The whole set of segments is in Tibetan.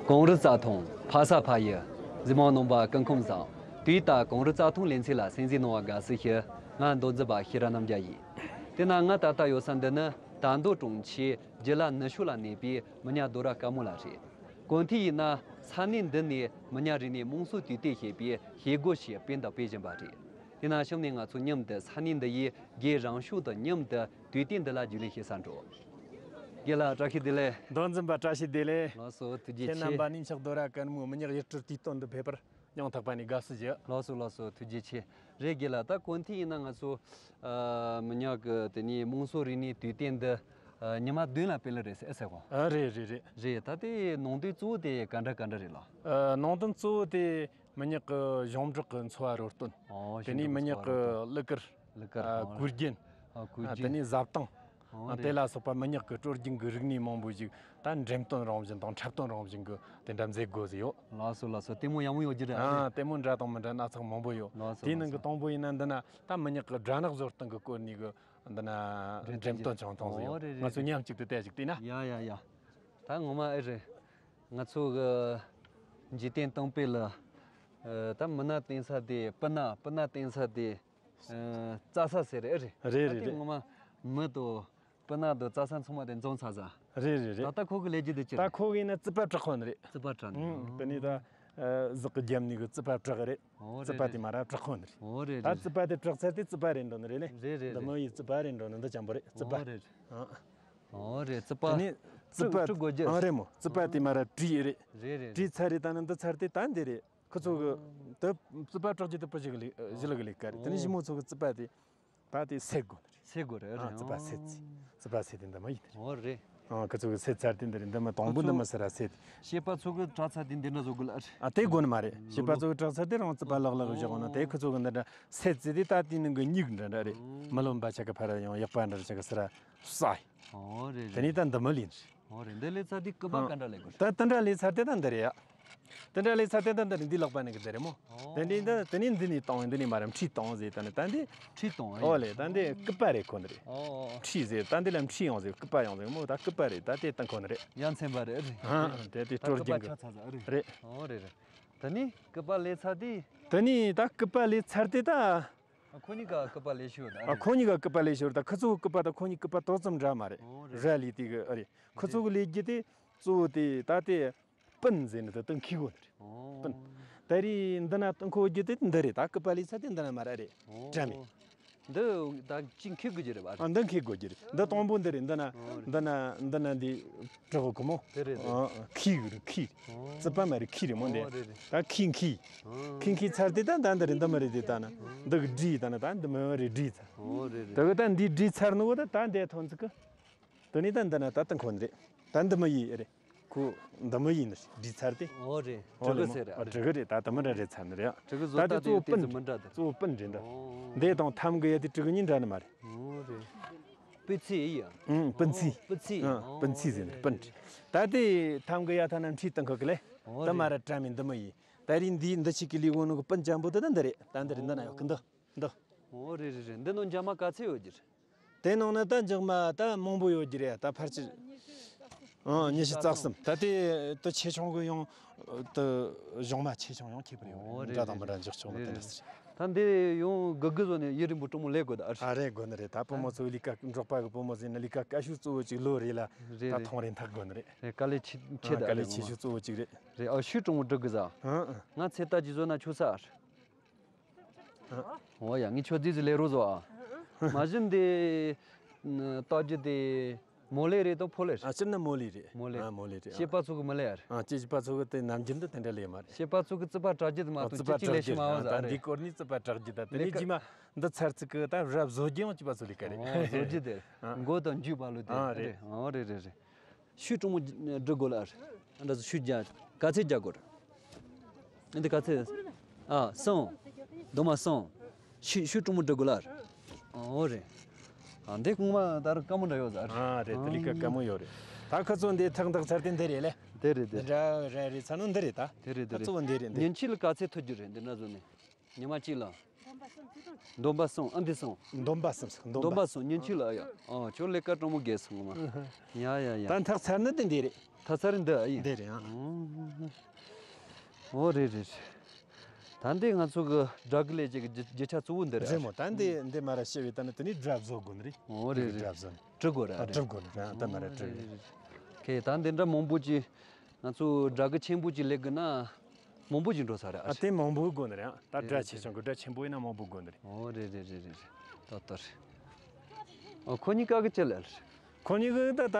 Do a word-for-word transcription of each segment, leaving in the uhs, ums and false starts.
གངས་རི་རྩྭ་ཐང་ཕ་ས་ཕ་ཡུལ། གཟིགས་མོ་རྣམ་པ་སྐུ་ཁམས་བཟང་། དུས་ད་གངས་རི་རྩྭ་ཐང་ལེ་ཚན་ལ་གསན་གཟིགས་གནང་བར་དགའ་བསུ་ཞུ། ང་མདོ་འཛིན་པ་ཤེས་རབ་རྣམ་རྒྱལ་ཡིན། དེ་ན་ང་ད་ལྟ་ཡོད་ས་འདི་ནི་དར་མདོ་གྲོང་ཁྱེར་རྒྱུད་ལ་ནུབ་ཕྱོགས་ལ་གནས་པའི་མི་ཉག་རྡོ་ར་དཀར་མོ་ལ་རེད། གོ་ཐོས་ཡིན་ན་ས་གནས་འདི་ནས་མི་ཉག་རིག་གནས་དམངས་སྲོལ་དུས་གཏན་ཞེས་པའི་བྱེད་སྒོ་ཞིག་སྤེལ་དང་སྤེལ་བཞིན་པ་རེད། དེ་ན་གཤམ་ནས་ང་ཚོ་མཉམ་དུ་ས་གནས་འདི་ཡི་རྒན་རང་ཤོག་དང་མཉམ་དུ་དུས་སྟོན་འདི་ལ་རྒྱུས་ལོན་བྱེད་ས་འགྲོ། རྒན་ལགས་བཀྲ་ཤིས་བདེ་ལེགས། མདོ་འཛིན་པ་བཀྲ་ཤིས་བདེ་ལེགས། ལགས་སོ་ཐུགས་རྗེ་ཆེ། ཁྱེད་རྣམ་པ་གནས་མཆོག་རྡོ་ར་དཀར་མོའི་མི་ཉག་ཡུལ་གྲུ་དུས་སྟོན་འདི་ཕེབས་པར་སྙིང་ཐག་པ་ནས་དགའ་བསུ་ཞུ། ལགས་སོ་ལགས་སོ་ཐུགས་རྗེ་ཆེ། རེད་རྒན་ལགས། ད་གོ་ཐོས་ཡིན་ན་ང་ཚོ་ཨ་མི་ཉག་གི་དེ་ནས་དམངས་སྲོལ་རིག་གནས་དུས་སྟོན་འདི་ཨ་ཉི་མ་བདུན་ལ་སྤེལ་ལེ་རེད་ཟེར་ཨེ་ཟེར་གོ། ཨ་རེད་རེད་རེད། རེད། ད་དེ་ནང་དོན་གཙོ་བོ་དེ་ག་འདྲ་ག་འདྲ་རེད་ལགས། ཨ་ནང་དོན་གཙོ་བོ་དེ་མི་ཉག་གི་ཞིང་འབྲོག་གི་འཚོ་བ་རོལ་སྟོན། ཨོ་དེ་ནས་ཞིང་འབྲོག་མི་ཉག་འཚོ་བ་རོལ་གི་སྟོན། གླུ་གར། གླུ་གར། ཨ་ཨོ་གོས་རྒྱན། ཨ་གོས་ཨ་རྒྱན། དེ་ནས་བཟའ་བཏུང་། ཨོ་ཨ་རེད། དེ་ལ་སོགས་པ་མི་ཉག་གི་སྲོལ་རྒྱུན་གྱི་རིག་གནས་མང་པོ་ཞིག་ད་འགྲེམས་སྟོན་རང་བཞིན་དང་འཁྲབ་སྟོན་རང་བཞིན་གྱི་དེ་འདྲ་མཛད་དགོས་ཟེར་ཡོད། ལགས་སོ་ལགས་སོ། ལྟད་མོ་ཡག་མོ་ཡོད་རྒྱུ་རེད། ཨ་ལྟད་མོ་འདྲ་དང་མི་འདྲ་སྣ་ཚོགས་མང་པོ་ཡོད། ལགས་སོ་དེའི་ནང་གི་ལགས་སོ། དང་པོ་ཡིན་ན་འདི་ན་ད་མི་ཉག་གི་སྦྲ་ནག་བཟོ་སྟངས་ཀྱི་སྐོར་ནས་གི་འདི་ན་འགྲེམས་འགྲེམས་སྟོན་བྱུང་ཐོང་ཟེར་ཡོད། ཨོ་རེད་རེད་ང་ཚོ་རེད། མཉམ་གཅིག་ཏུ་བལྟས་ཅིག་བལྟས་ན། ཡ་ཡ་ཡ། ད་ངོ་མ་ཨེ་རེད། ང་ཚོ་གི་འཇིག་རྟེན་སྟོང་པའི་ལ། ཨ་ད་མི་སྣ་བསྟན་ས་དེ་སྤུ་ན་སྤུ་ན་བསྟན་ས་དེ། ཨ་རྩྭ་ས་ཟེར་ཨེ་རེད། རེད་རེད་ད་དེ་རེད། ངོ་མ་མི་དང་སྤུ་ན་དང་རྩྭ་ས་ཚང་མ་དེ་འཛོམས་ཚར་ས། རེད་རེད་ད་རེད། ལྟ་ཁོ་གི་ལས་རྒྱུ་དེ་ཅི་ད་རེད། ཁོ་གི་ཡིན་ན་རྩིད་པ་བྲག་ཁོ་ནི་རེད། རྩིད་པ་བྲག་ནི། ཨུམ་དེ་ནས་ད་ཨ་ཟག་གི་རྒྱབ་ནས་གི་རྩིད་པ་བྲག་རེད། ཨོ་རྩིད་རེད་པ་དེ་རེད། མ་ར་བྲག་ཁོ་ནི་རེད། ཨོ་རེད་ད་རེད། རྩིད་པ་དེ་བྲག་ཚར་དེ་རྩིད་པ་རེད་འགྲོ་ནི་རེད་ལེ། རེད་རེད་འདི་རེད། མོ་ཡི་རྩིད་པ་རེད་འགྲོ་ནི་འདི་ཅམ་པོ་རེད་རྩིད་པ། ཨོ་རེད། ཨ། ཨོ་རེད། རྩིད་པ། དེ་ནས་རྩིད་པ། དཀྲུག་དཀྲུག་དགོས་རྒྱུ། ཨ་རེད་མོ། རྩིད་པ་དེ་མ་ར་བྲིས་རེད། རེད་རེད། བྲིས་ཚར་རེད། ད་ནི་འདི་ཚར་དེ་ད་འདི་རེད། ཁོ་ཚོ་གི་ཨོ། དེ་རྩིད་པ་བྲག་རྒྱུ་དེ་པོ་ཞིག་ལས་ཞི་ལ་གི་ལས་ཀ་རེད། དེ་ནས་ཨོ། ཞི་མོ་ཚོ་གི་རྩིད་པ་དེ་ད་དེ་སེལ་དགོས་ནི་རེད། སེལ་དགོས་རེད། ཨ་རེད། རྩིད་པ་སེལ་ཚེ། རྩིད་པ་སེལ་དེ་འདི་མ་ཡིན་ནི་རེད། ཨོ་རེད། ཨ་ཁོ་ཚོ་གི་སེལ་ཚར་དེ་འདི་རེད། འདི་མ་དང་པོ་འདི་མ་སེལ་ར་སེལ་དེ། ཤེས་པ་ཚོ་གི་བྲག་ཚར་དེ་འདི་འདྲ་བཟོ་དགོས་ལ་རེད། ཨ་དེ་དགོས་ནི་མ་རེད། ཤེས་པ་ཚོ་གི་བྲག་ཚར་དེ་རང་རྩིད་པ་ལག་ལག་བཞག་ན་དེ་ཁོ་ཚོ་གི་འདི་འདྲ་སེལ་ཚེ་དེ་ད་དེ་ནི་གི་སྨྱུག་འདྲ་འདྲ་རེད། མི་ལོན་པ་ཆ་གི་ཕ་ར་ཡང་ཡག་པ་འདྲ་ཆ་གི་སེ་ར་ས་ཡི། ཨོ་རེད་དེ་ནས་རེད། ད་འདི་མི་ལེན། ཨོ་རེད། འདི་ལས་ཚར་དེ་སྐུད་པ་ཨ། ག་འདྲ་ལས་དགོས། ད་དེ་འདྲ་ལས་ཚར་དེ་ད་འདི་རེད་ཡ། དེ་འདྲ་ལས་ཚར་དེ་ད་འདི་རེད། འདི་ལག་པ་ནས་གི་འདི་རེད་མོ། ཨོ། དེ་འདྲའི་འདི་དེ་ནས་འདི་ནས་བཏང་འདི་ནས་མ་ར་འཁྲིས་བཏང་ཟེར། ད་ནི་ད་འདི་འཁྲིས་བཏང་ཨེ། ཨོ་ལེ་ད་འདི་སྐུད་པ་རེད་ཁོ་ནི་རེད། ཨོ་ཨོ། འཁྲིས་ཟེར་ད་འདི་ལ་འཁྲིས་ཡོང་ཟེར། སྐུད་པ་ཡོང་ཟེར་མོ། ད་སྐུད་པ་རེད། ད་དེ་བཏང་ཁོ་ནི་རེད། ཡ་མཚན་པ་རེད་རེད། ཨ་དེ་དེ་ད་སྐུད་པ་སྤྲོད་རྒྱུ་ཆགས་ཚར་ས་ཨེ་རེད། རེད། ཨོ་རེད་རེད། ད་ནི་སྐུད་པ་ལས་ཚར་དེ། ད་ནི་ད་སྐུད་པ་ལས་ཚར་དེ་ད། ཨ་ཁོ་གཉིས་ཀ་སྐུད་པ་ལས་ཤོར་ད། ཨ་ཁོ་གཉིས་ཀ་སྐུད་པ་ལས་ཤོར་ད། ཁོ་ཚོ་སྐུད་པ་དང་ཁོ་གཉིས་སྐུད་པ་ཏོག་ཙམ་འདྲ་མ་རེད། ཨོ་རེད། ར་ལི་དེ་གི་ཨ་རེད། ཁོ་ཚོ་གི་ལས་རྒྱུ་དེ་གཙོ་བོ་དེ་ད་དེ་སྤུན་ཟེར་ནི་དེ་དང་ཁི་གོ་ནི་རེད། ཨོ། སྤུན། ད་རེས་འདི་ན་དང་ཁོ་རྒྱུ་དེ་འདི་རེད། ད་སྐུད་པ་ལས་ཚར་དེ་འདི་ན་མ་ར་རེད། ཨོ། བཀྲ་མེད། འདི་ད་ཅིག་ཁི་གི་རྒྱུ་རེད་བ། ཨ་འདི་ཁི་གོ་རྒྱུ་རེད། འདི་དང་པོ་འདི་རེད། འདི་ན་ཨོ་རེད། འདི་ན་འདི་ན་འདི་གྲི་གོ་གི་མོ། དེ་རེད་དེ། ཨ་ཨ་ཁི་གི་རེད་ཁི། ཨོ། རྩིད་པ་མ་རེད་ཁི་རེད་མོ་འདི། ཨོ་རེད་རེད། ད་ཁི་ཁི། ཨོ། ཁི་ཁི་ཚར་དེ་ད་ད་འདི་རེད། འདི་མ་རེད་དེ་ད་ན་འདི་གི་བྲིས་ད་ན་ད་འདི་མ་རེད་བྲིས་ཚར། ཨོ་རེད་རེད། ད་གི་ད་འདི་བྲིས་ཚར་ནོ་ད་ད་འདི་ཐོན་ཚིག་གི། དེ་ནས་ད་འདི་ན་ད་ད་འཁོན་རེད། ད་འདི་མ་ཡིན་རེད། ཁོ་འདི་མ་ཡིན་ནི་བྲིས་ཚར་དེ། ཨོ་རེད། ཨོ་དྲི་གི་ཟེར་རེད། ཨ་དྲི་གི་རེད། ད་དེ་མ་འདྲ་རེད་ཚར་ནི་རེད། དྲི་གི་བཟོ་ད་དེ་ལྟ་གཙོ་བོ་དེ་སྤུན་དེ་མི་འདྲ་དེ། གཙོ་བོ་སྤུན་རེད་འདི། ཨོ། འདི་དང་ཐམ་གི་ཡ་དེ་དྲི་གི་གཉིས་འདྲ་ནི་མ་རེད། ཨོ་རེད། སྤུས་ཚད་ཡི་ཡ། ཨུང་སྤུན་ཚད། ཨོ་སྤུས་ཚད། ཨང་སྤུན་ཚད་ཟེར་ནི་སྤུན་རེད། ད་དེ་ཐམ་གི་ཡ་ཐ་ན་འཁྲིས་བཏང་གི་གི་ལེ། ཨོ་ད་མ་ར་རེད། བཀྲ་མེད་འདི་མ་ཡིན། ད་རིང་འདི་འདི་ཆིག་གི་ལི་གོ་ནོ་གི་སྤུན་ཅན་པོ་དེ་ད་འདི་རེད། ད་འདི་རེད། འདི་ན་ཡོད་གི་འདི། འདི། ཨོ་རེད་རེད་རེད། འདི་ནང་འཇག་མ་ག་ཚད་ཡོད་རྒྱུ་རེད། དེ་ནང་ན་ད་འཇག་མ་ད་མང་པོ་ཡོད་རྒྱུ་རེད། ད་ཕལ་ཆེར། ཨང་ཉི་ཤུ་རྩ་གསུམ། ད་དེ་དེ་ཆེ་ཆུང་གི་ཡང་དེ་གཞུང་མ་ཆེ་ཆུང་ཡང་ཁྱད་པར་ཡོད་ཨོ་རེད། འདྲ་དང་མི་འདྲ་འཇག་ཆུང་གི་དེ་འདྲ་ཟེར། ད་འདི་ཡང་དགུ་དགུ་བཟོ་ནས་ཡུན་རིང་པོ་སྤྲང་མོ་ལས་དགོས་ད་ཨ་རེད། ཨ་རེད་དགོས་ནི་རེད། ད་བུ་མོ་ཚོའི་ལས་ཀ་འབྲོག་པ་གི་བུ་མོ་ཟེར་ན་ལས་ཀ་དཀའ་ཤོས་གཙོ་བོ་གཅིག་ལོ་རེ་ལ་རེད་ད་རེད། ཐོང་རེ་འཐག་དགོས་ནི་རེད། རེད། དཀའ་ལས་ཆེ་ཆེ་ཨ་ད་དཀའ་ལས་ཆེ་ངོ་མ་ཤོས་གཙོ་བོ་གཅིག་རེད། རེད། ཨ་ཤུ་སྤྲང་མོ་འགྲིག་གི་ཟ། ཨང་ཨང་། ང་ཚེ་ལྟ་ཅི་བཟོ་ན་ཆོག་ས་ཨ་རེད། ཨོ་ཡ་ངས་ཁྱོད་རྫིས་སུ་ལས་རོགས་བཟོ་ཨ། མ་གཞི་འདི་རྟགས་རྒྱུ་དེ་མོ་ལེ་རེད་དོ་ཕོ་ལེ་རེད། ཨ་སྤྱིར་ན་མོ་ལེ་རེད། མོ་ལེ། ཨ་མོ་ལེ་རེད། ཨ་སྐྱེས་པ་ཚོ་གི་མི་ལེ་ཨ་རེད། ཨ་སྐྱེས་པ་ཚོ་གི་དེ་ནམ་རྒྱུན་དུ་དེ་འདྲ་ལས་མ་རེད། སྐྱེས་པ་ཚོ་གི་རྩིད་པ་དྲག་རྒྱུ་དེ་མ་ཨ་གཏོགས་རྩིད་པ་ཅི་ཅི་ལས་དྲག་ཤི་རྒྱུ་མ་བ་ཨ་ཟ་ད་རེད། འདི་སྐོར་ནས་རྩིད་པ་དྲག་རྒྱུ་ད་དེ་ལས་ལས་ཀ་རྗེས་མ་འདི་ཚར་ཚིག་གི་ད་རབ་བཟོ་རྒྱུ་ཡང་སྐྱེས་པ་ཚོ་ལས་ཀ་རེད། ཨོ་བཟོ་རྒྱུ་དེ་ཨ་མགོ་དང་མཇུག་བར་ལོ་དེ་ཨ་རེད། རེད། ཨོ་རེད་རེད་རེད། ཤུ་གྲོང་མོ་འབྲི་དགོས་ལ། འདྲ་ཞུ་རྒྱ་ག་ཚད་རྒྱག་དགོས། འདི་ག་ཚད། ཨ་སོང་། རྡོ་མ་སོང་། ཤུ་ཤུ་གྲོང་མོ་འབྲི་དགོས་ལ། ཨོ་རེད། ཨ་འདི་གོང་མ་ད་རུང་དཀའ་མོ་འདྲ་ཡོད་ཟེར། ཨ་རེད། དེ་ལས་ཀ་དཀའ་མོ་ཡོད་རེད། ད་ཁ་ཚོ་འདི་ཐག་འདག་ཚར་དེ་འདི་རེད་ལེ། དེ་རེད་དེ་འདི་རེད། འདྲ་རེད་རེད་ཚར་ནོ་འདི་རེད་ད། དེ་རེད་དེ་ཁ་རེད། ཚོ་འདི་རེད་འདི། ཉིན་གཅིག་ལ་ག་ཚད་ཐོན་རྒྱུ་རེད་འདི་ན་བཟོ་ནས། ཉི་མ་གཅིག་ལ། འདོན་པ་གསུམ། ཨ། འདི་གསུམ། འདོན་པ་གསུམ་ཟེར། འདོན་པ་གསུམ། ཉིན་གཅིག་ལ། ཨ་ཡ། ཨ། ཁྱོད་ལས་ཀ་དྲང་མོ་རྒྱག་སོང་ང་མ། ཡ་ཡ་ཡ། ད་འཐག་ཚར་ནི་དེ་འདི་རེད། འཐག་ཚར་འདི། ཨ་ཡ། འདི་རེད། ཨ། ཨོ། ཨོ་རེད་རེད་རེད། ད་འདི་ང་ཚོ་གི་སྦྲ་གི་ལས་བྱེད་ཀྱི་རྒྱུ་རྒྱུ་ཆ་གཙོ་བོ་འདི་རེད། རེད་མོ། ད་འདི་འདི་མ་ར་ཤེས་བས། ད་ནི་དེ་ནས་སྦྲ་བཟོ་དགོས་ནི་རེད། ཨོ་རེད་རེད། སྦྲ་བཟོ་ནི། གྲི་དགོས་རེད། ཨ། གྲི་དགོས་ནི་རེད། ད་མ་ར་གྲི་རེད། ཁེ། ད་འདི་འདྲ་མང་པོ་ཅིག་ང་ཚོ་སྦྲ་གི་ཆེན་པོ་ཅིག་ལས་དགོས་ན། མང་པོ་ཅིག་འགྲོ་ས་རེད། ཨ། དེ་མང་པོ་དགོས་ནི་རེད། ཨ། ད་སྦྲ་ཆེ་ཆུང་གི། སྦྲ་ཆེན་པོ་ཡིན་ན་མང་པོ་དགོས་ནི་རེད། ཨོ་རེད་རེད་རེད་རེད། ཏོ་ཏོ་རེད། ཨོ། ཁོ་གཉིས་ཀ་གི་ཅི་ལ་རེད། ཁོ་གཉིས་ཀ་ད་ད་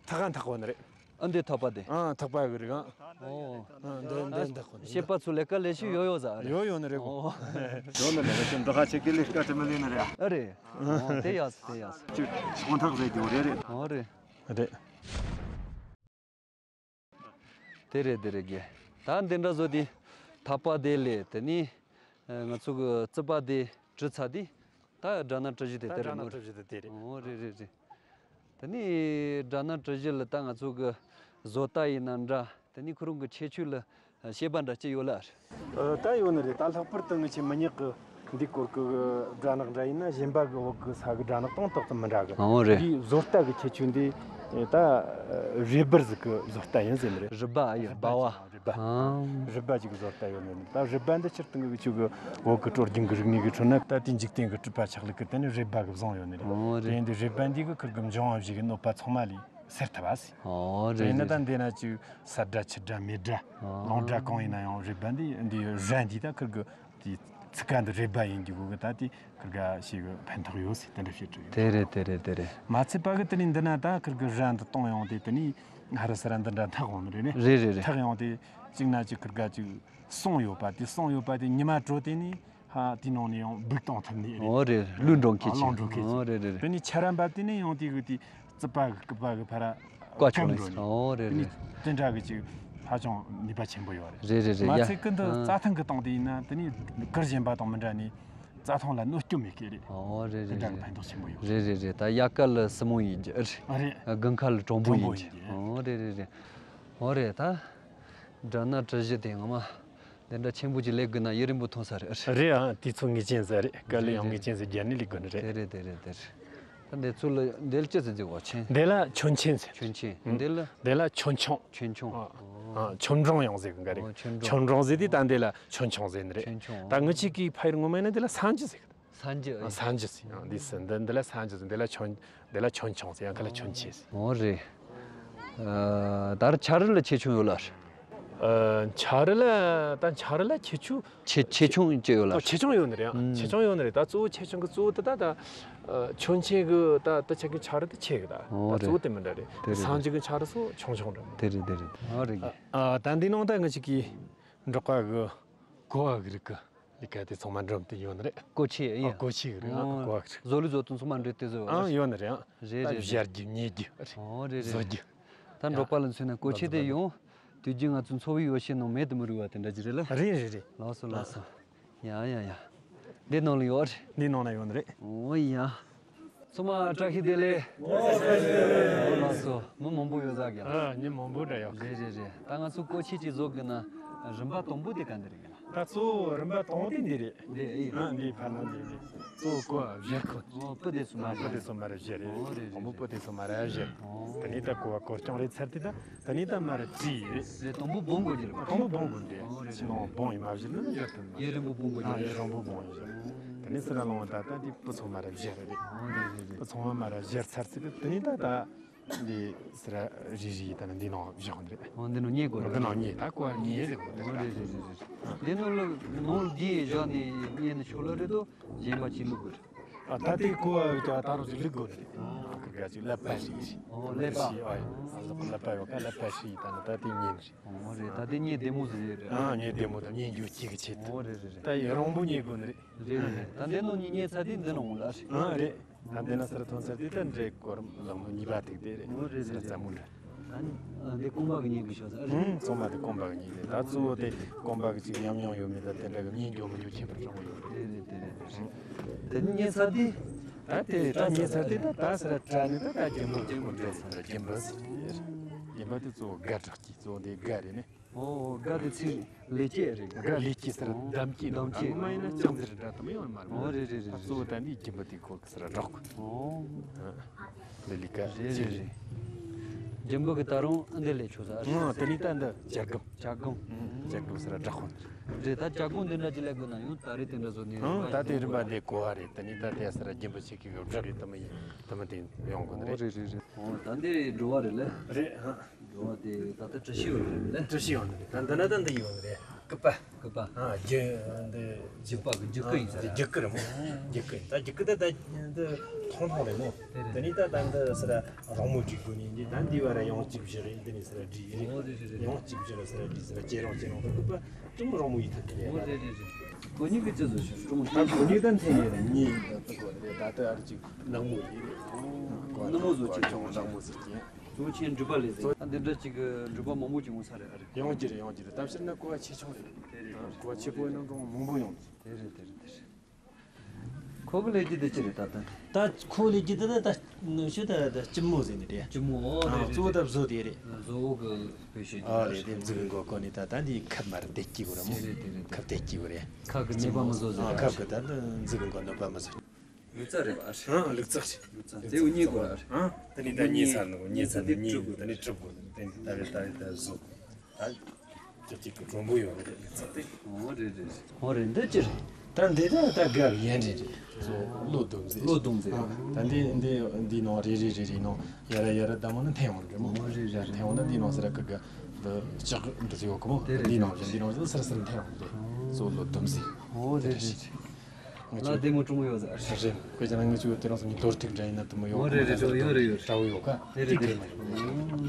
ཐག་ག་འཐག་གོ་ནི་རེད། ཨ། འདི་ཐག་པ་དེ། ཨ། ཐག་པ་གི་རིགས། ཨ། ཨོ། ཨ། འདི་འདི་འཐག་གོ་ནི། ཤེས་པ་ཚོ་ལས་ཀ་ལས་ཤེས་ཡོད་ཡོད་ཟ་རེད། ཡོད་ཡོད་ནི་རེད་གོ། ཨོ། ཡོད་ནི་རེད། ཁྱོད་འདི་ཁ་ཆེ་གི་ལས་ཀ་དེ་མི་ལས་ནི་རེད། ཨ་རེད། ཨོ། དེ་ཡག་སོ། དེ་ཡག་སོ། ཁྱོད་ཆང་འཐག་ཟེར་རྒྱུ་རེད། རེད། ཨོ་རེད། རེད། དེ་རེད་དེ་རེད་གི། ད་འདི་འདྲ་བཟོ་དེ། ཐག་པ་དེ་ལས། དེ་ནི་ང་ཚོ་གི་རྩིད་པ་དེ་གྲི་ཚ་དེ། ད་སྦྲ་ནག་གྲི་བཞི་དེ། ད་དེ་རེད་སྦྲ་མོ་ནག་རེད། གྲི་བཞི་དེ་དེ་རེད། ཨོ་རེད་རེད་རེད། དེ་ནི་སྦྲ་ནག་གྲི་བཞི་ལ་ད་ང་ཚོ་གི་བཟོ་ལྟ་ཡིན་ན་འདྲ། དེ་ནི་ཁོ་རང་གི་ཁྱད་ཆོས་ལ་ཤེས་པ་འདྲ་ཅི་ཡོད་ལ། ཨ། ད་ཡོད་ནི་རེད། ད་ལྷག་པར་དུ་ངི་ཆེ་མི་ཉག་གི་འདི་སྐོར་གི་སྦྲ་ནག་འདྲ་ཡིན་ན། གཞན་པ་གི་འོག་གི་ས་གི་སྦྲ་ནག་དང་ཏོག་ཙམ་མི་འདྲ་གི། ཨོ་རེད། འདི་བཟོ་ལྟ་གི་ཁྱད་ཆོས་འདི་ད་རུས་སྦལ་ཟིག་གི་བཟོ་ལྟ་ཡིན་ཟེར་ནི་རེད། རུས་སྦལ། ཨ་ཡ། རུས་སྦལ་པ་བ། རུས་སྦལ། ཨ། རུས་སྦལ་ཅིག་གི་བཟོ་ལྟ་ཡོད་ནི་རེད། ད་རུས་སྦལ་འདི་ཕྱིར་དུ་ངི་ཆུ་གི་འོག་གི་དྲོ་རྒྱུན་གི་རིག་གནས་གི་ཁྲོད་ན། ད་དེ་འཇིག་རྟེན་གི་གྲུབ་པ་ཆགས་ལུགས་གི་དེ་ནི་རུས་སྦལ་གི་བཟང་ཡོད་ནི་རེད། ཨོ་རེད། དེ་འདི་རུས་སྦལ་འདི་གི་ཁིར་གི་འབྱུང་བ་བཞི་གི་གནོད་པ་ཚང་མ་ལས་སེལ་ཐུབ་པ་ཟེར། ཨོ་རེད། དེ་ནི་རེད། ད་འདི་ན་ཅིག་ས་སྦྲ་ཆུ་སྦྲ་མེ་སྦྲ། ཨོ། ལོང་སྦྲ་གང་ཡིན་ན་ཡང་རུས་སྦལ་འདི། འདི་ར་འདི་ད་ཁིར་གི་དེ་ཚིག་ཀ་འདི་རུས་སྦལ་ཡིན་རྒྱུ་གི། ད་དེ་ཁིར་ག་ཞིག་གི་ཕན་ཐོགས་ཡོད་ཟེར། དེ་འདྲ་བཤད་རྒྱུ་ཡོད། དེ་རེད་དེ་རེད་དེ་རེད། མ་ཚད་པ་གི་དེ་ནི་འདི་ན་ད་ཁིར་གི་ར་འདི་གཏོང་ཡོང་དེ། དེ་ནི་ཧ་ར་ས་ར་འདི་འདྲ་འཐག་འོང་ནི་རེད་ནི། རེད་རེད་རེད། འཐག་ཡོང་དེ་གཅིག་ན་ཅིག་ཁིར་ག་ཅིག་སོང་ཡོད་པ་དེ། སོང་ཡོད་པ་དེ་ཉི་མ་དྲོ་དེ་ནི། ཧ། དེའི་ནང་ནས་ཡང་སྦུག་གཏོང་ཐུབ་ནི་རེད། ཨོ་རེད། བླུགས་འགྲོ་མཁན་ཅིག། ཨ། བླུགས་འགྲོ་མཁན་ཅིག། ཨོ་རེད་རེད་རེད། དེ་ནས་ཆར་པ་བབས་དེ་ནས་ཡང་དེ་གི་དེ་རྩིད་པ་གི་རྐུབ་པ་གི་ཕར་བཀག་ཆོག་འགྲོ་ནི། ཨོ་རེད་དེ་ནས་རེད། དེ་འདྲ་གི་ཅིག་ཧ་ཅང་ནུས་པ་ཆེན་པོ་ཡོད་རེད། རེད་རེད་རེད། མ་ཡ། ཚད་ཀུན་ཏུ། ཨ། རྩྭ་ཐང་གི་སྟེང་དེ་ཡིན་ན་དེ་ནས་གུར་གཞན་པ་དང་མི་འདྲ་ནི་རྩྭ་ཐང་ལ་གནོད་སྐྱོན་མེད་མཁན་རེད། ཨོ་རེད་དེ་རེད་འདྲ་གི་རེད། ཕན་ཐོགས་ཆེན་པོ་ཡོད་རེད། རེད་རེད་རེད། ད་དབྱར་ཁ་ལ་སྲུ་མོ་ཡིན་གྱི་རེད། ཨ་རེད། དགུན་ཁ་ལ་གྲོགས་པོ་ཡིན་གྱི། གྲོགས་པོ་ཡིན་གྱི། ཨོ་རེད་རེད་རེད། ཨོ་རེད། ད་སྦྲ་ནག་གྲི་བཞི་དེ་ངོ་མ། འདི་འདྲ་ཆེན་པོ་ཅིག་ལས་དགོས་ན་ཡུན་རིང་པོ་ཐོན་ས་རེད། རེད། ཨ། དུས་ཚོད་ངེས་ཅན་ཟིག་རེད། དཀའ་ལས་ཡང་ངེས་ཅན་ཟིག་བརྒྱབ་ནས་ལས་དགོས་ནི་རེད། དེ་རེད་དེ་རེད་དེ་རེད། ད་འདི་ཚོ་ལ་འདི་ལ་ཅི་ཟེར་གྱི་བ། ཆེན། འདི་ལ་ཆོན་ཆེན་ཟེར། ཆོན་ཆེན། ཨང་། འདི་ལ། འདི་ལ་ཆོན་ཆུང་། ཆོན་ཆུང་། ཨ། ཨ། ཨ། ཆོན་འབྲིང་ཡང་ཟེར་གི་འགའ་རེ། ཨོ། ཆོན་འབྲིང་། ཆོན་འབྲིང་ཟེར་དུས་ད་འདི་ལ་ཆོན་ཆུང་ཟེར་ནི་རེད། ཆོན་ཆུང་། ད་ངི་ཆོ་གི་ཕ་ཡུལ་ངོ་མ་ཡིན་ན་འདི་ལ་སང་ཇི་ཟེར་གི། སང་ཇི། ཨ། སང་ཇི་ཟེར། ཨ། འདི་ཟེར། འདི་འདི་ལ་སང་ཇི་ཟེར། འདི་ལ་ཆོན། འདི་ལ་ཆོན་ཆུང་ཟེར། ཡང་ཁ་ལ་ཆོན་ཆེ་ཟེར། ཨོ་རེད། ཨ། ད་ར་ཆ་རི་ལ་ཆེ་ཆུང་ཡོད་ལ། ཨ། ཆ་རི་ལ། ད་ཆ་རི་ལ་ཁྱད་ཆོས། ཆེ་ཆེ་ཆུང་ཅི་ཡོད་ལ། ཨོ། ཆེ་ཆུང་ཡོད་ནི་རེད། ཨང་། ཆེ་ཆུང་ཡོད་ནི་རེད། ད་གཙོ་བོ་ཆེ་ཆུང་གི་གཙོ་བོ་དེ་ད་ད། ཨ། ཆོན་ཆེ་གི་ད་ད་ཆ་གི་ཆ་རི་དེ་ཆེ་གི་ད། ཨོ། ད་གཙོ་བོ་རེད། དེ་མི་འདྲ་རེད། དེ་རེད། སང་ཇི་གི་ཆ་རི་སོ་ཆུང་ཆུང་འདྲ་མོ། དེ་རེད་དེ་རེད། ཨོ་རེད་གི། ཨ། ད་འདི་ནང་ད་ང་ཅིག་གི་འབྲོག་པ་གི་ཀོ་བ་གི་རིགས་གི་ལས་ཀ་དེ་ཚང་མ་འགྲུབ་སྟེ་ཡོད་ནི་རེད། ཀོ་ཆེ་ཡིན། ཨ། ཀོ་ཆེ་གི་རེད། ཨ། ཨོ། ཀོ་བ་གི་རིགས། བཟོ་ལུགས་བཟོ་སྟངས་ཚང་མ་འདྲ་དེ་བཟོ། ཨ། ཡོད་ནི་རེད། ཨ། རེད་རེད་རེད། བཞར་རྒྱུ། མཉེ་རྒྱུ། ཨོ་རེད་རེད། བཟོ་རྒྱུ། ད་འབྲོག་པ་ལ་མཚོན་ན་ཀོ་ཆེ་དེ་ཡོང་དུས་རྒྱུན་ང་ཚོ་འཚོ་བའི་ཡོ་བྱད་ནང་མེད་དུ་མི་རུང་བ་དེ་འདྲ་ཅིག་རེད་ལ། རེད་རེད་རེད། ལགས་སོ་ལགས་སོ། ཡ་ཡ་ཡ། འདི་ནང་ལ་ཡོད་རེད། འདི་ནང་ལ་ཡོད་ནི་རེད། ཨོ་ཡ། ཚང་མ་བཀྲ་ཤིས་བདེ་ལེགས། ཨོ་ལགས་སོ། མི་མང་པོ་ཡོད་ས་གི། ཨ། མི་མང་པོ་འདྲ་ཡོད། རེད་རེད་རེད། ད་ང་ཚོ་ཀོ་ཆེ་ཅིག་བཟོ་དགོས་ན་རིམ་པ་དང་པོ་དེ་ག་འདི་རེད་གི་ལ། ད་གཙོ་བོ་རིམ་པ་དང་པོ་དེ་འདི་རེད། འདི་ཨེ། ཨ། འདི་ཕར་ནང་འདི་རེད། གཙོ་བོ་ཀོ་བ་བཞར་ཁོ། ཨོ། སྤུ་དེ་ཚོ་མ། ཨ། སྤུ་དེ་ཚོ་མ་ར་བཞར་རེད། ཨོ་རེད་རེད། དང་པོ་སྤུ་དེ་ཚོ་མ་ར་བཞར། ཨོ། དེ་ནས་ད་ཀོ་བ་གོར་རྐྱང་རེད་ཚར་དུས་ད། དེ་ནས་ད་མ་ར་བཙིར་རེད། རེད། དང་པོ་སྦང་དགོས་ཀྱི་རེད། དང་པོ་སྦང་དགོས་རེད། ཨོ་རེད། ཕྱི་ནང་སྦང་ཡིན་མ་བཞར་ན་བཞར་ཐུབ་མ། ཡུན་རིང་པོ་སྦང་དགོས་ཀྱི་རེད། ཨ། ཡུན་རིང་པོ་སྦང་ཡིན་བཞར། དེ་ནས་ཚུར་ར་ལོངས་ད་ད་དེ་སྤུ་ཚང་མ་ར་བཞར་རེད། ཨོ་རེད་རེད་རེད། སྤུ་ཚང་མ་མ་ར་བཞར་ཚར་ཚེ་དེ་ནས་ད་ད། འདི་ཟེར་རེ་རེ་ཡིས་ད་ནི་འདི་ནང་བཞག་འདི་རེད། ཨོ། འདི་ནང་མཉེ་དགོས་རེད། འདི་ནང་མཉེ། ད་ཀོ་བ་མཉེ་ཟེར་དགོས། ཨོ། རེད་རེད་རེད་རེད། འདི་ནང་ལ་ནང་ལ་འདི་བཞག་ནས་མཉེ་ནས་ཆོག་ལ་རེད་དོ། གཞན་པ་ཅིག་བླུག་དགོས་རེད། ཨ། ད་དེ་ཀོ་བ་ཀྱང་ད་རུང་ཅིག་བླུག་དགོས་རེད། ཨོ། ཁིར་ག་ཅིག་ཀླད་པ་ཞིག་རེད། ཨོ། ཀླད་པ། ཨ། ཨ་ཟོག་ཀླད་པ་ཡོད་ཀ། ཀླད་པ་ཞིག་ཡིས་ད་ནི་ད་དེ་མཉེ་ནི་རེད། ཨོ། རེད། ད་དེ་མཉེ་བདེ་མོ་ཟིག་རེད། ཨ། མཉེ་བདེ་མོ་དང་མཉེ་འགྱུར་སྐྱེ་གི་ཆེད་དུ། ཨོ། རེད་རེད་རེད། ད་ཡུན་རིང་པོ་མཉེ་དགོས་ནི་རེད། རེད་རེད། ད་འདི་ནང་མཉེ་ཚར་དུས་འདི་ནང་འོང་ལ་རེད། ཨ། རེད། ད་འདི་ན་ཚུར་ཐོན་ཚར་དུས་ད་འདྲེ་གོར་ལག་མོ་གཉིས་པ་ཐུག་དེ་རེད། ཨོ། རེད་རེད། རྩ་མོ་འདྲ། ཨ་ནི་འདི་རྐང་པ་གི་མཉེ་གི་ཤོག་ས་རེད། ཨང་། ཚང་མ་དེ་རྐང་པ་གི་མཉེ་རེད། ད་གཙོ་བོ་དེ་རྐང་པ་གི་ཅིག་ཉམས་མྱོང་ཡོད་མེད་ད་དེ་འདྲ་གི་མཉེ་མགྱོགས་མི་མགྱོགས་ཁྱད་པར་ཆེན་པོ་ཡོད་རེད། རེད་རེད། དེ་རེད་དེ་རེད། དེ་ནི་མཉེ་ཚར་དུས། ད་དེ་ད་མཉེ་ཚར་དུས་ད་ད་ཚུར་བྲལ་ནས་ད་ད་རྒྱུན་འབུད་གོ་འདྲེ་ཚར་རྒྱུན་འབུད་ཟེར། རྒྱུན་འབུད་དེ་གཙོ་བོ་སྒ་དྲག་གི་གཙོ་བོ་འདི་སྒ་རེད་ནི། ཨོ། སྒ་དེ་ཚིག་ལེགས་སྐྱེས་རེད། སྒ་ལེགས་སྐྱེས་ཟེར། འདམ་སྐྱེས། འདམ་སྐྱེས། ཨ། ངོ་མ་ཡིན་ན་ལྕགས་འཛེར་འདྲ་དུ་མི་ཡོང་མ་རེད། ཨོ། རེད་རེད་རེད། གཙོ་བོ་ད་འདི་སྦྱིན་པ་དེ་ཁོ་གི་ཟེར་ར་སྒྲོག་གི། ཨོ། འདི་ལི་ཀ་རེད་རེད་རེད། སྦྱིན་པ་གི་ད་རུང་འདི་ལས་ཆོག་ས་རེད། ཨོ། དེ་ནི་ད་འདི་བྱ་སྒམ། བྱ་སྒམ། བྱ་སྒམ་ཟེར་ར་སྒྲོག་གི། རེད། ད་བྱ་སྒོང་འདི་འདྲ་ཅིག་ལས་དགོས་ན་ཡང་ད་རེས་དེ་འདྲ་བཟོ་ནས། ཨང་། ད་དེ་རིམ་པ་འདི་གོ་བ་རེད། དེ་ནི་ད་དེ་ཟེར་ར་སྦྱིན་པ་ཆེ་གི་གི་བསྒྲགས་རེད། དེ་མ་ཡིན་དེ་མ་དེ་ཡོང་དགོས་ནི། ཨོ། རེད། རེད་རེད་རེད། ཨོ། ད་འདི་འགྲོ་བ་རེད་ལེ། རེད། ཧ། འགྲོ་བ་དེ་ད་ལྟ་བཀྲ་ཤིས་ཡོད་རེད་ལེ། བཀྲ་ཤིས་ཡོད་རེད། ད་འདི་ན་ད་འདི་ཡོད་རེད། སྐུད་པ། སྐུད་པ། ཨ། རྒྱུ་འདི། རྒྱུག་པ་གི་རྒྱུག་སྐུད་ཡིན་ས་རེད། རྒྱུག་སྐུད་རེད་མོ། རྒྱུག་སྐུད་ཡིན། ད་རྒྱུག་སྐུད་ད་ད་འདི་ཐུང་ཐུང་རེད་མོ། དེ་རེད། དེ་ནི་ད་ད་འདི་ཟེར་ར་རོང་མོ་སྒྲིག་དགོས་ནི་འདི། ད་འདི་བ་ར་ཡང་གཅིག་བཞི་རེད། འདི་ནི་ཟེར་ར་སྒྲིག་རེད། ཨོ། རེད་རེད་རེད། ཡང་གཅིག་བཞི་ར་ཟེར་ར་སྒྲིག་ཟེར་ར་ཇེ་རིང་ཇེ་རིང་དུ་སྐུད་པ་ཅུང་རོང་མོ་ཡིན་ཐུབ་ཀྱི་རེད། ཨོ། རེད་རེད་རེད། ཁོ་གཉིས་ཀྱི་ཅི་བཟོ་ཞིག་ཀྲུང་ཧྭ། ཁོ་གཉིས་ད་འཐེན་ཡོད་རེད། གཉིས་ད་ད་གོ་རེད། ད་ད་ཨ་རི་ཅིག་ནག་མོ་ཡིན་རེད། ཨོ། ནག་མོ་བཟོ་ཅིག་ཀྲུང་ནག་མོ་ཟེར་གྱིན། གཙོ་ཆེན་འགྲུལ་པ་ལས་ཟེར། ཨ། འདི་འདྲ་ཅིག་གི་འགྲུལ་པ་མང་པོ་ཅིག་འོང་ས་རེད། ཨ་རེད། ཡོང་གི་རེད། ཡོང་གི་རེད། ད་ཕྱིར་ན་ཀོ་བ་ཆེ་ཆུང་རེད། དེ་རེད། ཨ། ཀོ་བ་ཆེ་པོ་ནང་གང་མང་པོ་ཡོང་གི། དེ་རེད་དེ་རེད་དེ་རེད། ཁོ་གི་ལས་རྒྱུ་དེ་ཅི་རེད་ད་ལྟ། ད་ཁོ་ལས་རྒྱུ་དེ་ད་ད་ནུ་ཤུ་ད་ད་སྐྱི་མོ་ཟེར་ནི་རེད། སྐྱི་མོ། ཨོ། ཨ། རེད་གཙོ་བོ་རེད་ད་རེད། བཟོ་དེ་རེད། བཟོ་བོ་གི་བེད་སྤྱོད། ཨ་རེད། དེ་འཛུགས་གི་མགོ་ཀོ་ནི་ད་ད་འདི་ཁབ་མ་རེད། དེ་སྐྱི་གོ་ར་མོ། དེ་རེད་དེ་རེད་དེ། ཁབ་དེ་སྐྱི་གོ་རེད། ཁབ་གི་ནད་པ་མི་བཟོ་ཟེར། ཨ། ཁབ་གི་ད་འདི་འཛུགས་གི་མགོ་ནད་པ་མི་བཟོ། ལུག་རྩ་རེད་པ། ཨ། ལུག་རྩ་རེད། ལུག་རྩ། དེ་འུ་གཉིས་གོ་ར་རེད། ཨ། དེ་ནི་ད་གཉིས་ཚར་ནོ། གཉིས་ཚར་ནོ། གཉིས་དེ་ནི་གྲུབ་གོ། དེ་ནི་ད་རེད་ད་རེད་ད་བཟོ་གོ། ད་ཅི་ཅིག་གི་གྲུང་པོ་ཡོད་རེད། ལུག་རྩ་དེ། ཨོ། རེད་རེད་རེད། ཨོ། རེད། འདི་ཅི་རེད། ད་འདི་ད་ད་དགའ་བའི་ཡན་རེད་རེད། བཟོ་བློ་སྡོམ་ཟེར། བློ་སྡོམ་ཟེར། ཨ། ད་འདི་འདི་འདི་ནང་རེ་རེ་རེ་རེ་ནང་ཡ་ར་ཡ་ར་ད་མོ་ནི་འཐེན་འོང་རེད་མོ། ཨོ། རེད་རེད་རེད། འཐེན་འོང་ན་འདི་ནང་ཟེར་ར་ཀི་ག་འདི་ལྕགས་འདི་ཡོད་གི་མོ། དེ་རེད། འདི་ནང་བཞིན་འདི་ནང་བཞིན་སིར་སིར་འཐེན་འོང་རེད། བཟོ་བློ་སྡོམ་ཟེར། ཨོ། རེད་རེད་རེད། ང་ལ་ཚོ་བདེ་མོ་གྲུང་ཡོད་ཟེར། རེད། དཔེ་ཆ་ན་ང་ཚོ་དེ་རིང་སང་ཉིན་དོར་ཐུག་འདྲ་ཡིན་ན་དུ་མ་ཡོད། ཨོ། རེད་རེད། འདྲ་བོ་ཡོད་རེད། ཡོད་རེད། འདྲ་བོ་ཡོད་ཀ། རེད་རེད། ཐིག་རེད། མ་ཡོད།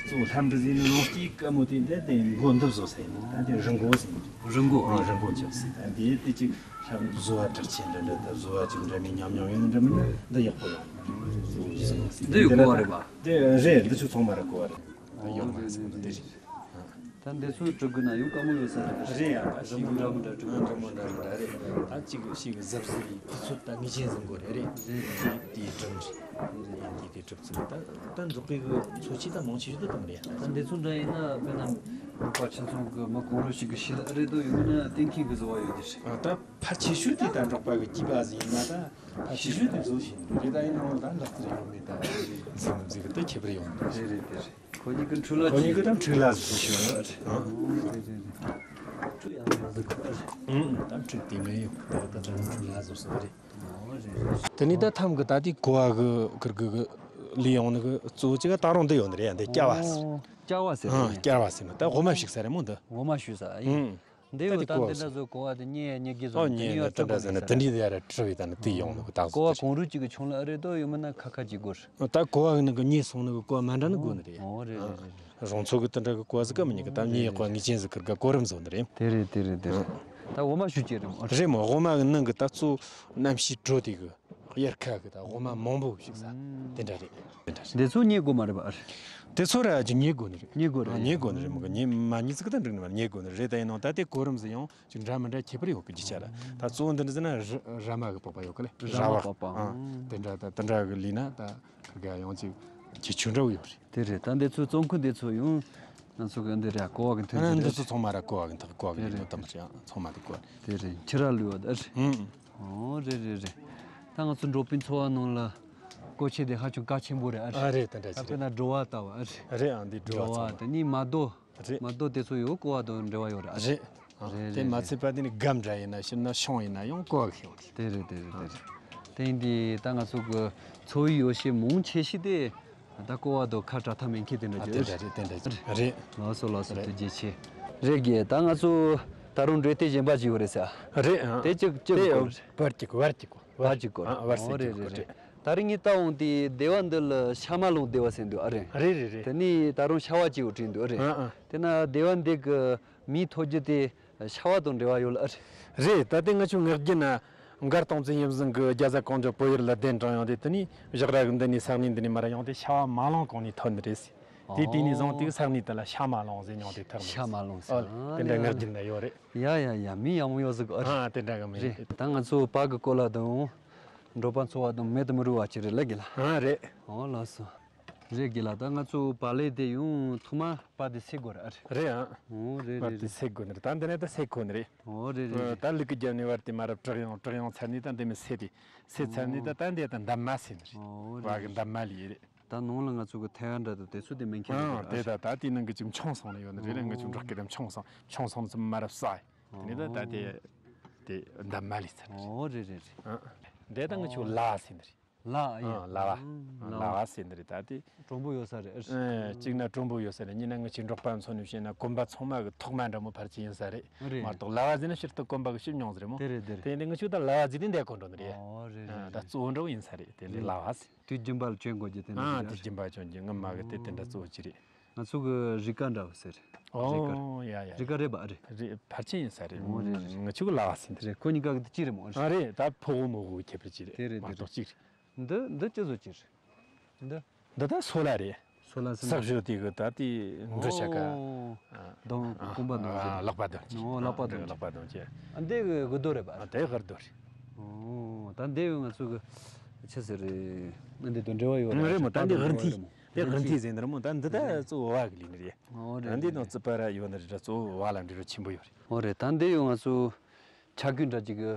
གཙོ་བོ་ལྷམ་འདྲི་ཟིན་ནི་ནང་སྐྱེས་ཀ་མོ་དེ་འདྲ་དེ་མགོ་འདི་བཟོ་ས་ཡིན། ད་དེ་རི་མགོ་ཟེར། རི་མགོ། ཨོ། རི་མགོ་ཆགས་ཟེར། ད་དེ་དེ་ཅིག་ལྷམ་བཟོ་བ་གྲགས་ཆེན་འདྲ་འདྲ་ད་བཟོ་བ་ཅིག་འདྲ་མིན་ཉམས་མྱོང་ཡོད་འདྲ་མིན་འདི་ཡག་པོ་ཡོད། འདི་ཡོད་གོ་བ་རེད་པ། དེ་རེད། འདི་ཚོ་ཚང་མ་ར་གོ་བ་རེད། ད་ཡོད་མ་ཟེར་ན་དེ་རེད། ད་འདི་ཚོ་གྲུབ་དགོས་ན་ཡང་དཀའ་མོ་ཡོད་ས་རེད། རེད་ཡ། ད་རི་མོ་འདྲ་མོ་འདྲ་གྲུབ། རི་མོ་འདྲ་མོ་འདྲ་རེད། ད་གཅིག་གི་ཞིག་གི་གཟབ་གཟབ་ཡིན། དུས་ཚོད་ད་ངེས་ཅན་ཟིན་དགོས་རེད། རེད། དེ་དེའི་གྲུབ་རེད། དེ་དེ་གྲུབ་ཚུལ་ད་ད་འཛུགས་པའི་གི་ཚོ་ཆེ་ད་མང་ཆེ་ཤོས་ད་དམ་རེད། ད་འདི་ཚོ་འདྲ་ཡིན་ན་དཔེར་ན་འབྲོག་པ་ཁྱིམ་ཚང་གི་མི་གང་རུང་ཞིག་གི་ཤི་ལ་རེད་དོ། ཡོད་ན་གཏན་འཁེལ་གི་བཟོ་བ་ཡོད་རྒྱུ་རེད། ད་ཕལ་ཆེ་ཤོས་དེ་ད་འབྲོག་པ་གི་སྐྱེས་པ་ཟིག་ཡིན་ན་ད་ཕལ་ཆེ་ཤོས་དེ་བཟོ་བཞིན་རེད། ད་ཡིན་ནའང་ད་ལག་རྩལ་ཡོད་མེད་ད་འཛིན་མི་འཛིན་གི་ད་ཁྱད་པར་ཡོང་གི་རེད། རེད་རེད་རེད། ཁོ་གཉིས་ཀྱི་འཕྲུལ་ལ། ཁོ་གཉིས་ཀྱི་ད་འཕྲུལ་ལ་ཟིག་ཤོད། ཨ། ཨང་། ཁྲུ་ཡང་ཡང་ཟིག་ཁོ། ཨང་། ད་འཕྲུལ་དེ་མེད་ཡོད། ད་ད་ད་འཕྲུལ་ལ་ཟིག་ཟིག་རེད། ཨོ། རེད་རེད། དེ་ནས་ད་ཐམ་གི་ད་དེ་གོ་བ་གི་ཁིར་གི་གི་ལས་ཡོང་ནི་གི་གཙོ་བོ་གཅིག་ག་ད་རུང་འདི་ཡོད་ནི་རེད། འདི་སྐྱ་བ་ཟེར། ཨོ། སྐྱ་བ་ཟེར། ཨང་། རེད། སྐྱ་བ་ཟེར་ནི་ད་འོ་མ་ཞིག་ཟེར་རེད་མོ་འདི། འོ་མ་ཞིག་ཟེར། ཨང་། འདི་ཡོད། ད་ད་འདི་འདྲ་བཟོ་གོ་བ་དེ་ཉེ་ཉེ་གི་བཟོ། ཨོ། ཉེ་ཉེ་ད་འདྲ་ཟེར་ན་དེ་འདྲའི་ཡ་ར་བྲི་བའི་ད་ནི་དེ་ཡོང་ནི་གི་ད་གོ་བ་གང་རུང་གཅིག་གི་ཆུང་ལ་ཨ་རེ་དོ་ཡོད་མིན་ན་ཁ་ཁ་གཅིག་དགོས། ད་གོ་བ་གི་ནང་གི་ཉེ་སོང་ནི་གི་གོ་བ་མ་འདྲ་ནི་དགོས་ནི་རེད། ཨོ། རེད་རེད་རེད། རོང་ཚོ་གི་དེ་འདྲ་གི་གོ་བ་ཟིག་ག་མི་ཉེ་གི་ད་ཉེ་གོ་བ་ངེས་ཅན་ཟིག་གི་ག་གོ་རིམ་བཟོ་ནི་རེད། དེ་རེད་དེ་རེད་དེ་རེད། ད་འོ་མ་ཞུ་ཅེ་རེད་མོ། རེད་མོ། འོ་མ་གི་ནང་གི་ད་གཙོ་གནམ་གཤིས་དྲོ་དེ་གི། དབྱར་ཁ་གི་ད་འོ་མ་མང་པོ་ཞིག་ཟ། ཨང་། དེ་འདྲ་རེད། དེ་འདྲ་རེད། འདི་ཚོ་ཉེ་དགོས་མ་རེད་པ། ཨ་རེད། དེ་ཚོ་ར་ཅིག་ཉེ་དགོས་ནི་རེད། ཉེ་དགོས་རེད། ཨ། ཉེ་དགོས་ནི་རེད། མི་གི་ཉེ་མ་ཉེ་ཚིག་ད་འགྲིག་ནི་མ་རེད། ཉེ་དགོས་ནི་རེད། ད་ཡིན་ནའང་ད་དེ་གོ་རིམ་ཟིག་ཡང་ཅིག་འདྲ་མི་འདྲ་ཁྱད་པར་ཡོད་གི་རྒྱུ་ཆ་ར། ད་གཙོ་བོ་འདི་འདྲ་ཟེར་ན་ར་ར་མ་གི་པགས་པ་ཡོད་གི་ལེ། ར་མ་པགས་པ། ཨང་། དེ་འདྲ་ད་དེ་འདྲ་གི་ལས་ན་ད་ག་ཡང་ཅིག་ཁྱད་ཆོས་འདྲ་བོ་ཡོད་རེད། དེ་རེད། ད་འདི་ཚོ་བཙོང་མཁན་འདི་ཚོ་ཡང་ང་ཚོ་གི་འདི་ར་ཀོ་བ་གི་མཐུན་ཨ། རྒྱུ་འདི་རེད། ཚོ་ཚང་མ་ར་ཀོ་བ་གི་མཐུན། ཀོ་བ་གི་དེ་ལས་རེད། ནོ་དམ་རེད། ཚང་མ་དེ་ཀོ་བ་རེད། དེ་རེད། ཁྱི་ར་ལུས་པ་ད་རེད། ཨང་། ཨོ། རེད་རེད་རེད། ད་ང་ཚོ་འབྲོག་པའི་འཚོ་བ་ནང་ལ་ཀོ་ཆས་དེ་ཧ་ཅང་གལ་ཆེན་པོ་རེད། ཨ་རེད། ཨ་རེད། དེ་འདྲ་ད་ཞིག་དཔེར་རེད། ན་སྒྲོ་བ་ལྟ་བུ། ཨ་རེད། རེད། ཨང་། འདི་སྒྲོ་བ། སྒྲོ་བ་ཚང་མ་དེ་ནི་མ་རྡོ། རེད། མ་རྡོ་དེ་ཚོ་ཡང་ཀོ་བ་དང་འབྲེལ་བ་ཡོད་རེད། ཨ་རེད། རེད། ཨང་། རེད་དེ་རེད་མ་རེད། ཚད་པ་དེ་ནི་སྒམ་འདྲ་ཡིན་ན་ཕྱིར་ན་ཤོང་ཡིན་ན་ཡང་ཀོ་བ་ཤེས་ཡོང་རེད། དེ་རེད་དེ་རེད་དེ་རེད། དེ་ཡིན་དུས་ད་ང་ཚོ་གི་འཚོ་བའི་ཡོ་བྱད་མང་ཆེ་ཤོས་དེ་ད་ཀོ་བ་དང་ཁ་བྲལ་ཐབས་མེད་མཁན་དེ་འདྲ་ཨ། ཅིག་དེ་འདྲ་རེད། དེ་འདྲ་ཅིག་རེད། ལགས་སོ་ལགས་སོ། རེད། ཐུགས་རྗེ་ཆེ། རེད་གི། ད་ང་ཚོ་ད་རུང་འགྲོ་དེ་གཞན་པ་ཅིག་ཡོད་རེད་ཟེར། རེད། ཨང་། དེ་ཅིག་ཅིག་དེ་གོ་རེད། བར་གྱི་གོ། བར་གྱི་གོ། བར་གྱི་གོ། ཨ། བར་ཨོ། སེ་རེད་གྱི་གོ། རེད་རེད། རེད། ད་རིང་ངས་ལྟ་འོང་དེ་སྡེ་བ་འདི་ལ་ཤ་མ་ལོང་སྡེ་བ་ཟེར་འདུག་ཨ་རེད། རེད་རེད་རེད། དེ་ནས་ད་རུང་ཤ་བ་ཅིག་ཡོད་བྲིས་འདུག་ཨ་རེད། ཨ་ཨ། དེ་ན་སྡེ་བ་འདི་གི་མིའི་ཐོ་རྒྱུ་དེ་ཤ་བ་དང་འབྲེལ་བ་ཡོད་ལ། ཨ་རེད། རེད། ད་ལྟའི་ང་ཆོ་ངག་རྒྱུན་ན་མགར་སྟོང་བཙན་ཡིད་བཞིན་གྱི་རྒྱ་བཟའ་གངས་ལྗོངས་བོད་ཡུལ་ལ་གདན་དྲངས་ཡོང་དུས། དེ་ནས་བཞག་ར་གི་འདི་ནས་ས་གནས་འདི་ནས་མར་ཡོང་དུས་ཤ་བ་མ་ལོང་གོང་ནས་ཐོན་ནི་རེད། དེ་དེ་ནས་བཟུང་སྟེ་ས་གནས་དེ་ལ་ཤ་མ་ལོང་ཟེར་མྱོང་དེ་ཐག་མ་ཤ་མ་ལོང་ཟེར། ཨོ། དེ་འདྲ་ངག་རྒྱུན་ན་ཡོད་རེད། ཡ་ཡ་ཡ། མི་ཡག་མོ་ཡོད་ཟིག་ཨ་རེད། ཨ། དེ་འདྲ་གི་མི་རེད། ད་ང་ཚོ་བར་གི་སྐོར་ལ་དང་འབྲོག་པ་འཚོ་བ་དང་མེད་དུ་མི་རུང་བ་ཅིག་རེད་ལ་གི་ལ། ཨ་རེད། ཨོ་ལགས་སོ། རེད། རེད་དགེ་ལགས། ད་ང་ཚོ་བག་ལེབ་དེ་ཡང་ཐོག་མ་པར་དེ་སེལ་དགོས་རེད། རེད་ཨ། ཨོ་རེད་བར་རེད་དེ་རེད། སེལ་དགོས་ནི་རེད། ད་འདི་ནས་ད་སེལ་དགོས་ནི་རེད། ཨོ་རེད་རེད་རེད། ད་ལུག་གི་རྒྱབ་ནས་བར་དེ་མར་ར་བྲེག་ཡོང་བྲེག་ཡོང་ཚར་ནས་ད་འདི་མི་སེལ་དེ། སེལ་ཚར་ནས་ད་ད་འདི་ད་འདབ་མ་སེལ་ནི་རེད། ཨོ་བ་རེད་གི་རེད། འདབ་མ་ལི་རེད། ད་ནང་ལ་ང་ཚོ་གི་ཐལ་བ་འདྲ་དང་དེ་ཚོ་དེ་མེད་མཁན་རེད། ཨང་དེ་ད་ད་དེའི་ནང་གི་ཅིག་མཆོང་སོང་ནི་ཡོད་ནི་རེད། ང་ཚོ་འབྲོག་གི་དེ་མཆོང་སོང་མཆོང་སོང་ཙམ་མར་ར་བསགས། དེ་ནས་ད་ད་དེ་དེ་འདབ་མ་ལི་ཚར་ནི་རེད། ཨོ་རེད་རེད་རེད། ཨང་འདི་ད་ང་ཚོ་ལ་བ་སེལ་ནི་རེད། ལ་ཡ། ཨ་ལ་བ། ཨ་ལ་བ། ལ་བ་ཟེར་འདི་རེད་ད་དེ། དྲོན་པོ་ཡོད་ས་རེད། ཨ་གཅིག་ན་དྲོན་པོ་ཡོད་ས་རེད། གཉིས་ན་ང་ཆོའི་འབྲོག་པ་ཚོ་ནས་བཤད་ན་གོམ་པ་ཚང་མ་གི་ཐོག་མ་འདྲ་མོ་ཕལ་ཆེར་ཡིན་ས་རེད། རེད། མ་གཏོགས་ལ་བ་ཟེར་ན་ཕྱིར་དུ་གོམ་པ་གི་ཞིབ་མྱོང་ཟེར་མོ། དེ་རེད་དེ་རེད། དེ་ནི་ང་ཆོ་ད་ལ་བ་ཟེར་དེ་འདས་གོ་འགྲོ་ནི་རེད། ཨོ་རེད་ཨ་རེད་ད་རེད། གཙོ་བོ་འདྲ་བོ་ཡིན་ས་རེད། དེ་འདི་ལ་བ་ཟེར། དུས་རྒྱུན་པ་ལ་གྱོན་དགོས་རྒྱུ་དེ་འདྲ་ཨ་རེད། དུས་རྒྱུན་པ་གྱོན་རྒྱུ་ངོ་མ་གི་དེ་དེ་འདྲ་གཙོ་བོ་ཅི་རེད། ང་ཚོ་གི་རི་ཀ་འདྲ་བོ་ཟེར། རི་ཀ་རེད་པ། ཨོ་ཡ་ཡ། རི་ཀ་རེད་པ་རེད། རེད་ཕལ་ཆེར་ཡིན་ས་རེད། ཨོ་རེད་རེད། ང་ཆོ་གི་ལ་བ་ཟེར་འདི་རེད། ཁོ་གཉིས་ཀ་གི་དེ་གཅིག་རེད་མོ། ཨ་རེད་ད་ཕོ་བོ་མོ་བོ་གི་ཁྱད་པར་ཅི་རེད། དེ་རེད་མ་དེ་གཏོགས་རེད། གཅིག་རེད། འདི་འདི་ཅི་བཟོ་ཅི་རེད། འདི། འདི་ད་སོ་ལ་རེད། སོ་ལ་ཟེར་ན། ཟག་བཞོ་དེ་གི་ད་དེ་འདྲུ་ཆ་ག་ཨོ། གདོང་ཨ་རྐང་པ་གདོང་ཨ་ཟེར། ལག་པ་གདོང་ཅན། ཨོ་ལག་པ་གདོང་ཅན། ལག་པ་གདོང་ཅན། ཨ་འདི་གི་དགུ་རྡོ་རེད་པ། ཨ་དེ་དགུ་རྡོ་རེད། ཨོ་ད་འདི་ཡོད་ང་ཚོ་གི་ཆི་ཟེར་རེད། ཨ་འདི་དང་འབྲེལ་བ་ཡོད་རེད། རེད་མོ། ད་འདི་དགུ་རྡོ་རེད་མོ། དེ་དགུ་རྡོ་ཟེར་འདི་རེད་མོ། ད་འདི་ད་གཙོ་བོ་བ་གི་ལས་ནི་རེད། ཨོ་རེད། ད་འདི་རེད་ནང་རྩིག་པ་ར་ཡོད་ནི་རེད། ད་གཙོ་བོ་བ་ལ་འབྲེལ་བ་ཆེན་པོ་ཡོད་རེད། ཨོ་རེད། ད་འདི་ཡོད་ང་ཚོ་ཆ་གོས་འདྲ་ཅིག་གི་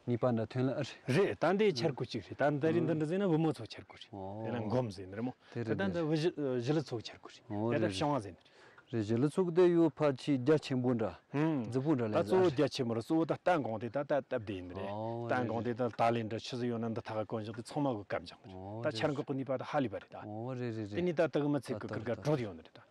ནུས་པ་འདྲ་ཐོན་ལ་ཨ་རེད། རེད། ད་འདི་འཆར་སྒོ་གཅིག་རེད། ད་འདི་རིགས་འདི་འདྲ་ཟེར་ན་བུ་མོ་ཚོ་འཆར་སྒོ་རེད། ཨོ། དེ་ལ་འགོམ་ཟེར་ནི་རེད་མོ། དེ་རེད་ད་དེ་འདི་རེད། བུ་གཞི་གཞི་ལུ་ཚོ་འཆར་སྒོ་རེད། ཨོ་དེ་ལ་རེད་བྱང་བ་ཟེར་ནི་རེད། རེད། གཞི་ལུ་ཚོ་དེ་ཡོད་ཕལ་ཆེར་རྒྱ་ཆེན་པོ་འདྲ། ཧུམ། རྫི་པོ་འདྲ་ད་ལས་གཙོ་བོ་ཟེར། རྒྱ་ཆེན་པོ་རེད། གཙོ་བོ་ད་རྟ་འགོང་དེ་ད་ད་སྟབས་བདེ་ཡིན་ནི་རེད། ཨོ་རྟ་འགོང་རེད་དེ་ད་རེད། ད་ལས་འདྲ་ཆི་ཟིག་ཡོད་ན་འདི་ཐག་ག་གོན་བཞག་དེ་ཚང་མ་གི་བཀབ་བཞག་ནི་རེད། ཨོ་ད་རེད་ཆར་འགོག་གི་ནུས་པ་ད་ཧ་ལས་པ་རེད་ད། ཨོ་རེད་རེད་རེད། དེ་ནས་ད་དག་མི་ཚིག་གི་ད་ཁིར་ད་ག་ད་གྲོད་ཡོད་ནི་རེད་ད།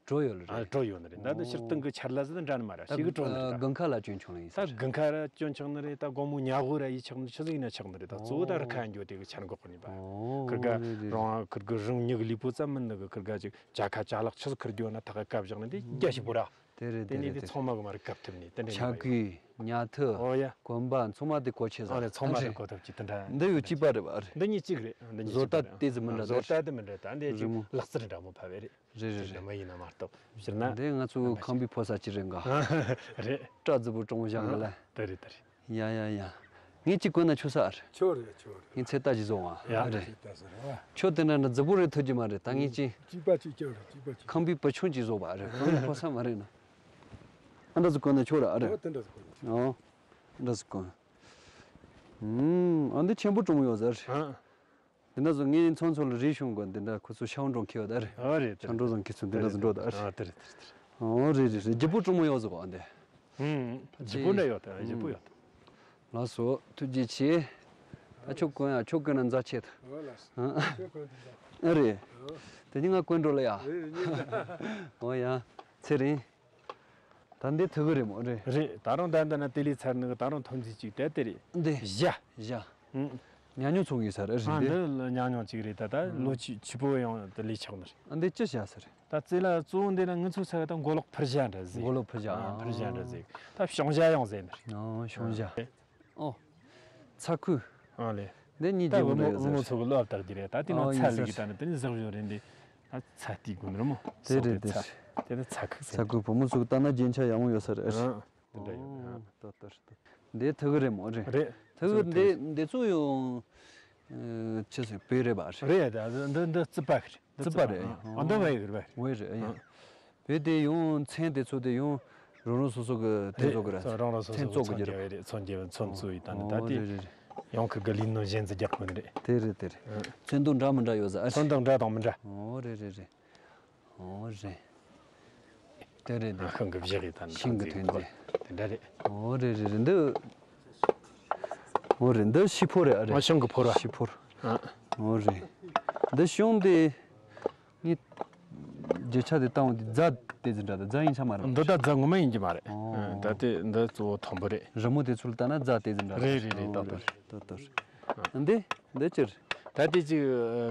གྲོ་ཡོད་ལ་ཨ་རེད། གྲོ་ཡོད་ནི་རེད། ད་འདི་ཕྱིར་གཏོང་གི་ཆར་ལ་ཟེར་ན་འདྲ་ནི་མ་རེད། ད་ཞིག་གི་གྲོ་ནི་རེད་ད། དགུན་ཁ་ལ་གྱོན་ཆོག་ནི་ཡིན་ས་ད་རེད། དགུན་ཁ་ར་གྱོན་ཆོག་ནི་རེད། ད་དགོང་མོ་ཉལ་ཧོ་ར་ཡི་ཆག་ནི་ཆི་ཟིག་ཡིན་ན་ཆག་ནི་རེད། ད་གཙོ་བོ་ད་རི་ཁ་འགྱོ་དེ་གི་ཆར་འགོག་གི་ནུས་པ། ཨོ་ཁིར་ག་རེད་རེད། རང་ཁིར་གི་རང་མྱི་གི་ལུས་པོ་ཙམ་མིན་ནི་གི་ཁིར་ག་ཅིག་ཇ་ཁ་ཅ་ལག་ཆི་ཟིག་ཁིར་འགྱོ་ན་ཐག་ག་བཀབ་བཞག་ནི་དེ་རྒྱ་ཞིག་པོ་ར། དེ་རེད་དེ་དེ་ནས་རེད་དེ་དེ་ཚང་མ་གི་མ་རེད་བཀབ་ཐུབ་ནི་དེ་འདྲ་ཆ་ཡིན་པ་ཡིན། གོས་ཉལ་ཐུབ། ཨོ་ཡ། གོན་པ་ཚང་མ་དེ་གོ་ཆེ་ཟ་ཨ་རེད། ཚང་མ་རེད་གོ་ཐུབ་ཀྱི་དེ་འདྲ། འདི་ཡོད་གཅིག་པ་རེད་པ་རེད། འདི་གཉིས་གཅིག་རེད། འདི་གཉིས་བཟོ་ལྟ་གཅིག་པ་རེད། དེ་ཟིག་མི་འདྲ་བཟོ་ལྟ་དེ་མི་འདྲ། ད་འདི་རེད་ཅིག་མོ། ལག་རྩལ་འདྲ་མོ་ཕ་བེ་རེད། རེད་རེད་རེད། མ་ཡིན་ན་མ་གཏོགས་ཕྱིར་ན། འདི་ང་ཚོ་ཁང་པའི་ཕོ་ས་ཅི་རེད་འགའ། རེད། སྐྲ་རྫི་པོ་གྲོང་བཞག་གི་ལ། དེ་རེད་དེ་རེད། ཡ་ཡ་ཡ། ངས་ཅིག་གོན་ན་ཆོག་ས་ཨ་རེད། ཆོག་རེད་ཆོག་རེད། ངས་ཚེ་ལྟ་ཅིག་བཟོ་བ་ཡ། ཨ་རེད། ཚེ་ལྟ་ཟེར་བ། ཁྱོད་དེ་འདྲ་འདྲ་རྫི་པོ་རེད་ཐུབ་ཀྱི་མ་རེད། ད་ངས་ཅིག་གཅིག་པ་གཅིག་ཀྱང་རེད། གཅིག་པ་གཅིག་ཁང་པའི་བུ་ཆུང་ཅིག་བཟོ་བ་རེད། ཁང་པའི་ཕོ་ས་མ་རེད་ན། ཨ་འདྲ་ཟིག་གོན་ན་ཆོག་ར་ཨ་རེད། ཨོ་དེ་འདྲ་ཟིག་གོན། ཨོ། འདྲ་ཟིག་གོན། ཨུམ། ཨ་འདི་ཆེན་པོ་གྲོང་ཡོད་ཟེར། ཨ། འདི་འདྲ་ཟིག་ངའི་ཚང་ཚོ་ལ་རེ་ཞུ་དགོས། འདི་འདྲ་ཁོ་ཚོ་ཤང་གྲོང་ཁེ་ཡོད་ད་རེད། ཨ་རེད། ཤང་གྲོང་ཟིག་ཁེ་ཚོ་འདི་འདྲ་ཟིག་འགྲོ་ད་རེད། ཨ་དེ་རེད་དེ་རེད་དེ་རེད། ཨོ་རེད་རེད་རེད། རྒྱལ་པོ་གྲོང་མོ་ཡོད་ཟིག་གོ་འདི། ཨུམ། ཕལ་ཆེར་བརྗིད་པོ་འདྲ་ཡོད་ད། བརྗིད་པོ་ཡོད་ད། ལགས་སོ། ཐུགས་རྗེ་ཆེ། ད་ཁྱོད་གོན་ཡ། ཁྱོད་གོན་ན་མཛའ་ཆེ་ད། ཨོ་ལགས་སོ། ཨ། ཁྱོད་གོན་དེ་འདྲ། ཨ་རེད། ཨོ། དེ་ནི་ང་གོན་འགྲོ་ལ་ཡ། རེད་རེད། ཨོ་ཡ། ཚེ་རིང་། ད་འདི་ཐུག་གི་རེད་མོ་རེད། རེད། ད་རུང་ད་འདི་ན་དེ་ལས་ཚར་ནི་གི་ད་རུང་ཐོན་རྫས་གཅིག་དེ་དེ་རེད། འདི། བཞག་བཞག་ཨུམ། ཉ་ཉོ་ཚོང་གི་ས་རེད་ཨ་རེད་འདི། འདི་ཉ་ཉོ་གཅིག་རེད་ད། ད་ཨུམ། ལོ་ཆི་ཆི་པོ་ཡང་དེ་ལས་ཆགས་ནི་རེད། ཨ་འདི་ཅི་བྱ་ས་རེད། ད་རྩེ་ལ་གཙོ་བོ་འདི་ན་ང་ཚོ་ས་ག་ད་མགོ་ལོག་ཕུར་བཞག་འདྲ་ཟིག་མགོ་ལོག་ཕུར་བཞག་ཨ་ཕུར་བཞག་འདྲ་ཟིག་ད་བྱང་བཞག་ཡང་ཟེར་ནི་རེད། ཨོ་བྱང་བཞག་ཨོ། ཚ་ཁུ། ཨ་ལེ། འདི་གཉིས་ད་རྒྱུ་བུ་མོ་འདྲ་ཡོད་བུ་མོ་ས་ཚོ་གི་བློ་ལྟར་གྱི་རེད། ད་དེ་ནང་ཨོ་ཚ་ཡིན་ལི་ས་གི་ད་ནི་དེ་ནི་ཟག་བཞོ་རེད་འདི། ད་ཚ་དེ་དགོས་ནི་རེད་མོ། དེ་རེད་དེ་ཚ་རེད། དེ་ནི་ཚ་ཁུག་ཟེར། ཚ་ཁུག་བུ་མོ་ཚོ་གི་ལྟ་ན་རྒྱན་ཆ་ཡག་མོ་ཡོད་ས་རེད་ཨ་རེད། ཨ། དེ་འདྲ་ཡོད་རེད། ཨོ། ད་ལྟ་རེད། འདི་ཐུག་གི་རེད་མོ་རེད། རེད། ཐུག་གི་འདི་འདི་ཚོ་ཡང་ཆི་ཟེར་བོད་རེད་པ་རེད། རེད་ད་འདི་འདི་རྩིད་པ་གི་རེད། རྩིད་པ་རེད། ཨ་འདི་བས་གི་རེད་པ། བས་རེད་ཡ། བོད་དེ་ཡང་མཚན་དེ་ཚོ་དེ་ཡང་རང་རང་སོ་སོ་གི་དེ་རེད། ཚོ་གི་རེད། རང་རང་སོ་སོ་མཚན་གི་ཚོགས་གི་ཚོན་རྒྱབ་རེད། ཚོན་རྒྱབ་ཚོན་བཙུགས་ཡི་ད་ནི་ད་ཨོ་དེ་རེད་རེད་རེད། ཡང་ཁིར་གི་ལི་ནོ་གཞན་ཟིག་རྒྱག་གི་རེད། དེ་རེད་དེ་རེད། ཨ། ཚོན་མདོག་འདྲ་མི་འདྲ་ཡོད་ས་ཨ། ཚོན་མདོག་འདྲ་དང་མི་འདྲ། ཨོ་རེད་རེད་རེད། ཨོ་རེད། དེ་རེད་དེ། ཤིང་གི་བཞག་ཡོད་ད་ནི་ཤིང་གི་ཐོན་རྫས། དེ་འདྲ་རེད། ཨོ་རེད་རེད་རེད་འདི། ཨོ་རེད་འདི་ཤི་ཕོར་རེད་ཨ་རེད། ཨ་ཤིང་གི་ཕོར་བ། ཤི་ཕོར། ཨ། ཨོ་རེད། འདི་ཤིང་དེ། ངས། རྒྱུ་ཆ་དེ་བཏང་བ་དེ་རྫ་དེ་ཚོ་འདྲ་ད་རྫ་ཡིན་ཆ་མ་རེད། འདི་ད་རྫ་ངོ་མ་ཡིན་གྱི་མ་རེད། ཨོ། ད་དེ་འདི་གཙོ་བོ་དང་པོ་རེད། རི་མོ་དེ་ཚོ་ལ་ལྟ་ན་རྫ་དེ་ཚོ་འདྲ་རེད། རེད་རེད་རེད། ཨོ་ཏོག་ཏོག་རེད། ཏོག་ཏོག་རེད། ཨ། འདི་འདི་ཅི་རེད། ད་དེ་ཅིག་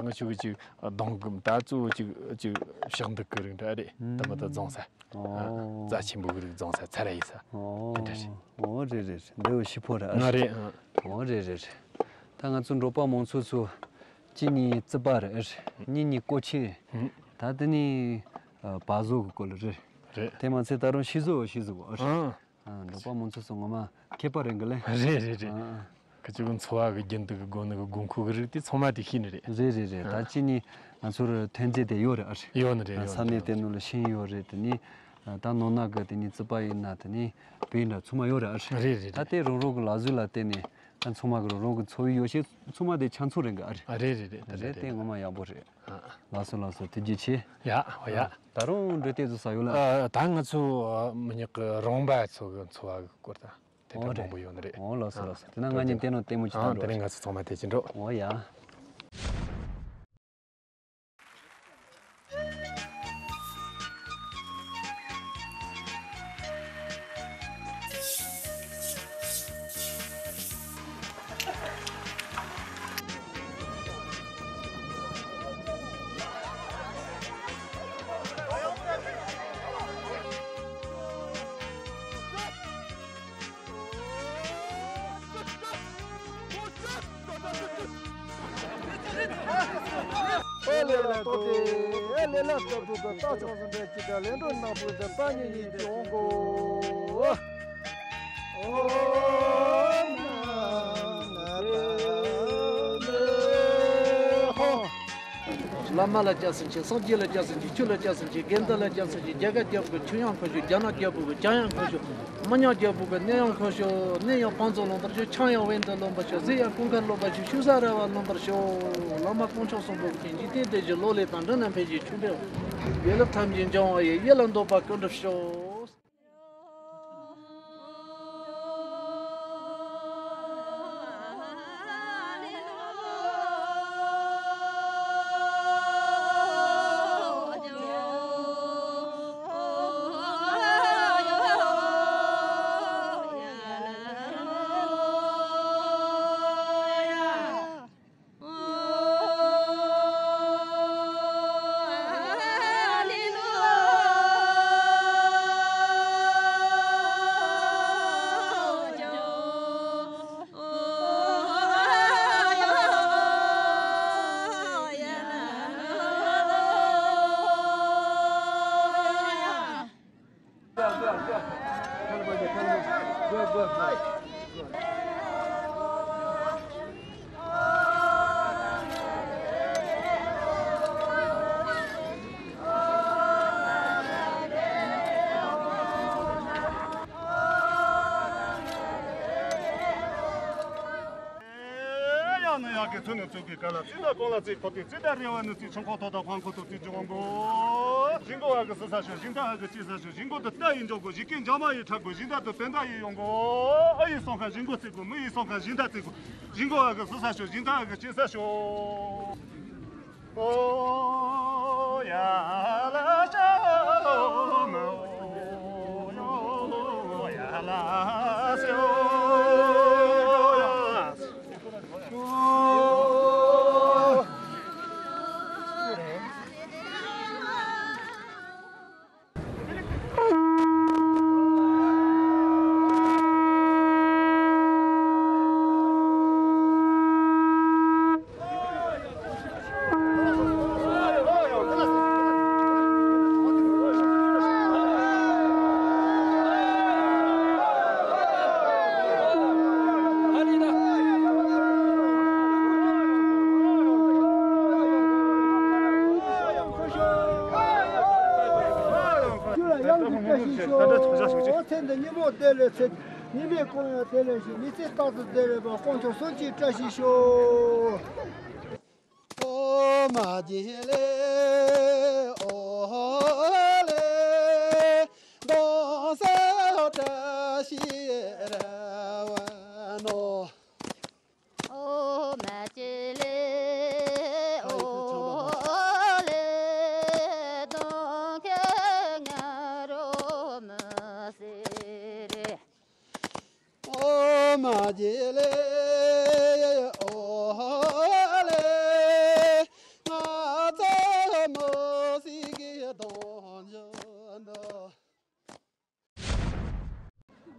ང་ཆུ་གི་ཅིག་གདོང་གི་ད་གཙོ་བོ་ཅིག་ཅིག་ཕྱག་འདུག་གི་རིགས་འདྲ་རེད། ད་མ་ད་རྫོང་ས། ཨོ། རྫ་ཆེན་པོ་གི་རིགས་རྫོང་ས་ཚ་ར་ཡིན་ས། ཨོ། དེ་འདྲ་རེད། ཨོ་རེད་རེད་རེད། འདི་བོ་ཤི་ཕོ་ར། ང་རེད། ཨོ་རེད་རེད་རེད། ད་ང་ཚོ་འབྲོག་པ་མང་ཚོགས་ཚོ་གཅིག་ནི་རྩིད་པ་རེད། གཉིས་ནི་ཀོ་ཆེ། ད་དེ་ནི་བ་བཟོ་གི་སྐོར་ལ་རེད། རེད། དེ་མ་ཚད་ད་རུང་ཤི་བཟོ་ཤི་བཟོ་གོ་རེད། ཨང་། ཨ། འབྲོག་པ་མང་ཚོགས་ཚོ་ངོ་མ་མཁས་པ་རེད་གི་ལེ། རེད་རེད་རེད། ཨ། ཁྱེད་ཀྱི་འཚོ་བ་གི་རྒྱུན་དུ་གི་དགོས་ནི་གི་དགོས་མཁོ་གི་རིགས་དེ་ཚང་མ་དེ་ཤེས་ནི་རེད། རེད་རེད་རེད། ད་ཨ་ཅི་ནི་ང་ཚོར་ཐོན་རྫས་དེ་ཡོད་རེད་ཨ་རེད། ཡོད་ནི་རེད། ཨ་ཡོད་ས་ནི་གནས་རེད། དེ་ནང་ལ་ཤིང་ཡོད་རེད། དེ་ནི་ད་ནོར་ན་གི་དེ་ནི་རྩིས་པ་ཡིན་ན་དེ་ནི་བེ་འདྲ་ཚང་མ་ཡོད་རེད་ཨ་རེད། རེད་རེད་ད་རེད། དེ་རང་རང་གི་ལག་བཟོས་ལ་བརྟེན་ནས་ད་ཚང་མ་གི་རང་རང་གི་འཚོ་བའི་ཡོ་བྱད་ཚང་མ་དེ་ཆ་མཚུངས་རེད་གི་ཨ་རེད། ཨ་རེད་རེད་རེད། ད་རེད་རེད་དེ་རེད། ངོ་མ་ཡག་པོ་རེད། ཨ། ལགས་སོ་ལགས་སོ། ཐུགས་རྗེ་ཆེ། ཡ་ཨོ་ཡ། ད་རུང་འགྲོ་དེ་ཚོ་ས་ཡོད་ལ། ཨ། ད་ང་ཚོ་མི་ཉག་གི་རོང་པ་ཚོ་གི་འཚོ་བ་གི་སྐོར་དང་དེ་འདྲ་ཨོ་མང་རེད། པོ་ཡོད་ནི་རེད། ཨོ་ལགས་སོ་ཨ། ལགས་སོ། དེ་ན་ང་གཉིས་དེ་ནང་ལྟད་མོ་ཅིག་ཨ་ལྟ་དེ་ནས་འགྲོ། ང་ཚོ་ཚང་མ་དེ་ཅི་འགྲོ། ཨོ་ཡ། ཨེ་ལེ་ལ་ཏོ་ཏེ། ཨེ་ལེ་ལ་ཏོ་ཏེ། ད་ཆོག་སུ་འདྲ་ཅི་ད་ལེན་འགྲོ་ནག་པོ་ད་པ་ཉི་ཉི་ཅི་འོང་གོ། ཨོ་ན་ན་ད་ཧོ། བླ་མ་ལ་སྐྱབས་སུ་མཆི། སངས་རྒྱས་ལ་སྐྱབས་སུ་མཆི། ཆོས་ལ་སྐྱབས་སུ་མཆི། དགེ་འདུན་ལ་སྐྱབས་སུ་མཆི། རྒྱ་གར་རྒྱལ་པོ་གི་ཆོས་ཡང་འཁོར་ཤོག་རྒྱ་ནག་རྒྱལ་པོ་གི་ཇ་ཡང་འཁོར་ཤོག་མི་ཉག་རྒྱལ་པོ་གི་གནས་ཡང་འཁོར་ཤོག་གནས་ཡང་བང་མཛོད་ལུང་དར་ཤོག་ཆང་ཡང་བན་དུ་ལུང་པར་ཤོག་གཟིག་ཡང་ཀུན་དགའ་ལུང་པར་ཤོག་ཤུགས་ས་ར་བ་ལུང་དར་ཤོག་བླ་མ་དཀོན་མཆོག་གསུམ་པོ་གི་འཇིག་རྟེན་བདེ་སྐྱིད་ལོ་ལེགས་དང་འབྲིང་ནས་འཕེལ་ཞིང་ཕྱུག་འཕེལ། དགེ་ལེགས་ཐམས་ཅད་འབྱུང་བ་ཡི། ཡིད་ལ་འདོད་པ་ཀུན་འགྲུབ་ཤོག་ཡང་ནི་ཡང་གི་ཚུལ་ནི་ཚུལ་གྱི་ག་ལ་ཚིག་དང་གོང་ལ་ཚིག་ཁོ་ཏི་ཚིག་དང་རེ་བ་ནི་ཚིག་ཆུང་ཁོ་ཐོག་དང་ཁོང་ཁོ་ཐོག་ཚིག་ཅུང་གོ། ཞིང་གོ་བ་གི་སི་ས་ཤོ་ཞིང་ད་ཨ་གི་ཅི་ས་ཤོ་ཞིང་གོ་དུ་ལྟ་ཡི་འཇོག་གོ་ཞིང་གི་འཇག་མ་ཡི་ཁྲག་གོ་ཞིང་ད་དུ་དོན་ད་ཡི་ཡོང་གོ། ཨ་ཡི་སོང་ཁ་ཞིང་གོ་ཚིག་གོ་མི་ཡི་སོང་ཁ་ཞིང་ད་ཚིག་གོ། ཞིང་གོ་བ་གི་སི་ས་ཤོ་ཞིང་ད་ཨ་གི་ཅི་ས་ཤོ། ཨོ་ཡ་ལ་ཤ་ཨོ་མ་ཨོ་ཡ་ལ་སེ་ཨོ་ཡ། ཚེ་འདི་ཉིན་མོ་བདེ་ལེགས་ཚེ། ཉི་མའི་གུང་ཡང་བདེ་ལེགས་ཤིང་། མི་ཚེ་རྟག་ཏུ་བདེ་ལེགས་པ། དཀོན་མཆོག་གསུམ་གྱི་བཀྲ་ཤིས་ཤོག་ཨོ་མ་ཇི་ལེ་ཨོ་ལེ་གོང་ས་བཀྲ་ཤིས་ར་བ་ནོ། ཨོ་མ་ཇི་ལེ་ཨོ་ལེ་གདོང་ཁ་ང་རོ་མ་སེ་རེ། ཨོ་མ་ཇི་ལེ་ཨོ་ལེ་ང་ཚོ་མོ་སི་གི་གདོང་འཇོ་འདོ།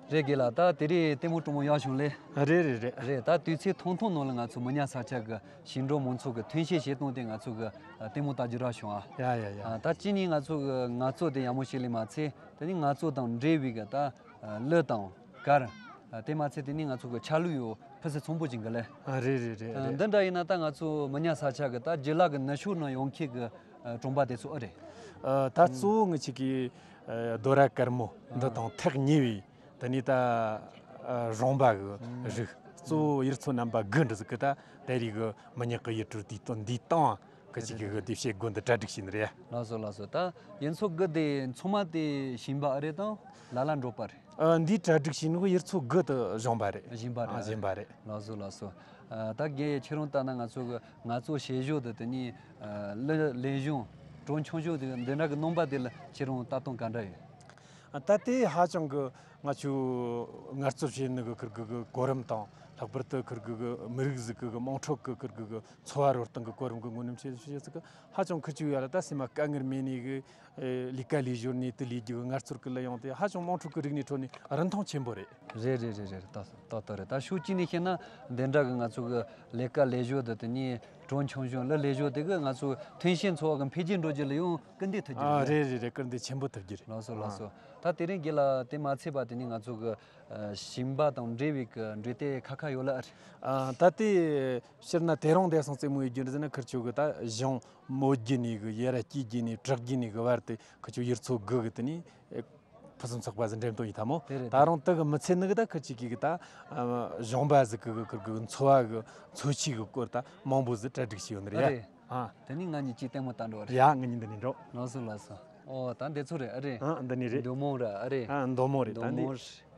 རེད་དགེ་ལགས། ད་དེ་རིང་ལྟད་མོ་སྤྲོ་མོ་ཡག་བྱུང་ལེ། རེད་རེད་རེད། རེད། ད་དུས་ཚོད་ཐུང་ཐུང་ནང་ལ་ང་ཚོ་མི་ཉག་ས་ཆ་གི་ཞིང་འབྲོག་མང་ཚོགས་ཀྱི་ཐོན་སྐྱེད་བྱེད་སྟངས་དེ་ང་ཚོ་གི་ལྟད་མོ་ལྟ་རྒྱུ་རག་བྱུང་ཨ། ཡ་ཡ་ཡ། ད་གཅིག་ནི་ང་ཚོ་གི་ངལ་རྩོལ་དེ་ཡག་མོ་ཞིག་ལས་མ་ཚད་དེ་ནི་ངལ་རྩོལ་དང་འབྲེལ་བའི་གི་ད་གླུ་དང་གར། ཨ། དེ་མ་ཚད་དེ་ནི་ང་ཚོ་གི་ཆ་ལུགས་ཡོད་ཕུན་སུམ་ཚོགས་པོ་ཅིག་གི་ལས། ཨ། རེད་རེད་རེད། ཨ། རེད། འདི་འདྲ་ཡིན་ན་ད་ང་ཚོ་མི་ཉག་ས་ཆ་གི་ད་རྒྱུ་ལག་གི་ནུ་ཞོ་ནང་ཡོང་མཁན་གི་ཨ། གྲོང་པ་དེ་ཚོ་ཨེ་རེད། ཨ། ད་གཙོ་བོ་ངི་ཆི་གི་ཨ། རྡོ་ར་དཀར་མོ་འདི་དང་ཐག་ཉེ་བའི་དེ་ནི་ད་ཨ། རོང་པ་གི་རིགས། གཙོ་བོ་ཡུལ་ཚོ་རྣམ་པ་དགུ་འདྲ་ཟིག་གི་ད་དེ་རིགས་གི་མི་ཉག་གི་ཡུལ་གྲུ་དེའི་དོན་འདིའི་སྟེང་གི་ཅིག་གི་དེ་བྱེད་སྒོ་འདི་གྲ་སྒྲིག་བྱས་ནི་རེད། ལགས་སོ་ལགས་སོ། ད་ཡུལ་ཚོ་དགུ་དེ་ཚང་མ་དེ་ཞིང་པ་ཨེ་རེད་དང་ལ་ལ་འབྲོག་པ་རེད། ཨ། འདིའི་གྲ་སྒྲིག་བྱས་ནི་གི་ཡུལ་ཚོ་དགུ་དེ་ཞིང་པ་རེད། ཞིང་པ་རེད། ཨ། ཞིང་པ་རེད། ལགས་སོ་ལགས་སོ། ཨ། ད་རྒན་ཁྱེད་རང་ལྟ་ན་ང་ཚོ་གི་ངལ་རྩོལ་བྱེད་ཕྱོགས་དེ་དེ་ནི་ཨ། གླུ་ལེན་ཕྱོགས་བྲོ་འཆང་ཕྱོགས་དེ་འདི་འདྲ་གི་རྣམ་པ་དེ་ལ་ཁྱེད་རང་ལྟ་སྟངས་ག་འདྲ་ཡོད། ཨ། ད་དེ་ཧ་ཅང་གི་ང་ཚོས་ངལ་རྩོལ་བྱེད་ནི་གི་ཁིར་གི་གི་གོ་རིམ་དང་། ལྷག་པར་དུ་ཁིར་གི་གི་མི་རིགས་ཟིག་གི་གི་དམངས་ཁྲོད་གི་ཁིར་གི་གི་འཚོ་བ་རོལ་སྟངས་གི་གོ་རིམ་གི་ངོས་ནས་བཤད་བཤད་ཚིག་གི་ཧ་ཅང་ཁི་ཆུ་ཡ་ལ་ད་སེམས་མ་དཀའ་ངལ་མེད་ནི་གི་ཨེ། ལས་ཀ་ལས་ཞོར་ནས་དུ་ལས་རྒྱུ་གི་ངལ་རྩོལ་གི་ལ་ཡོང་དེ་ཧ་ཅང་དམངས་ཁྲོད་གི་རིག་གནས་ཁྲོད་ནས་རིན་ཐང་ཆེན་པོ་རེད། རེད་རེད་རེད་རེད། ད་ཏག་ཏག་རེད། ད་ཕྱོགས་གཅིག་ནས་བཤད་ན་འདི་འདྲ་གི་ང་ཚོ་གི་ལས་ཀ་ལས་ཞོར་དུ་དེ་ནས་བྲོ་འཆང་ཞོར་གླུ་ལེན་ཞོར་དེ་གི་ང་ཚོ་ཐོན་སྐྱེད་འཚོ་བ་གི་འཕེལ་རྒྱས་འགྲོ་རྒྱུ་ལ་ཡང་སྐུལ་འདེད་ཐུབ་རྒྱུ་ཨ། རེད། རེད་རེད། སྐུལ་འདེད་ཆེན་པོ་ཐུབ་རྒྱུ་རེད། ལགས་སོ་ལགས་སོ། ཨ། ད་དེ་རིང་རྒན་ལགས་དེ་མ་ཚད་པ་དེ་ནས་ང་ཚོ་གི་ཨ། ཞིང་པ་དང་འབྲེལ་བའི་གི་འབྲེལ་གཏད་ཁ་ཁ་ཡོད་ལ་ཨ་རེད། ཨ། ད་དེ་སྤྱིར་ན་དེ་རིང་བསྡད་སོང་རྩེད་མོ་ཡོད་རྒྱུ་འདྲ་ཟེར་ན་ཁིར་ཆོ་གི་ད་གཞུང་མོ་བརྒྱུད་ནས་གི་ཡ་ར་སྐྱེས་རྒྱུ་ནས་བྲག་རྒྱུད་ནས་གི་བར་དུ་ཁིར་ཆོ་ཡུལ་ཚོ་དགུ་གི་དེ་ནས་ཨེ། ཕུན་སུམ་ཚོགས་པ་ཟིག་འགྲེམས་སྟོན་ཡིན་ཐལ་མོ། དེ་རེད། ད་རུང་དེ་གི་མི་ཚད་ནི་གི་ད་ཁིར་ཆོ་གི་གི་ད་ཨ། གཞུང་པ་ཟིག་གི་གི་ཁིར་གི་འཚོ་བ་གི་འཚོ་བྱེད་གི་སྐོར་ད་མང་པོ་ཟིག་གྲ་སྒྲིག་བྱས་ཡོད་ནི་རེད། ཨ། རེད། ཨ། དེ་ནི་ང་གཉིས་ཀྱིས་ལྟད་མོ་ལྟ་འགྲོ་བ་རེད། ཡ། ང་གཉིས་འདི་ནས་འགྲོ། ལགས་སོ་ལགས་སོ། ཨོ། ད་འདི་ཚོ་རེད་ཨ་རེད། ཨ། འདི་ནས་རེད། མདོ་མོ་ར་ཨ་རེད། ཨ། མདོ་མོ་རེད། ད་མདོ་འདི་མོ་རེད།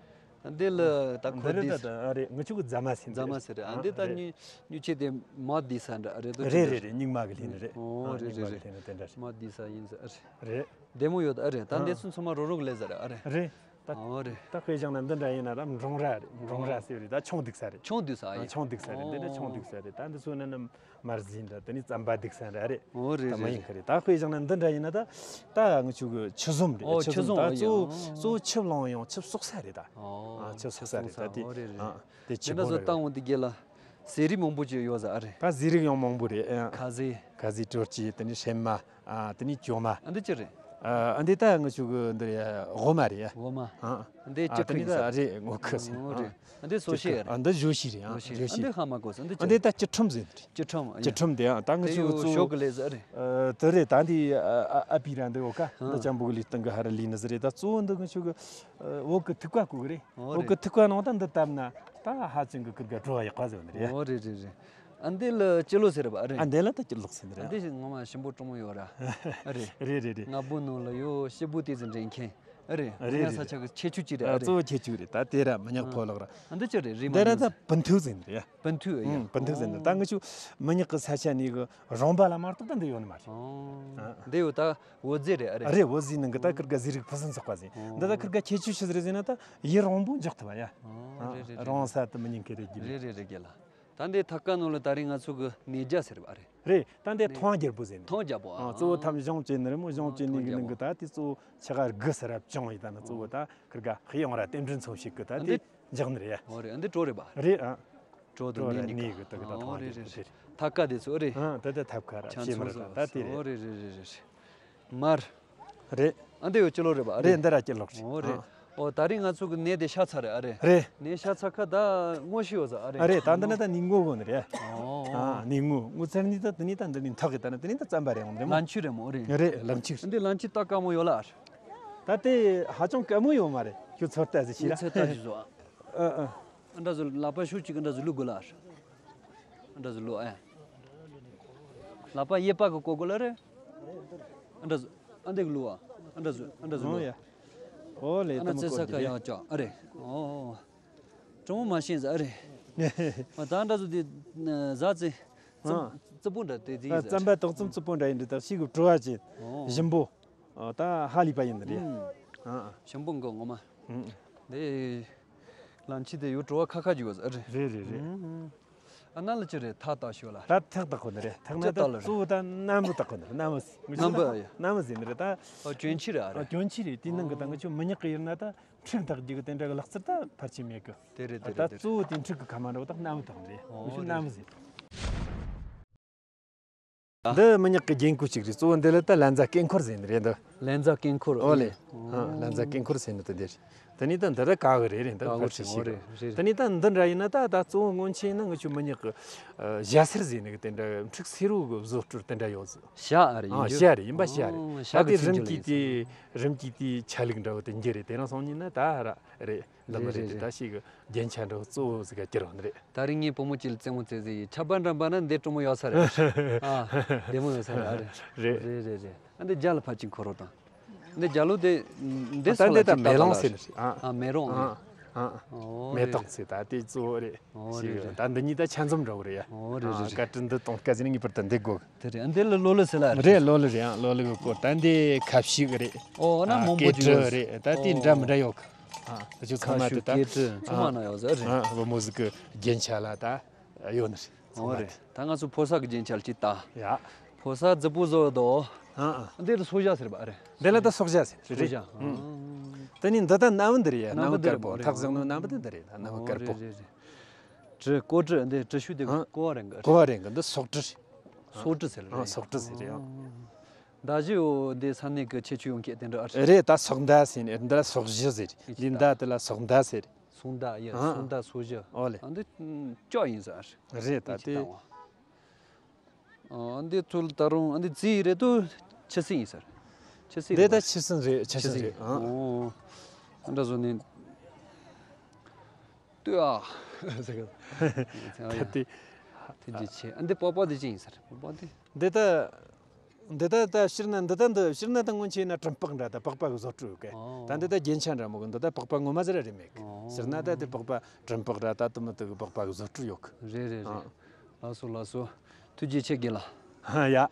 འདི་ལ་ད་འདི་ཁོ་རེད། འདི་ད་ད་ཨ་རེད། ངི་ཆོ་གི་རྫ་མ་ཟེར་འདི་རྫ་མ་རེད། ཟེར་རེད། ཨ། ཨ། འདི་ད་རེད། སྨྱུག་སྨྱུག་ཆེ་དེ་མ་བསྡུས་ས་འདྲ་ཨ་རེད། རེད་རེད་རེད། སྨྱུག་མ་གི་ལྷས་ནི་རེད། ཨོ། ཨ། རེད་རེད་རེད། སྨྱུག་མ་གི་ལྷས་ནི་དེ་འདྲ་རེད། མ་བསྡུས་ས་ཡིན་ཟེར་ཨ་རེད། རེད། བདེ་མོ་ཡོད་ཨ་རེད། ད་ཨ། འདི་ཚོ་ཚང་མ་རོ་རོག་ལས་ཟེར་ཨ་རེད། རེད། ད་ཨོ་རེད། ད་དཔེ་བཞག་ན་འདི་འདྲ་ཡིན་ན་ད་འབྲོང་ར་རེད། འབྲོང་ར་ཟེར་རེད། ད་ཆང་ལྡུག་ས་རེད། ཆང་ལྡུག་ས་ཨ། ཡིན། ཆང་ལྡུག་ས་རེད། འདི་འདྲ་ཆང་ལྡུག་ས་རེད། ད་འདི་ཚོ་ནི་ནི་མར་ཟིན་འདྲ་དེ་ནི་རྩམ་པ་ལྡུག་ས་འདྲ་རེད། ཨོ་རེད། ད་མ་རེད་ཡིན་རེད། ཁ་རེད། ད་དཔེ་བཞག་ན་འདི་འདྲ་ཡིན་ན་ད་ད་ང་ཆོ་གི་ཆུ་ཟོམ་རེད། ཨོ། ཆུ་ཆུ་ཟོམ། ཟོམ། ཨ། ཨོ་ཡ། གཙོ་བོ་ཨོ། གཙོ་བོ་ཆུ་བླངས་ཡང་ཆུ་གསོག་ས་རེད་ད། ཨོ། ཨ། ཆུ་གསོག་ས་རེད། ད་དེ། ཨོ་རེད་རེད། ཨ། དེ་དེ་ཆུ་འདྲ་བོ་ཟོ་རེད་ད། བཏང་འོང་དེ་རྒྱལ་ལ། ཟས་རིགས་མང་པོ་ཅིག་ཡོད་ས་ཨ་རེད། ད་ཟས་རིགས་ཡང་མང་པོ་རེད། ཨ། ཁ་ཟས། ཁ་ཟས། དྲོ་སྐྱེས། དེ་ནས་ཧྲེན་མ། ཨ། དེ་ནས་ཅོ་མ། ཨ། འདི་ཅི་རེད། ཨ། འདི་ད་ང་ཆོ་གི་འདི་རེད། འོ་མ་རེད། འོ་མ། ཨ། འདི་ཨ། སྐྱི་དེ་ཁུ་ནས་ཡིན་ས། ད་རེད། ངོ་ཁུ་ཟེར། ཨོ་རེད། ཨ། འདི་སོ་ཤེ་རེད། ཨ། འདི་ཞོ་ཤེ་རེད། ཨ། ཞོ་ཤེ། ཞོ་ཤེ། ཨ། འདི་ཧ་མ་གོ་ས། འདི་ཅི། ཨ། འདི་ད་སྐྱི་ཁྲོམ་ཟེར་ནི་རེད། སྐྱི་ཁྲོམ། སྐྱི་ཁྲོམ་དེ། ཨ། ད་ང་དེ་ཡོ་ཆོ་གི་ཞོ་གི་ལས་ཟེར་རེད། ཨ། དེ་རེད། ད་འདི་ཨ་ཨ་པི་ར་འདི་འོ་ཁ། ཨ། འདི་ལྕམ་པོ་གི་ལུས་སྟེང་གི་ཧ་ར་ལུས་ནི་ཟེར་རེད། ད་གཙོ་བོ་འདི་ང་ཆོ་གི་ཨ། འོག་གི་ཐིགས་པ་བརྐོ་གི་རེད། ཨོ། འོག་གི་རེད། ཐིགས་པ་ནང་ད་འདི་བཏབ་ན་ད་ཧ་ཅང་གི་ཁིར་ག་བྲོ་བ་ཡག་པ་ཟེར་ནི་རེད། ཨོ། རེད་རེད་རེད། ཨ། འདི་ལ་སྤྱི་ལོ་ཟེར་བ་རེད། ཨ། འདི་ལ་ད་སྤྱི་ལོ་ཟེར་ནི་རེད། ཨ། འདི་ཞིག་ངོ་མ་ཞིམ་པོ་གྲོང་མོ་ཡོད་ར། ཨ། རེད། རེད་རེད་རེད། སྔ་པོ་ནང་ལ་ཡོ་སྐྱིད་པོ་དེ་ཚོ་འདྲེན་མཁན། ཨ། རེད། རེད་རེད་རེད། ས་ཆ་གི་ཁྱད་ཆོས་ཅིག་རེད། ཨ། ཨ། རེད། གཙོ་བོ་ཁྱད་ཆོས་རེད། ད་དེ་ར་མི་ཉག་ཨ་ཕོ་ལོག་ར། ཨ། འདི་ཅི་རེད། རེད་མ། འདི་ར་ད་པི་མཐུ་ཟེར་ནི་རེད། པི་མཐུ། ཨ། ཡ། ཨུམ། པི་མཐུ་ཟེར་ནི། ད་ཨོ། ང་ཆོ་མི་ཉག་གི་ས་ཆ་ནས་གི་རོང་པ་ལ་མ་གཏོགས་ད་འདི་ཡོད་ནི་མ་རེད། ཨོ། ཨ། འདི་ཡོད་ད། འོ་ཟེ་རེད་ཨ་རེད། རེད། འོ་ཟེ་ནང་གི་ད་ཁིར་ག་ཟས་རིགས་ཕུན་སུམ་ཚོགས་པ་ཟེ། ཨོ། འདི་ད་ཁིར་ག་ཁྱད་ཆོས་ཆི་ཟིག་རེད་ཟེར་ན་ད་ཡུན་རིང་པོ་འཇོག་ཐུབ་པ་ཡ། ཨོ། ཨ། རེད་རེད་རེད། རོང་ས་དུ་མི་ཉན་མཁན་རེད་རྒྱུ་རེད། རེད་རེད་རེད། རྒན་ལགས། ད་འདི་ཐབ་ཀ་ནང་ལ་ད་རེས་ང་ཚོ་གི་ནས་རྒྱ་ཟེར་བ་རེད། རེད། ད་འདི་ནས་ཐང་རྒྱལ་པོ་ཟེར་ནི། ཐང་རྒྱལ་པོ། ཨ། ཨ། གཙོ་བོ་ཐམ་གཞུང་བཅས་ནི་རེད་མོ། གཞུང་བཅས་ནི་གི་ནང་གི་ད་དེ་གཙོ་བོ་ཆ་ག་དགུ་ཟེར་ར་བྱུང་ཡི། ད་ནི་གཙོ་བོ་ད་ཁིར་ག་ཧི་ཡོང་ར་རྟེན་འབྲེལ་མཚོན་བྱེད་གི་ད་ཨ། དེ་འདི། འཇག་ནི་རེད། ཨོ་རེད། འདི་གྲོ་རེད་པ། རེད། ཨ། གྲོ་དང་གྲོ་ར་ནས་ནི་ནས་གི་ད་གི་ད་ཨོ་ཐང་རེད་རེད་རེད། ཐབ་ཀ་དེ་ཚོ་རེད། ཨ། ད་ད་ཐབ་ཀ་ར་ཆང་ཤེས་མ་ཚོ་རེད། ད་ད་དེ་རེད། ཨོ་རེད་རེད་རེད་རེད། མར། རེད། ཨ། འདི་ཡོ་སྤྱི་ལོ་རེད་པ། ཨ། རེད། རེད། འདི་ར་སྤྱི་ལོ་རེད། ཨོ་རེད། ཨ། ཨོ་ད་རིང་ང་ཚོ་གི་ནས་དེ་ཤ་ཚ་རེད། ཨ་རེད། རེད། ནས་ཤ་ཚ་ཁ་ད་སྔོ་ཤི་ཡོད་ས། ཨ་རེད། ཨ་རེད། ད་འདི་ན་ད་ནས་སྔོ་གོ་ནི་རེད། ཨོ། ཨ། ནས་སྔོ་སྔོ་ཚར་ནི་ད་དེ་ནི་ད་འདི་ནི་ཐག་གི་ད་ན་དེ་ནི་ད་རྩམ་པ་རེད་འོང་རེད་མོ། ལམ་ཆུ་རེད་མོ། རེད། རེད། ལམ་ཆུ། འདི་ལམ་ཆུ་ད་དཀའ་མོ་ཡོད་ལ། ད་དེ་ཧ་ཅང་དཀའ་མོ་ཡོད་མ་རེད། ཁྱོད་ཚོར་ལྟ་ཟིག་ཤི་ར། ཚོར་ལྟ་ཞིག་བཟོ། ཨ། ཨ། ཨ་འདྲ་ཟོ་ལག་པ་ཤུགས་གཅིག་གི་འདྲ་ཟོ་བླུག་དགོས་ལ། ཨ་འདྲ་ཟོ་བླུག་ཨ། ལག་པ་གཡས་པ་གི་བཀོག་དགོས་ལ་རེད། ཨ་འདྲ་ཟོ། ཨ་འདི་གི་བླུག་ཨ། ཨ་འདྲ་ཟོ། ཨ་འདྲ་ཟོ་བླུག་ཨ། ཨོ་ལེ། ཨ་ན་ཙེ་ས་ཁ་ཡག་ཅག་ཨ་རེད། ཨོ། གྲོང་མ་ཤེས་ཟ་ཨ་རེད། ཨ་ད་འདྲ་ཟོ་དེ་ཟ་ཙེ། ཙི་ཨ། ཙི་པོ་འདྲ་དེ་དེ་ཟ། རྩམ་པ་དང་རྩམ་ཙི་པོ་འདྲ་ཡིན་འདྲ་ད་ཤི་གི་བྲོ་བ་ཅན། ཨོ། ཞིམ་པོ། ཨ། ད་ཧ་ལས་པ་ཡིན་རེད། ཨུམ། ཨ། ཞིམ་པོ་འགོ་ངོ་མ། ཨུམ། དེ་ལམ་ཆེ་དེ་ཡོད་བྲོ་བ་ཁ་ཁ་ཅིག་ཡོད་ས་རེད། རེད་རེད་རེད། ཨུམ། ཨ་ན་ལ་ཅི་རེད། ཐག་ད་ཤོད་ལ། ད་ཐག་ད་ཁོ་ནི་རེད། ཐག་ན་ཅི་ད་ད་ལ་རེད། གཙོ་བོ་ད་གནམ་རུ་ད་ཁོ་ནི་རེད། གནམ་རུ། གནམ་རུ་ཡ། གནམ་རུ་ཟེར་ནི་རེད་ད། ཨོ་གྱོན་ཆས་རེད་ཨ་རེད། ཨོ་གྱོན་ཆས་རེད། དེ་ནང་གི་ད་ང་ཆོ་མི་ཉག་གི་ཡིན་ན་ད་འཁྲིག་ད་རྒྱུ་གི་དེ་འདྲ་གི་ལག་རྩལ་ད་ཕལ་ཆེར་མེད་གི། དེ་རེད་དེ་ད་རེད་དེ་གཙོ་བོ་རེད། དེ་འཁྲིག་གི་ཁ་མ་འདྲ་བོ་ད་གནམ་རུ་ད་ཁོ་ནི་རེད། ཨོ་ང་ཆོ་རེད་གནམ་རུ་རེད། ཟེར། འདི་མི་ཉག་གི་རྒྱན་གོས་གཅིག་རེད། གཙོ་བོ་འདི་ལ་ད་ལན་ཛ་སྐེ་འཁོར་ཟེར་ནི་རེད་འདི། ལན་ཛ་སྐེ་འཁོར། ཨོ་ལེ། ཨོ། ཨ། ལན་ཛ་སྐེ་འཁོར་ཟེར་ནི་དེ་འདི་རེད། དེ་ནས་ད་འདི་ར་ཀ་གི་རེད། རེད། འདི་ཀ་གི་ཕལ་ཆེར་རེད། ཞིག་རེད། རེད། དེ་ནས་ད་འདི་འདྲ་ཡིན་ན་ད་ད་གཙོ་བོ་སྔོན་ཆད་ཡིན་ན་ངི་ཆོ་མི་ཉག་གི་ཨ་ཞྭ་སེར་ཟེར་ནི་གི་དེ་འདྲ་འཁྲིག་སེར་བོ་གི་བཟོ་སྤྲུལ་དེ་འདྲ་ཡོད་ཟིག་ཞྭ་ཨ་རེད། ཨ་ཡིན་རྒྱུ། ཞྭ་རེད། ཡིན་པ་ཞྭ་རེད། ཨོ། ད་ཞྭ་དེ་གི་རིམ་གྱིས་དེ་རིམ་གྱིས་དེ་ཆ་ལུགས་འདྲ་བོ་དེ་འགྱུར་རེད། དེ་རིང་སང་ཉིན་ན་ད་ར་རེད། འདི་མི་རེད། རེད། དེ་རེད། ད་ཞིག་གི་རྒྱན་ཆ་འདྲ་བོ་གཙོ་བོ་ཟིག་ག་གྱུར་བ་འདི་རེད། ད་རིང་ངའི་བུ་མོ་གཅིག་ལ་རྩེད་མོ་རྩེ་ཟེར་ཡིན། ཆབ་པ་འགྲམ་པ་ན་འདི་སྤྲོ་མོ་ཡོད་ས་རེད། ཨ་བདེ་མོ་ཡོད་ས་རེད། ཨ་རེད། རེད། རེད་རེད་རེད། ཨ་འདི་རྒྱ་ལ་ཕར་ཅིག་འཁོར་རོགས་དང་། འདི་རྒྱ་ལོ་དེ། འདི་ད་སོགས་འདི་ལ་ད་ཅིག་མེ་ལོང་ལྟ་ཟེར་ནི་རེད། ཨ། ཨ་མེ་རོང་། ཨ། ཨ། ཨོ་མེ་རེད། ཏོག་ཟེར་ད་དེ་གཙོ་བོ་རེད། ཨོ་ཞིག་རེད་རེད། ད་འདི་གཉིས་ད་ཆ་འཛོམས་འདྲ་བོ་རེད་ཡ། ཨོ་རེད། ཨ་རེད་རེད། བཀའ་དྲིན་འདི་གཏོང་དཀའ་ཟེར་ནི་ངེས་པར་དུ་འདི་དགོས། དེ་རེད། འདི་ལ་ལོ་ལི་ཟེར་ལ་རེད། རེད། ལོ་ལི་རེད། ཨ་ལོ་ལི་གི་སྐོར་ད་འདི་ཁ་བཤིག་རེད། ཨོ་ན་ཨ་མང་པོ་སྐེ་ཅིག་ཡོད། དྲི་རེད། ད་དེ་འདྲ་མི་འདྲ་ཡོད་གི། ཨ་ཨ་ཅིག་ཚང་མ་དེ་ད་སྐེ་དྲི་ཚང་མ་ན་ཡོད་ཟེར་རེད། ཨ་བུ་མོ་ཟིག་གི་རྒྱན་ཆ་ལ་ད་ཡོད་ནི་རེད། ཨོ་རེད། ད་ང་ཚོ་ཕོ་གསར་གི་རྒྱན་ཆ་ལ་ཅིག་ལྟ། ཡ། ཕོ་གསར་རྫི་པོ་བཟོ་དོ། ཨ་ཨ། འདི་ལ་སོ་བཞག་ཟེར་བ་རེད། འདི་ལ་ད་སོ་བཞག་ཟེར་རེད། སོ་བཞག་ཨང་། དེ་ནི་འདི་ད་སྣམ་བུ་འདི་རེད་ཡ། སྣམ་བུ་དཀར་པོ། ཐག་བཟང་ནོ་སྣམ་བུ་འདི་འདི་རེད། ད་སྣམ་བུ་དཀར་པོ། ཨོ་རེད་རེད་རེད། དྲི་ཀོ་དྲི་འདི་དྲི་ཤུ་འདི་ཨང་། ཀོ་བ་རེད་འགའ། ཀོ་བ་རེད་འགའ། འདི་སོག་དྲི་རེད། སོག་དྲི་ཟེར་རེད། ཨང་། སོག་དྲི་ཟེར་རེད། ཨང་། མདའ་བཞི་འོ་འདི་ས་གནས་ཀྱི་ཁྱད་ཆོས་ཡོད་མཁན་དེ་འདྲ་ཨ་རེད། རེད། ད་སོག་མདའ་ཟེར་ནས་འདི་ལ་སོག་བཞི་ཟེར། འདི་མདའ་དེ་ལ་སོག་མདའ་ཟེར། སོང་ཟླ་ཡི། ཨ། སོང་ཟླ་སོ་བཞི། ཨོ་ལེ། ཨ་འདི་ཅོ་ཡིན་ཟེར། རེད་ད་དེ། ཨ་འདི་ཚུལ་ད་རུང་ཨ་འདི་རྩིས་རེད་དུ་ཆི་སི་ཡིན་ཟེར། ཆི་སི་འདི་རེད་ད་པ། ཆི་སི་རེད། ཆི་སི་ཆི་སི་རེད། ཡིན། ཨ། ཨོ། ཨ་འདྲ་བཟོ་ནས། ལྟོས་ཨ། ཟེར་གི། ད་དེ། ཐུགས་རྗེ་ཆེ། ཨ་འདི་པགས་པ་འདི་ཅི་ཡིན་ཟེར། པགས་པ་འདི། འདི་ད། འདི་ད་ད་ཕྱིར་ན་འདི་ད་འདི་ཕྱིར་ན་ད་སྔོན་ཆད་ན་གྲིམ་པགས་འདྲ་ད་པགས་པ་གི་བཟོ་སྤྲུལ་ཡོད་གི། ཨོ། ད་འདི་ད་རྒྱན་ཆ་འདྲ་མོ་གི། འདི་ད་པགས་པ་ངོ་མ་ཟེར་ར་རེད་མེད་གི། ཨོ། ཕྱིར་ན་ད་དེ་པགས་པ་གྲིམ་པགས་ར་ད་དུ་མི་དུ་གི་པགས་པ་གི་བཟོ་སྤྲུལ་ཡོད་གི། རེད་རེད་རེད། ཨ། ལགས་སོ་ལགས་སོ། ཐུགས་རྗེ་ཆེ་དགེ་ལགས། ཡ།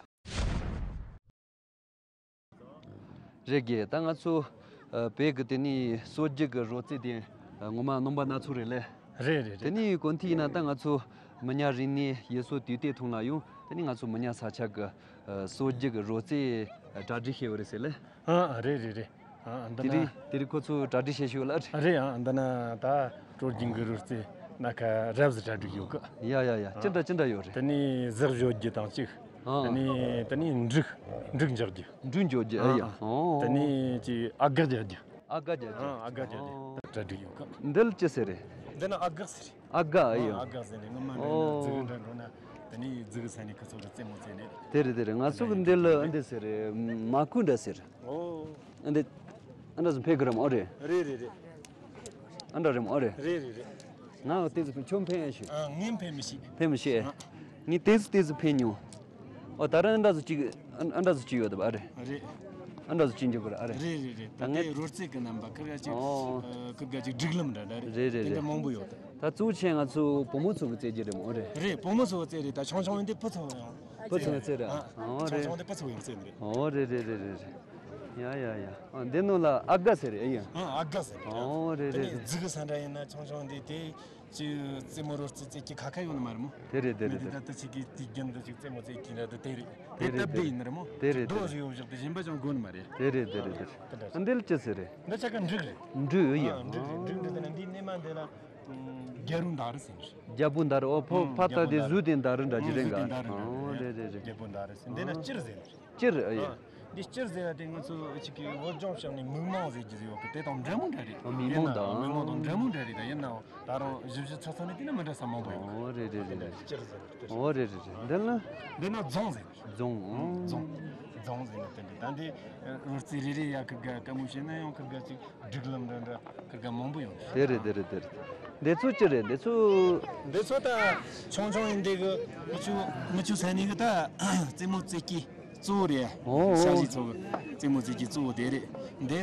རེད་དགེ། ད་ང་ཚོ་ཨ་བོད་ཀྱི་དེ་ནས་སྲོལ་རྒྱུན་གྱི་རོལ་རྩེད་དེ་ཨ་ངོ་མ་རྣམ་པ་སྣ་ཚོགས་རེད་ལེ། རེད་རེད་དེ་རེད། ནས་གོ་ཐོས་ཡིན་ན་ད་ང་ཚོ་མི་ཉག་རིག་གནས་ཡུལ་སྲོལ་དུས་དེབ་ཐོག་ལ་ཡང་དེ་ནས་ང་ཚོ་མི་ཉག་ས་ཆ་གི་ཨ་སྲོལ་རྒྱུན་གྱི་རོལ་རྩེད་གྲ་སྒྲིག་བྱས་ཡོད་རེད་ཟེར་ལེ། ཨ་རེད་རེད་རེད། ཨ་འདི་དེ་ན། རིང་དེ་རིང་ཁོ་ཚོ་གྲ་སྒྲིག་བྱས་ཤིག་ལ་རེད། རེད། ཨ་འདི་ན་ད་སྲོལ་རྒྱུན་གྱི་རོལ་རྩེད་སྣ་ཁ་རབ་ཟིག་གྲ་སྒྲིག་ཡོད་གི། ཡ་ཡ་ཡ། ཅི་འདྲ་ཅི་འདྲ་ཡོད་རེད། དེ་ནས་གཟེགས་གཞོལ་རྒྱུ་དང་གཅིག་ཨ། དེ་ནས་དེ་ནས་འབྲུག་འབྲུག་འཇོག་རྒྱུ། འབྲུག་འཇོག་རྒྱུ། ཨ་ཡ། ཨ། ཨོ། དེ་ནས་ཅིག་ཨ་སྒ་རྒྱག་རྒྱུ། ཨ་སྒ་རྒྱག་རྒྱུ། ཨ་ཨ་སྒ་རྒྱག་རྒྱུ། ཨོ། གྲ་སྒྲིག་ཡོད་གི། འདི་ལ་ཅི་ཟེར་རེད། འདི་ན་ཨ་སྒ་ཟེར་རེད། ཨ་སྒ། ཨ་ཡ། ཨ་སྒ་ཟེར་ནས་སྔོན་མ་འདྲ་ན། ཨོ། རྫི་གུ་འདྲ་འགྲོ་ན་དེ་ནས་རྫི་གུ་ཟེར་ནས་ཁི་ཚོ་གི་རྩེད་མོ་རྩེ་ནས། དེ་རེད་དེ་རེད། ང་ཚོ་གི་འདི་ལ་འདི་ཟེར་རེད། མ་ཀུ་འདྲ་ཟེར། ཨོ། ཨ་འདི། ཨ་འདྲ་ཟིག་ཕེབས་གི་རེད་མོ། ཨོ་རེད། རེད་རེད་རེད། ཨ་འདྲ་རེད་མོ། ཨོ་རེད། རེད་རེད་རེད། ང་དེ་ཚོ་ཁྱོད་ཕན་ཡ་ཞིག་ཨ་ངས་ཕན་མི་ཤེས། ཕན་མི་ཤེས། ཨ། ངས་དེ་ཚོ་དེ་ཚོ་ཕན་མྱོང་། ཨོ་ད་ར་ཨ་འདྲ་ཟིག་ཅིག་ཨ་ཨ་འདྲ་ཟིག་ཅིག་ཡོད་དམ། ཨ་རེད། རེད། ཨ་འདྲ་ཟིག་ཅིག་འཇོག་གི་རེད། ཨ་རེད། རེད་རེད་རེད། ད་ད་ངས་དེ་རོལ་རྩེད་གི་རྣམ་པ་ཁིར་ག་ཅིག་ཨོ། ཨ་ཁིར་ག་ཅིག་སྒྲིག་ལམ་འདྲ་འདྲ་རེད། རེད་རེད་དེ་འདྲ་རེད། མང་པོ་ཡོད་ད། ད་གཙོ་ཆེ་ང་ཚོ་བུ་མོ་ཚོ་གི་རྩེད་རྒྱུ་རེད་མོ། ཨོ་རེད། རེད། བུ་མོ་ཚོ་གི་རྩེད་རེད། ད་ཆུང་ཆུང་འདི་ཕུ་ཚོ་ཡང་། ཕུ་ཚོ་ཡང་རྩེད་རེད། ཨ། ཨོ་ཆུང་རེད། ཆུང་འདི་ཕུ་ཚོ་ཡང་རྩེད་རེད། ཨོ་རེད་རེད་རེད་རེད། ཡ་ཡ་ཡ། ཨ་འདི་ནང་ལ་ཨ་སྒ་ཟེར་རེད། ཨེ་ཡ། ཨ་ཨ་སྒ་ཟེར་རེད། ཨོ་རེད་རེད། དེ་ནས་རྫི་གུ་ས་འདྲ་ཡིན་ན་ཆུང་ཆུང་འདི་དེ་ཅི་རྩེད་མོ་རོལ་རྩེད་རྩེད་ཀྱི་ཁ་ཁ་ཡོད་ནི་མ་རེད་མོ། དེ་རེད་དེ་རེད་དེ། ད་ལྟ་ཅིག་གིས་དུས་རྒྱུན་དུ་ཅིག་རྩེད་མོ་རྩེད་ཀྱི་འདྲ་དེ་དེ་རེད། དེ་དེ་རེད་སྟབས་བདེ་ཡིན་ནི་རེད་མོ། དེ་རེད་དེ་རྡོ་རེད། ཞིག་ཡོད་བཞག་དེ་གཞན་པ་ཅང་དགོས་ནི་མ་རེད། དེ་རེད་དེ་རེད་དེ་རེད། ཨ་འདི་ལ་ཅི་ཟེར་རེད། འདི་ཆ་ག་འབྲུག་རེད། འབྲུག་ཨེ་ཡ། ཨ་འབྲུག་རེད། འབྲུག་འདི་དེ་ན་འདི་སྣེ་མ་འདི་ལ་རྒྱལ་པོ་མདའ་རུ་ཟེར་ནི་རེད། རྒྱལ་པོ་མདའ་རུ། ཨོ་ཕོ་ཨ་ཕ་ད་དེ་གཟུགས་དེ་མདའ་རུ་འདྲ་ཅིག་རེད་འགའ། ཨ་རེད་རེད་རེད། རྒྱལ་པོ་མདའ་རུ་ཟེར། འདི་ན་སྤྱིར་ཟེར་ནི་རེད། སྤྱིར་ཨེ་ཡ། ཨ་འདི་སྤྱིར་ཟེར་བ་དེ་ང་ཚོ་ཅིག་གི་བོད་ལྗོངས་ཕྱོགས་ནས་མིག་མང་ཟེར་རྒྱུ་ཡོད་གི། དེ་དང་འདྲ་མོ་འདྲ་རེད། ཨ་མིག་མང་དང་། མིག་མང་དང་འདྲ་མོ་འདྲ་རེད། ད་ཡིན་ནའང་ད་རུང་ཞིབ་ཞིབ་ཚགས་ཚགས་ནས་བལྟས་ན་མི་འདྲ་ས་མང་པོ་ཡོད་གི། ཨོ་རེད་རེད་རེད། སྤྱིར་ཟེར་ནི་རེད། ཨོ་རེད་རེད་རེད། འདི་ལ། འདི་ན་རྫོང་ཟེར། རྫོང་། ཨང་། རྫོང་། རྫོང་ཟེར་ནི་དེ་འདྲ། ད་འདི་རོལ་རྩེད་རེ་རེ་ཡ་ཁི་ག་དཀའ་མོ་བྱས་ན་ཡང་ཁི་ག་ཅིག་སྒྲིག་ལམ་འདྲ་འདྲ་ཁི་ག་མང་པོ་ཡོད། དེ་རེད་དེ་རེད་དེ་རེད། འདི་ཚོ་ཅི་རེད། འདི་ཚོ། འདི་ཚོ་ད་ཆུང་ཆུང་ཡིན་དེ་གི་མི་ཆུ་མི་ཆུ་ཟེར་ནི་གི་ད་རྩེད་མོ་རྩེད་ཀྱི་གཙོ་བོ་རེད། ཨོ་ཨོ། ཞ་ཡི་ཚོ་གི་རྩེད་མོ་རྩེད་ཀྱི་གཙོ་བོ་དེ་རེད། འདི་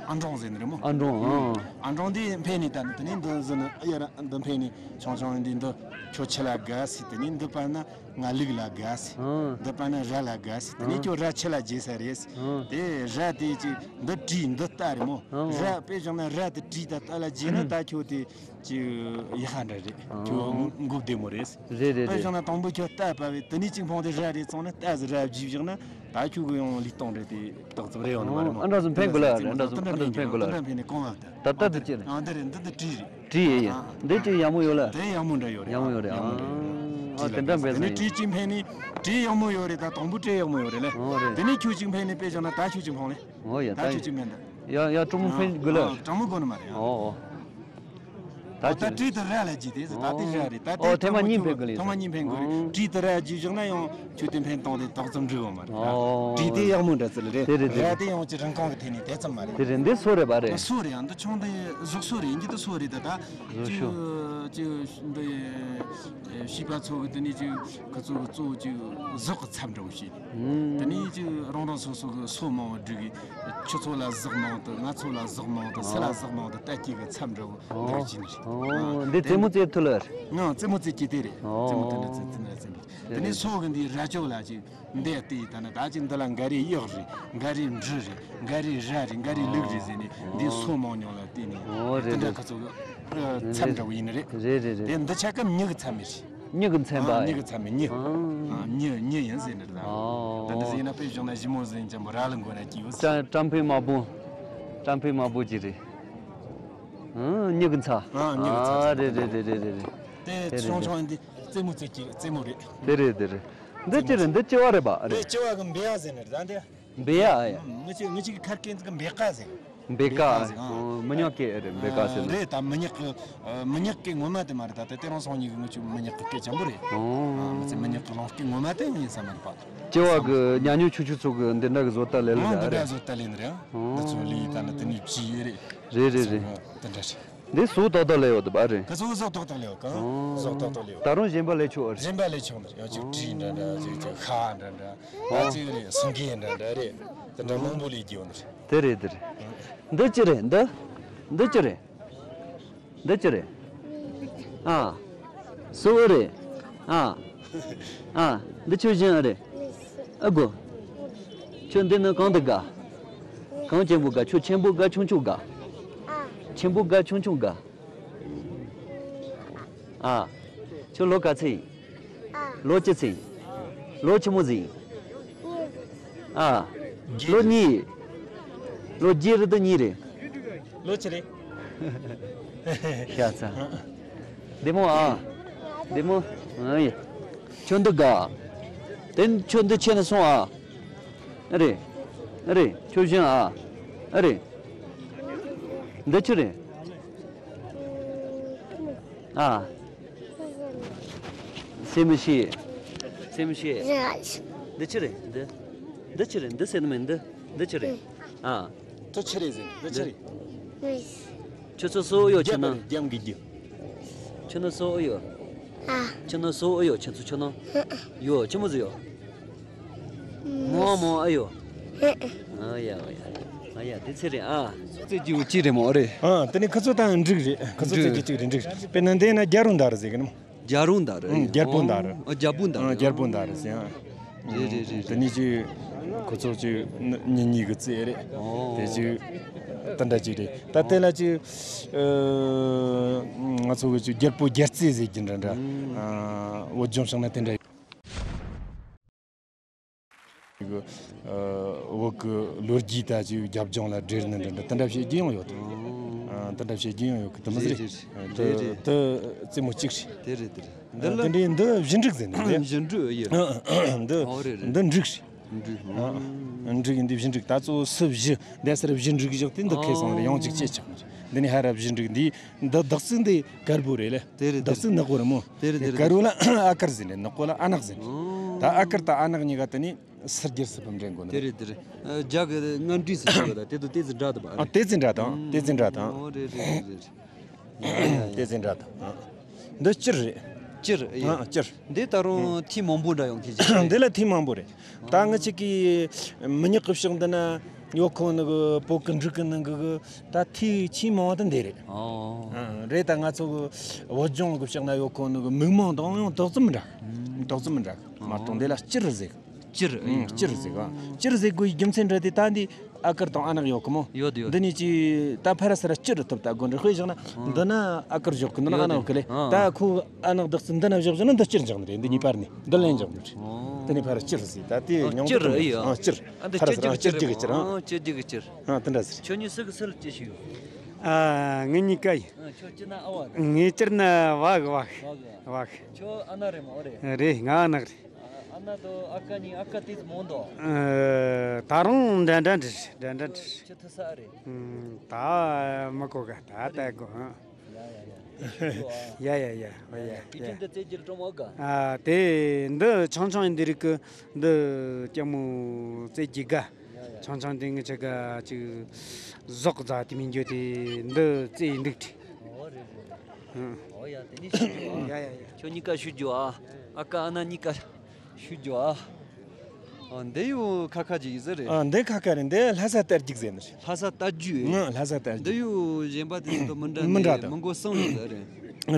ཨ་འབྲོང་ཟེར་ནི་རེད་མོ། ཨ་འབྲོང་། ཨང་། ཨ་འབྲོང་འདི་འཕེན་ནི་ད་དེ་ནས་འདི་ཟེར་ནི་ཡ་ར་འདི་འཕེན་ནི་ཆུང་ཆུང་ཡིན་དེ་འདི་ཁྱོད་ཆི་ལ་དགའ་སི། དེ་ནས་འདི་པ་ན། ང་ལུག་ལ་དགའ་སི། ཨང་། འདི་པ་ན་ར་ལ་དགའ་སི། དེ་ནས་ཨང་། ཁྱོད་ར་ཆི་ལ་བརྗེ་ས་རེད་སི། ཨང་། དེ་ར་དེ་ཅིག་འདི་གྲི་འདི་རྟ་རེད་མོ། ཨང་། ར་དཔེ་བཞག་ན་ར་དེ་གྲི་དང་རྟ་ལ་བརྗེ་ན་ད་ཁྱོད་དེ་ཅིག་ཡག་པ་འདྲ་རེད། ཨང་། ཁྱོད་མགོ་བདེ་མོ་རེད་སི། རེད་རེད་དཔེ་རེད། བཞག་ན་དང་པོ་ཁྱོད་རྟ་བབས་པས་དེ་ནས་ཅིག་འཕངས་ཏེ་ར་རེ་བཙོང་ན་རྟ་ཟིག་ར་བརྗེ་བཞག་ན་ད་ཁྱོད་གི་ཡང་ལུས་སྟོང་རེད། དེ་ཏག་ཙམ་རེད་ཡོང་ནི་མ་རེད་མོ། ཨ་འདྲ་ཟིག་འཕེན་དགོས་ལ། ཨ་འདྲ་ཟིག་འཕེན་དགོས་ལ། དེ་འདྲ་འཕེན་ནས་གོང་བབས་ད། ད་ལྟ་དེ་ཅི་རེད། ཨ་འདི་རེད། འདི་འདི་གྲི་རེད། གྲི་ཡིན་ཡ། ཨ་འདི་གྲི་ཡག་མོ་ཡོད་ལ། དེ་ཡག་མོ་འདྲ་ཡོད་རེད། ཡག་མོ་ཡོད་རེད། ཨ་དེ་འདྲ་འབད་ས་ཡིན། དེ་ནས་གྲི་གཅིག་འཕེན་ནས་གྲི་ཡག་མོ་ཡོད་རེད། ད་དང་པོ་གྲི་ཡག་མོ་ཡོད་རེད་ལེ། ཨོ་རེད། དེ་ནས་ཁྱོད་གཅིག་འཕེན་ནས་དཔེ་བཞག་ན་ད་ཁྱོད་གཅིག་འཕངས་ལེ། ཨོ་ཡ། ད་ད་ཁྱོད་གཅིག་འཕེན་ད། ཡ་ཡ། གྲོགས་མོ་ཕན་དགོས་ལ། ཨ། གྲོགས་མོ་དགོས་ནི་མ་རེད། ཨོ་ཨོ། ད་ད་ཅི་རེད། བྲིས་དུ་ར་ལ་བརྒྱུད་དེ་ད་དེ་ར་རེད། ད་ཨོ་དེ་ཐེངས་མ་གཉིས་ཕན་དགོས་ལ། ཐེངས་མ་གཉིས་ཕན་དགོས་རེད། ཨོ། བྲིས་དུ་ར་བརྒྱུད་བཞག་ན་ཡང་ཁྱོད་དེ་ཕན་བཏང་དེ་ཏོག་ཙམ་འགྲིག་གོ་མ་རེད། ཨོ། བྲིས་དེ་ཡག་མོ་འདྲ་ཙི་ལ་རེད། དེ་རེད་དེ་ར་རེད། དེ་ཡང་ཅི་རིན་གོང་གི་ཐད་ནས་དེ་ཙམ་མ་རེད། དེ་རེད། འདི་སོ་རེད་པ་རེད། སོ་རེད། ཡང་འདི་ཆུང་དེ་གཟུགས་སོ་རེད། ཡིན་གྱི་དུ་སོ་རེད། ད་ད་གཟུགས་ཅི་ཤོ། ཅི་འདི་བྱིས་པ་ཚོ་གི་དེ་ནས་ཅི་ཁོ་ཚོ་གི་གཙོ་བོ་ཅི་གཟུགས་གི་ཚབ་འདྲ་བོ་བྱེད། དེ་ནས་ཅི་རང་རང་སོ་སོ་གི་སོ་མང་བ་སྒྲིག་གི། ཁྱོད་ཚོ་ལ་གཟུགས་མང་དུ། ང་ཚོ་ལ་གཟུགས་མང་དུ། སུ་ལ་གཟུགས་མང་དུ་ལྟ་སྐྱེ་གི་ཚབ་འདྲ་བོ་འདི་རུ་ཅི་ནི་རེད། ཨོ། འདི་རྩེད་མོ་རྩེ་ཐུབ་ལ་རེད། ང་རྩེད་མོ་རྩེ་སྐྱེ་དེ་རེད། རྩེད་མོ་དེ་འདྲ་རྩེ་དེ་འདྲ་རྩེ་འདི་དེ་ནས་སོ་གི་འདི་ར་ཅོ་ལ་ཅི་འདི་ལྟོས་ད་ན། ད་ཅི་འདི་ལ་འགའ་རེ་གཡག་རེད། འགའ་རེ་འབྲི་རེད། འགའ་རེ་ར་རེད། འགའ་རེ་ལུག་རེད་ཟེར་ནས་འདི་སོ་མང་ཉུང་ལ་བལྟས་ནས། ཨོ་རེད། དེ་འདྲ་རེད། ཁོ་ཚོ་གི་ཚབ་འདྲ་བོ་ཡིན་ནི་རེད། རེད་རེད་རེད། དེ་འདི་ཆ་ཀ་མྱི་གི་ཚབ་མི་རེད། མྱི་གི་མཚན་པ། ཨ། མྱི་གི་ཚབ་མི་མྱི། ཨ། ཨ། མྱི་མྱི་ཡིན་ཟེར་ནི་རེད། ཨོ། ད་འདི་ཟེར་ན་དཔེ་བཞག་ན་ཞི་མོ་ཟེར་ཅན་པོ་ར་ལ་མགོ་ན་སྐྱིད་བོ་ཟེར། ཀྲམ་ཀྲམ་པའི་མ་བུ། ཀྲམ་པའི་མ་བུ་ཅི་རེད། ཨ། མྱི་གི་ཚབ། ཨ། མྱི་གི་ཚབ། ཨ། རེད་རེད་རེད་རེད་རེད། དེ་དེ་རེད། ཆུང་ཆུང་འདི་རྩེད་མོ་རྩེ་གི་རྩེད་མོ་རེད། དེ་རེད་དེ་རེད། འདི་ཅི་རེད། འདི་ལྕི་བ་རེད་པ། རེད། དེ་ལྕི་བ་གི་འབེ་ཡ་ཟེར་ནི་རེད། ད་འདི། འབེ་ཡ། ཨ་ཡ། ངི་ཅི་ངི་ཅི་གི་ཁར་སྐད་འདི་གི་འབེ་ཀ་ཟེར། འབེ་ཀ། འབེ་ཀ་ཟེར། ཨ། ཨོ། མི་ཉག་སྐད་རེད། འབེ་ཀ་ཟེར་ན། རེད། ད་མི་ཉག་གི། ཨ། མི་ཉག་གི་ངོ་མ་དེ་མ་རེད། ད་དེ་དེ་རང་སོང་ཉིད་ཀྱི་ངི་ཅི་མི་ཉག་གི་སྐད་ཅན་པོ་རེད། ཨོ། ཨ། མི་ཚེ་མི་ཉག་གི་ལོང་སྐད་ངོ་མ་དེ་ཡིན་ས་མ་རེད་པ། ལྕི་བ་གི་ཉག་ཉོག་ཆུང་ཆུང་ཚོ་གི་འདི་འདྲ་གི་བཟོ་ལྟ་ལས་ལ། ཨོ། འདི་རེད། འདྲ་བཟོ་ལྟ་ལས་ནི་རེད། ཨོ། འདི་ཚོ་ལས་ད་ནི་དེ་ནི་བྱས་ཡོད་རེད། རེད་རེད་རེད། དེ་འདྲ་རེད། འདི་ཟོ་ཏག་ཏག་ལས་ཡོད་དུ་བ་རེད། ཁ་ཚོ་ཟོ་ཏག་ཏག་ལས་ཡོད་ག་ཨོ། ཟོ་ཏག་ཏག་ལས་ཡོད། ད་རུང་གཞན་པ་ལས་ཆོག་རེད། གཞན་པ་ལས་ཆོག་ནི་རེད། ཡང་ཅིག་གྲི་འདྲ་འདྲ་ཅིག་ཅིག་ཤ་འདྲ་འདྲ། ཨོ། ད་ཅིག་རེད། སེང་གེ་འདྲ་འདྲ་རེད། དེ་འདྲ་མང་པོ་ལས་རྒྱུ་ནི་རེད། དེ་རེད་དེ་རེད། འདི་ཅི་རེད། འདི། འདི་ཅི་རེད། འདི་ཅི་རེད། ཨ། སུ་འུ་རེད། ཨ། ཨ། འདི་ཁྱོད་གཞན་ཨ་རེད། ཨ་གོ། ཁྱོད་འདི་ནི་གང་དུ་དགའ། གང་ཆེན་པོ་དགའ། ཁྱོད་ཆེན་པོ་དགའ་ཆུང་ཆུང་དགའ། ཆེན་པོ་དགའ་ཆུང་ཆུང་དགའ། ཨ། ཁྱོད་ལོ་ག་ཚོད་ཡིན། ལོ་བཅུ་ཚོད་ཡིན། ལོ་ཆི་མོ་ཟིག་ཡིན། ཨ། ལོ་གཉིས་ཡིན། ལོ་བརྒྱད་རེད་དང་གཉིས་རེད། ལོ་ཆི་རེད། ཤ་ཚ། བདེ་མོ་ཨ། བདེ་མོ། ཨ་ཡ། ཁྱོད་འདི་དགའ། དེ་ཁྱོད་འདི་ཆེ་ན་སོང་ཨ། ཨ་རེད། ཨ་རེད། ཁྱོད་གཞན་ཨ། ཨ་རེད། འདི་ཆི་རེད། ཨ། སེམས་ཤེས། སེམས་ཤེས། འདི་ཆི་རེད། འདི། འདི་ཆི་རེད། འདི་སེམས་མེད། འདི། འདི་ཆི་རེད། ཨ། ཏོ་ཆི་རེད་ཟེར། འདི་ཆི་རེད། ཁྱོད་ཚོ་སོ་ཡོད་ཁྱོད་ན། རྒྱབ་གི་རྒྱུ། ཁྱོད་ན་སོ་ཡོད། ཨ། ཁྱོད་ན་སོ་ཡོད། ཁྱོད་ཚོ་ཁྱོད་ན། ཡོད། ཆི་མོ་ཟིག་ཡོད། མོ་མོ་ཨ་ཡོད། ཨ་ཡ་ཨ་ཡ། ཨ་ཡ་དེ་ཚེ་རེད་ཨ། ཚེ་རྒྱུ་ཅི་རེད་མོ་རེད། ཨ། དེ་ནས་ཁོ་ཚོ་དང་འགྲིག་རེད། ཁོ་ཚོ་ཚེ་རྒྱུ་གཅིག་རེད། འགྲིག་རེད། དཔེར་ན་འདི་ན་རྒྱ་རུ་འདར་ཟེར་གི་ནམ། རྒྱ་རུ་འདར། ཨང་། རྒྱལ་པོ་འདར། ཨ། རྒྱལ་པོ་འདར། ཨ། རྒྱལ་པོ་འདར་ཟེར། ཨ། རེད་རེད་རེད། དེ་ནས་ཅིག་ཁོ་ཚོ་ཅིག་ཉིན་གཉིས་ཀྱི་རྩེད་རེད། ཨོ། དེ་ཅིག་དེ་འདྲ་ཅིག་རེད། ད་དེ་ལ་ཅིག་ཨ། ང་ཚོ་གི་ཅིག་རྒྱལ་པོ་རྒྱལ་རྩེད་ཟེར་གྱི་འདྲ་འདྲ། ཨ། བོད་ལྗོངས་ཕྱོགས་ན་དེ་འདྲ། ཅིག་ཨ། བོད་ཀྱི་ལོ་རྒྱུས་ད་ཅིག་རྒྱབ་ལྗོངས་ལ་འབྲེལ་ནི་འདྲ་འདྲ་དེ་འདྲ་བྱེད་རྒྱུ་ཡང་ཡོད་དོ། ཨ། དེ་འདྲ་བྱེད་རྒྱུ་ཡང་ཡོད་གི། དེ་མོ་ཟིག་རེད། རེད་རེད། དེ་རྩེད་མོ་གཅིག་རེད། དེ་རེད་དེ་རེད། འདི་ལ་འདི་འདྲའི་འདི་བཞི་འགྲིག་ཟེར་ནས་འདི། བཞི་འགྲིག་ཡོད། འདི་ཨོ་རེད་རེད། འདི་འགྲིག་རེད། འགྲིག་ཨ། འགྲིག་འདི་བཞི་འགྲིག་ད་གཙོ་བོ་སུ་བཞི་འདི་སར་བཞི་འགྲིག་བཞག་དེ་འདི་ཁེ་སོང་རེད། ཡང་གཅིག་ཅེས་ཆགས་འདི་ནི་ཧ་ར་བཞི་འགྲིག་འདི་འདི་བདག་ཚིག་འདི་དཀར་པོ་རེད་ལེ། དེ་རེད་དེ་བདག་ཚིག་ནག་པོ་རེད་མོ། དེ་རེད་དེ་རེད། དཀར་པོ་ལ་ཨ་དཀར་ཟེར་ནས་ནག་པོ་ལ་ཨ་ནག་ཟེར་ནས། ད་ཨ་དཀར་དང་ཨ་ནག་གཉིས་ཀ་དེ་ནི་སུ་སྒེར་སུ་བུམ་འདྲེན་དགོས་ནི་དེ་རེད། དེ་རེད་དེ་རེད། རྒྱ་གི་ང་འདྲིས་སུ་ཆགས་ད་དེ་དུ་དེ་ཚི་འདྲ་དུ་བ་ཨ་རེད། དེ་ཚི་འདྲ་དང་དེ་ཚི་འདྲ་དང་། ཨོ་རེད་རེད་རེད་རེད། ཡ་ཡ་ཡ། དེ་ཚེ་འདྲ་དང་། འདི་སྤྱིར་རེད། སྤྱིར་ཡིན། ཨ་སྤྱིར། འདི་ད་རུང་ཐིག་མང་པོ་འདྲ་ཡོང་གི་ཅིག་རེད། འདི་ལ་ཐིག་མང་པོ་རེད། ད་ང་ཅིག་གི་མི་ཉག་གི་ཕྱོགས་འདི་ན་ཡོད་ཁོ་ནི་གི་བོད་གི་འབྲུག་གི་ནང་གི་གི་ད་ཐིག་ཆེས་མང་བ་དེ་འདི་རེད། ཨོ། ཨ་རེད། ད་ང་ཚོ་གི་བོད་ལྗོངས་གི་ཕྱོགས་ན་ཡོད་ཁོ་ནི་གི་མིག་མང་དང་ཡང་དག་ཙམ་འདྲ། དག་ཙམ་འདྲ། མ་གཏོགས་འདི་ལ་སྤྱིར་ཟེར། སྤྱིར། ཨང་། སྤྱིར་ཟེར་ག་སྤྱིར་ཟེར་དགོས་རྒྱུ་མཚན་འདྲ་དེ་ད་འདི་ཨ་དཀར་དང་ཨ་ནག་ཡོད་གི་མོ། ཡོད་ཡོད། འདི་ནས་ཅི་ད་ཕ་ར་སི་ར་སྤྱིར་ཐུབ་ད་དགོན་རེ་དཔེ་བཞག་ན་འདི་ན་ཨ་དཀར་བཞག་གི་འདི་ན་ཨ་ནག་གི་ལེ། ད་ཁོ་ཨ་ནག་བདག་ཚིག་འདི་ན་བཞག་བཞག་ན་འདི་སྤྱིར་འཇག་ནི་རེད། འདི་གཉིས་བར་ནས་འདི་ལན་འཇག་ནི་རེད། འདི་ནས་ཕ་ར་སྤྱིར་ཟེར། ད་དེ་ཉུང་གི་སྤྱིར་ཨེ་ཡོད། ཨང་། སྤྱིར། ཨ་འདི་ཕ་ར་སི་ར་སྤྱིར་གྱི་སྤྱིར། ཨང་། སྤྱིར་གྱི་སྤྱིར། ཨང་། དེ་འདྲ་ཟེར། ཁྱོད་གཉིས་སུ་གི་སུ་ལ་སྐྱེས་ཤིག་ཡོད། ཨ་ངེད་གཉིས་ཀ་ཡིན། ཁྱོད་སྤྱིར་ན་ཨ་བ་གི། ངེད་སྤྱིར་ན་བ་གི་བ་གི། བ་གི། ཁྱོད་ཨ་ནག་རེད་མོ་རེད། རེད། ང་ཨ་ནག་རེད། ཨ་ན་དོ་ཨ་ཀ་ནི་ཨ་ཀ་ཏིས་མོང་དོ། ཨ། ད་རུང་འདྲ་འདྲ་འདྲ་འདྲ་འདྲ་འདྲ། ཁྱོད་ཐུ་ས་རེད། ཨུམ། ད་མི་གོ་ག་ད་ལྟ་གོ་ཧ། ཡ་ཡ་ཡ། ཡ་ཡ་ཡ། ཨོ་ཡ། དེ་ཡ། ཅི་འདི་རྩེ་རྒྱུ་གྲོ་མོ་ག་ཨ། དེ་འདི་ཆུང་ཆུང་འདི་རིགས་ཀྱི་འདི་ལྕམ་མོ་རྩེ་རྒྱུ་ག་ཡ་ཡ། ཆུང་ཆུང་འདི་ངི་ཆ་ག་ཅིག་ཟོག་རྫ་དེ་མི་འགྱོ་དེ་འདི་རྩེ་འདུག་ཏེ། ཨོ་རེད་རེད། ཨོ་ཡ། དེ་ནི་ཞུ་རྒྱུ་ཨ། ཡ་ཡ་ཡ། ཁྱོད་གཉིས་ཀ་ཞུ་རྒྱུ་ཨ། ཨ་ཀ་ཨ་ན་གཉིས་ཀ་ཞུ་རྒྱུ་ཨ། ཨ། འདི་ཡོ་ཁ་ཁ་ཅིག་ཡིན་ས་རེད། ཨ། འདི་ཁ་ཁ་རེད། འདི་ལྷ་ས་དར་རྒྱུག་ཟེར་ནི་རེད། ལྷ་ས་དར་རྒྱུག་ཨེ། ང་ལྷ་ས་དར་རྒྱུག་འདི་ཡོ་གཞན་པ་དེ་ཚོ་མི་འདྲ་མི་འདྲ་ནི་དང་མི་མགོ་གསུམ་ཡོད་ས་རེད།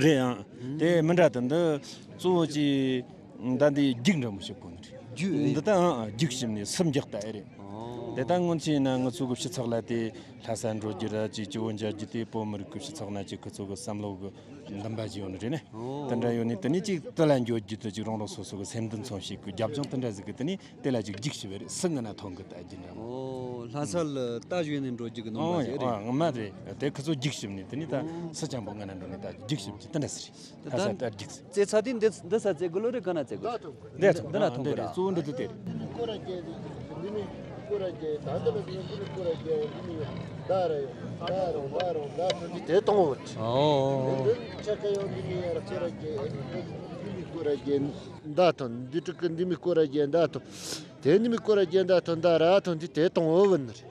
རེད་ཨང་། དེ་མི་འདྲ་དང་འདི་གཙོ་བོ་ཅིག་ད་འདི་རྒྱུག་འདྲ་མོ་ཞིག་གོ་ནི་རེད། རྒྱུག་ཨེ། འདི་ད་ཨང་ཨང་། རྒྱུག་ཞིབ་ནི་སུམ་རྒྱག་ལྟ་ཨེ་རེད། ཨོ། དེ་ད་སྔོན་ཆད་ན་ང་ཚོ་གི་སྤྱི་ཚོགས་ལ་དེ་ལྷ་ས་འགྲོ་རྒྱུ་ར་ཅིག་སྤྱི་བོ་མཇལ་རྒྱུ་དེ་བོད་མི་རིགས་ཀྱི་སྤྱི་ཚོགས་ན་ཅིག་ཁོ་ཚོ་གི་བསམ་བློ་གི་འདུན་པ་ཅིག་ཡོད་ནི་རེད་ནི། ཨོ། དེ་འདྲ་ཡོད་ནི་དེ་ནི་ཅིག་དེ་ལ་འགྱོ་རྒྱུ་དེ་ཅིག་རང་རང་སོ་སོ་གི་སེམས་འདུན་མཚོན་བྱེད་ཀྱི་རྒྱབ་ལྗོངས་དེ་འདྲ་ཟིག་གི་དེ་ནི་དེ་ལ་ཅིག་རྒྱུག་ཞིབ་རེད། སུ་ང་ན་ཐོན་གི་ལྟ་རྒྱུ་འདྲ་མོ། ཨོ། ལྷ་ས་ལ་རྟ་ཞོན་ནས་འགྲོ་རྒྱུ་གི་ནོམ་པ་ཨོ་ཞིག་རེད། ཨོ་ངོ་མ་རེད། དེ་ཁོ་ཚོ་རྒྱུག་ཞིབ་ནི་དེ་ནི་ད་སུ་ཅང་པོ་ང་ན་འགྲོ་ནི་ད་རྒྱུག་ཞིབ་ཀྱི་དེ་འདྲ་ཟིག་རེད། ད་ལྟ་རྒྱུགས་ཟེར། རྩེ་ཚ་དེ་འདི་འདི་ས་རྩེ་དགོས་ལོ་རེ་ག་ན་རྩེ་དགོས། འདི་ཚོ་འདི་ན་ཐོན་གི་རེད། གཙོ་བོ་འདི་དེ་རེད། སྐོར་ར་རྒྱལ་འདི་མི་སྐོར་ར་རྒྱལ་ད་འདི་ལ་སྐོར་ར་རྒྱལ་འདི་མི་ད་ར་ཡོད་ད་རུང་ད་རུང་ད་ཐོན་འདི་དེ་གཏོང་འོ། ཨོ། འདི་ཆ་ཀ་ཡོང་འདི་མི་ཡར་སྐོར་ར་རྒྱལ་འདི་མི་སྐོར་ར་རྒྱལ་ད་ཐོན་འདི་དྲུག་གི་འདི་མི་སྐོར་ར་རྒྱལ་ད་ཐོན། དེ་ནི་མི་སྐོར་ར་རྒྱན་ད་ཐོན་ད་ར་ཐོན་དེ་དེ་གཏོང་འོ་བུ་ནི་རེད།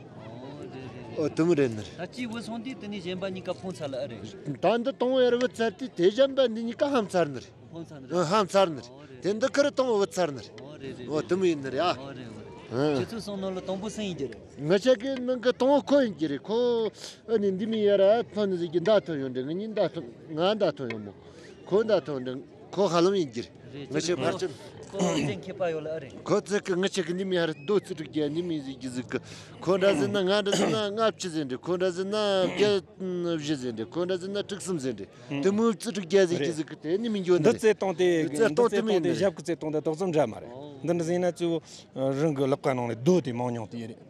ཨོ་དུམ་རེད་ནི་རེད། ད་ཅི་བུ་སོང་དུས་དེ་ནི་གཞན་པ་གཉིས་ཀ་ཕུང་ཚར་ལ་ཨ་རེད། ད་འདི་གཏོང་འོ་ཡར་བུ་ཚར་དུས་དེ་གཞན་པ་འདི་གཉིས་ཀ་ཧམ་ཚར་ནི་རེད། ཕུང་ཚར་ནི་རེད། ཨ་ཧམ་ཚར་ནི་རེད། དེ་འདི་ཁུར་གཏོང་འོ་བུ་ཚར་ནི་རེད། ཨོ་རེད་རེད། ཨོ་དུམ་ཡིན་ནི་རེད་ཨ། ཨོ་རེད་ཨོ་རེད། ཨ་ཁྱེད་ཚོས་སོང་ནོ་ལ་དང་པོ་སེང་ཡིན་གྱི་རེད། ང་ཆ་གི་ནང་གི་གཏོང་འོ་ཁོ་ཡིན་གྱི་རེད། ཁོ་ཨ་ནི་འདི་མི་ཡར་ཐོན་ནི་ཟིག་གི་མདའ་ཐོན་ཡོང་འདྲ། ང་གཉིས་མདའ་ཐོན་ང་མདའ་ཐོན་ཡོང་མོ། ཁོ་མདའ་ཐོན་འདྲ། ཁོ་ཧ་ལམ་ཡིན་གྱི་རེད། རེད། ང་ཆེ་ཕར་ཕྱིན། ཁོ་བཙན་ཁྱེད་པ་ཡོད་ལ་ཨ་རེད། ཁོ་ཚེ་གི་ང་ཆེ་གི་ནི་མི་ཧར་རྡོ་རྩི་དྲུག་བརྒྱ་ནི་མི་ཟིག་གི་ཟིག་གི། ཁོ་འདྲ་ཟིན་ན་ང་འདྲ་ཟིན་ན་ལྔ་བཅུ་ཟིན་རེད། ཁོ་འདྲ་ཟིན་ན་བརྒྱད་བཞི་ཟིན་རེད། ཁོ་འདྲ་ཟིན་ན་དྲུག་གསུམ་ཟིན་རེད། དེ་མོ་རྩི་དྲུག་བརྒྱ་ཟིག་གི་ཟིག་གི་དེ་ནི་མི་འགྱོ་ནི་འདི་རེད། རྩེ་སྟོང་དེ་རྩེ་སྟོང་དེ་མི་ཡིན་ནི་རེད། ཞབས་ཀྱི་རྩེ་སྟོང་དེ་དོག་ཙམ་འདྲ་མ་རེད། འདི་འདྲ་ཟིན་ན་གཙོ་བོ་རང་གི་ལག་པ་ནང་ནས་རྡོ་དེ་མང་ཉུང་དེ་རེད།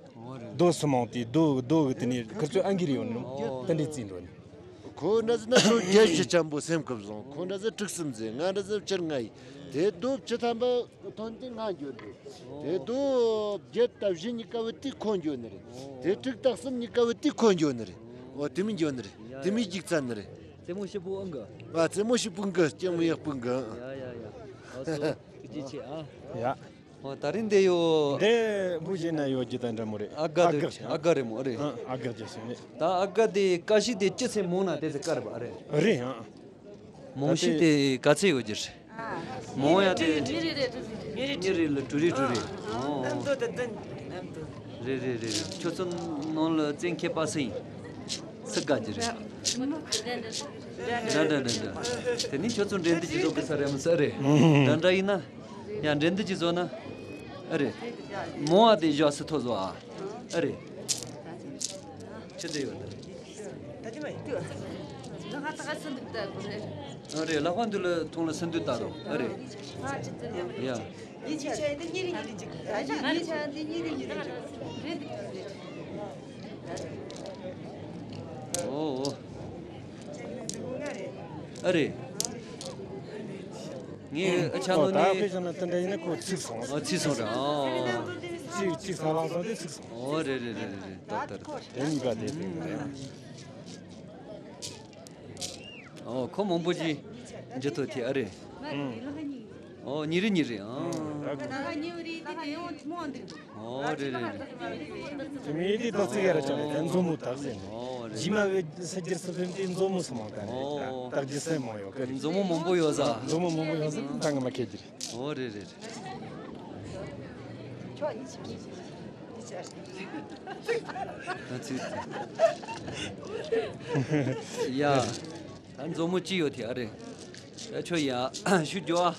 རྡོ་སུ་མང་དེ་རྡོ་རྡོ་གི་དེ་ནས་ཁིར་ཚོས་ཨང་ཀི་རེ་ཡོད་ནི་རེད། དེ་འདྲའི་རྩིས་འགྲོ་ནི། ཁོ་འདྲ་ཟེར་ན་ཁོ་བརྒྱད་བཞི་ཆེན་པོ་སེམས་ཁུབ་སོང་། ཁོ་འདྲ་ཟེར་དྲུག་གསུམ་ཟེར། ང་འདྲ་ཟེར་བཅུ་ལྔ་ཡིན། དེ་རྡོ་བཅུ་ཐམ་པ་ཐོན་དེ་ང་འགྱོ་འདུག་དེ་རྡོ་བརྒྱད་དང་བཞི་གཉིས་ཀ་བུ་དེ་ཁོ་འགྱོ་ནི་རེད། དེ་དྲུག་དང་གསུམ་གཉིས་ཀ་བུ་དེ་ཁོ་འགྱོ་ནི་རེད། འོ་དེ་མི་འགྱོ་ནི་རེད། དེ་མི་འཇིག་ཚར་ནི་རེད། རྩེད་མོ་ཞིབ་པོ་ཨང་གི། ཨ་རྩེད་མོ་ཞིབ་པོ་འགི་ལྕེ་མོ་ཡག་པོ་འགི། ཡ་ཡ་ཡ། ཨ་སོ་ཀི་ཅི་ཆེ་ཨ། ཡ། ཨོ་ད་རིང་འདི་ཡོ། འདི་བུ་བཞི་ན་ཡོད་ཀྱི་ད་འདྲ་མོ་རེད། ཨ་དགའ་ཨ་དགའ་དགའ་ཨ་དགའ་རེད་མོ་རེད། ཨ་ཨ་དགའ་རྒྱ་ཞིག་རེད། ད་ཨ་དགའ་དེ་ཀ་ཤི་དེ་ཅི་ཚེ་མོང་ན་དེ་ཚེ་དཀར་བ་རེད། རེད་ཨ། མོང་ཤི་དེ་ག་ཚེ་ཡོད་ཀྱི་རེད། མོང་ཡ་དེ་ཉི་རེ་ལ་དྲུག་རེ་དྲུག་རེ། ཨོ། རེད་རེད་རེད་རེད། ཁྱོད་ཚོ་ནང་ལ་བཙན་ཁྱེད་པ་སེང་སུ་དགའ་ཀྱི་རེད། འདྲ་འདྲ་འདྲ་འདྲ། དེ་ནི་ཁྱོད་ཚོ་འགྲན་བསྡུར་གྱི་བཟོ་གི་ས་རེད་མི་ས་རེད། འདྲ་འདྲ་ཡིན་ན། ཡང་འགྲན་བསྡུར་གྱི་བཟོ་ན། ཨ་རེད། མོ་བ་དེ་བཞག་སུ་ཐོ་བཟོ་ཨ། ཨ་རེད། ཆི་དེ་ཡོད་ད། ཨ་རེད། ལག་པ་འདི་ལ་ཐོང་ལ་སུན་དུ་ལྟ་རོགས། ཨ་རེད། ཡ། ཨོ་ཨོ། ཨ་རེད། ངས་ཨ་ཆ་ལོ་ནི། ད་དཔེ་བཞག་ན་དེ་འདྲ་ཡིན་ན་ཁོ་ཚིག་སོང་། ཨ་ཚིག་སོང་ར། ཨོ། ཚིག་ཚིག་ས་ལངས་སོང་དེ་ཚིག་སོང་། ཨོ་རེད་རེད་རེད་རེད། ད་ད་ད། དེ་གཉིས་ཀ་དེ་དེ་རེད། ཨོ་ཁོ་མང་པོ་ཅིག་འཇུ་ཐུབ་ཐེ་ཨ་རེད། ཨོ་ཉི་རེ་ཉི་རེ། ཨོ། ཨོ་རེད་རེད་རེད། དེ་མི་དེ་ཏོག་ཙི་ཡར་ཅང་རེད། མཛོ་མོ་དག་ཟེར་ནས། ཨོ་རེད། རྗེས་མ་གི་ས་རྒྱུ་སུ་ཕེམ་དེ་མཛོ་མོ་སུ་མང་ག་ནས། ཨོ། དག་རྒྱུ་སེ་མང་ཡོད་གི་རེད། མཛོ་མོ་མང་པོ་ཡོད་ས། མཛོ་མོ་མང་པོ་ཡོད་ས་ད་ང་མ་ཁེལ་གྱི་རེད། ཨོ་རེད་རེད་རེད། ད་ཚིག་ཡ། ད་མཛོ་མོ་ཅི་ཡོད་དེ་ཨ་རེད། ད་ཁྱོད་ཡ་ཞུ་རྒྱུ་ཨ།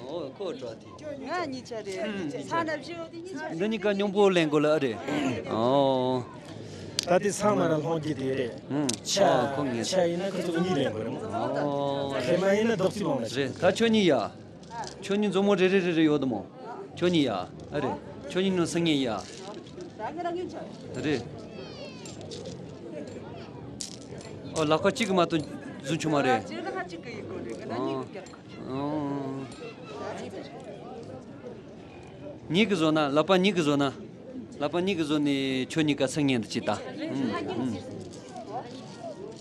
ཨོ་ཁོ་འགྲོ་དེ། ང་གཉིས་ཆ་རེད། ས་ན་བཞི་འོ་དེ་གཉིས་ཆ། འདི་གཉིས་ཀ་སྙོམས་པོ་ལེན་དགོས་ལ་ཨ་རེད། ཨོ། ད་དེ་ཚང་མ་ར་ལྷོང་གི་དེ་རེད། ཨུམ། ཆ་ཨ་ཁོ་ངེས། ཆ་ཡིན་ན་ཁོ་ཚོ་གཉིས་ལེན་དགོས་རེད་མོ། ཨོ། ཁེ་མ་ཡིན་ན་རྡོག་རྩིས་མང་ན་རེད། ད་ཁྱོད་གཉིས་ཡ། ཁྱོད་གཉིས་མཛོ་མོ་རེ་རེ་རེ་རེ་ཡོད་དམ་མོ། ཁྱོད་གཉིས་ཡ། ཨ་རེད། ཁྱོད་གཉིས་ནང་སང་ངེ་ཡ། རེད། ཨོ་ལག་པ་གཅིག་གི་མ་གཏོགས་བཟུང་ཆོག་མ་རེད། ཨོ། ཨོ། གཉིས་ཀྱིས་བཟོ་ན། ལག་པ་གཉིས་ཀྱིས་བཟོ་ན། ལག་པ་གཉིས་ཀྱིས་བཟོ་ནས་ཁྱོད་གཉིས་ཀ་སང་ཉན་དུ་ཅི་ལྟ། ཨུམ། ཨུམ།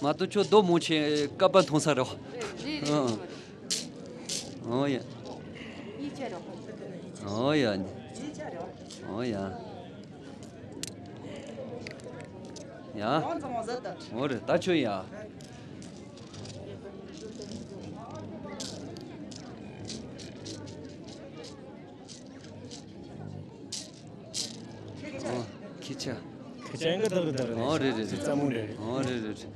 མ་གཏོགས་ཁྱོད་རྡོ་མང་ཆེ་ཀ་པ་མཐོང་ས་རེད། ཨུམ། ཨོ་ཡ། ཨོ་ཡ། ཨོ་ཡ། ཡ། ཨོ་རེད། ད་ཁྱོད་ཡ། ཨོ། ཁྱི་ཆ། ཁྱི་ཆ་ཡང་གི་དག་གི་དག་རེད། ཨོ་རེད་རེད་རེད། ཙམ་མོ་རེད། ཨོ་རེད་རེད་རེད།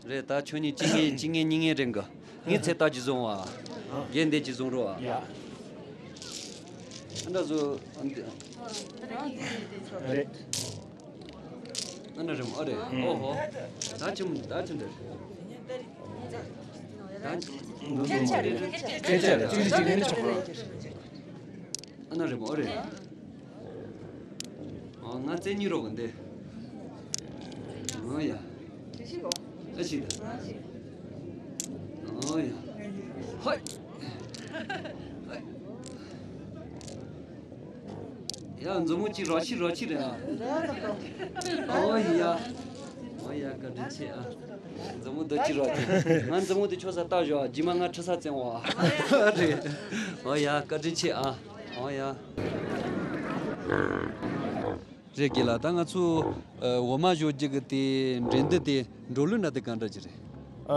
རེད། ད་ཁྱོད་གཉིས་གཅིག་ངེས་གཅིག་ངེས་གཉིས་ངེས་རེད་གི། ངས་ཚེ་ལྟ་ཅི་བཟུང་བ། རྒན་འདས་ཅི་བཟུང་རོགས་ཨ། ཡ། ཨ་འདྲ་བཟོ། ཨ་འདི། རེད། ཨ་ན་རེད་མོ། ཨ་རེད། ཨོ་ཧོ། ད་ཅི་མོ་ད་ཅི་འདྲ། ད་ཅི་མོ། ཁྱེད་ཅག་རེད། ཁྱེད་ཅག་རེད། ཅིག་ཅིག་ཅིག་ཡིན་ཆོག་རེད། ཨ་ན་རེད་མོ། ཨ་རེད། ཨ་ང་བཙན་གཉིས་རོགས་གི་འདི། ཨོ་ཡ། ཨ་ཞིག་ད། ཨོ་ཡ། ཧོད། ཧོད། ཡ། མཛུབ་མོ་གཅིག་རོགས་ཕྱིར་རོགས་ཕྱིར་རེད་ཨ། ཨོ་ཡ། ཨོ་ཡ། བཀའ་དྲིན་ཆེ་ཨ། མཛུབ་མོ་འདི་གཅིག་རོགས་ཕྱིར། ང་མཛུབ་མོ་འདི་ཁྱོད་ས་ལྟ་ཞོག་རྗེས་མ་ང་ཁྲི་ས་བཙན་བ་རེད། ཨོ་ཡ། བཀའ་དྲིན་ཆེ་ཨ། ཨོ་ཡ། རེད་རྒན་ལགས། ད་ང་ཚོ་འོ་མ་བཞོ་རྒྱུ་གི་དེ་འགྲན་བསྡུར་དེ་འགྲོ་ལུགས་འདྲ་དེ་གང་འདྲ་ཅིག་རེད། ཨ།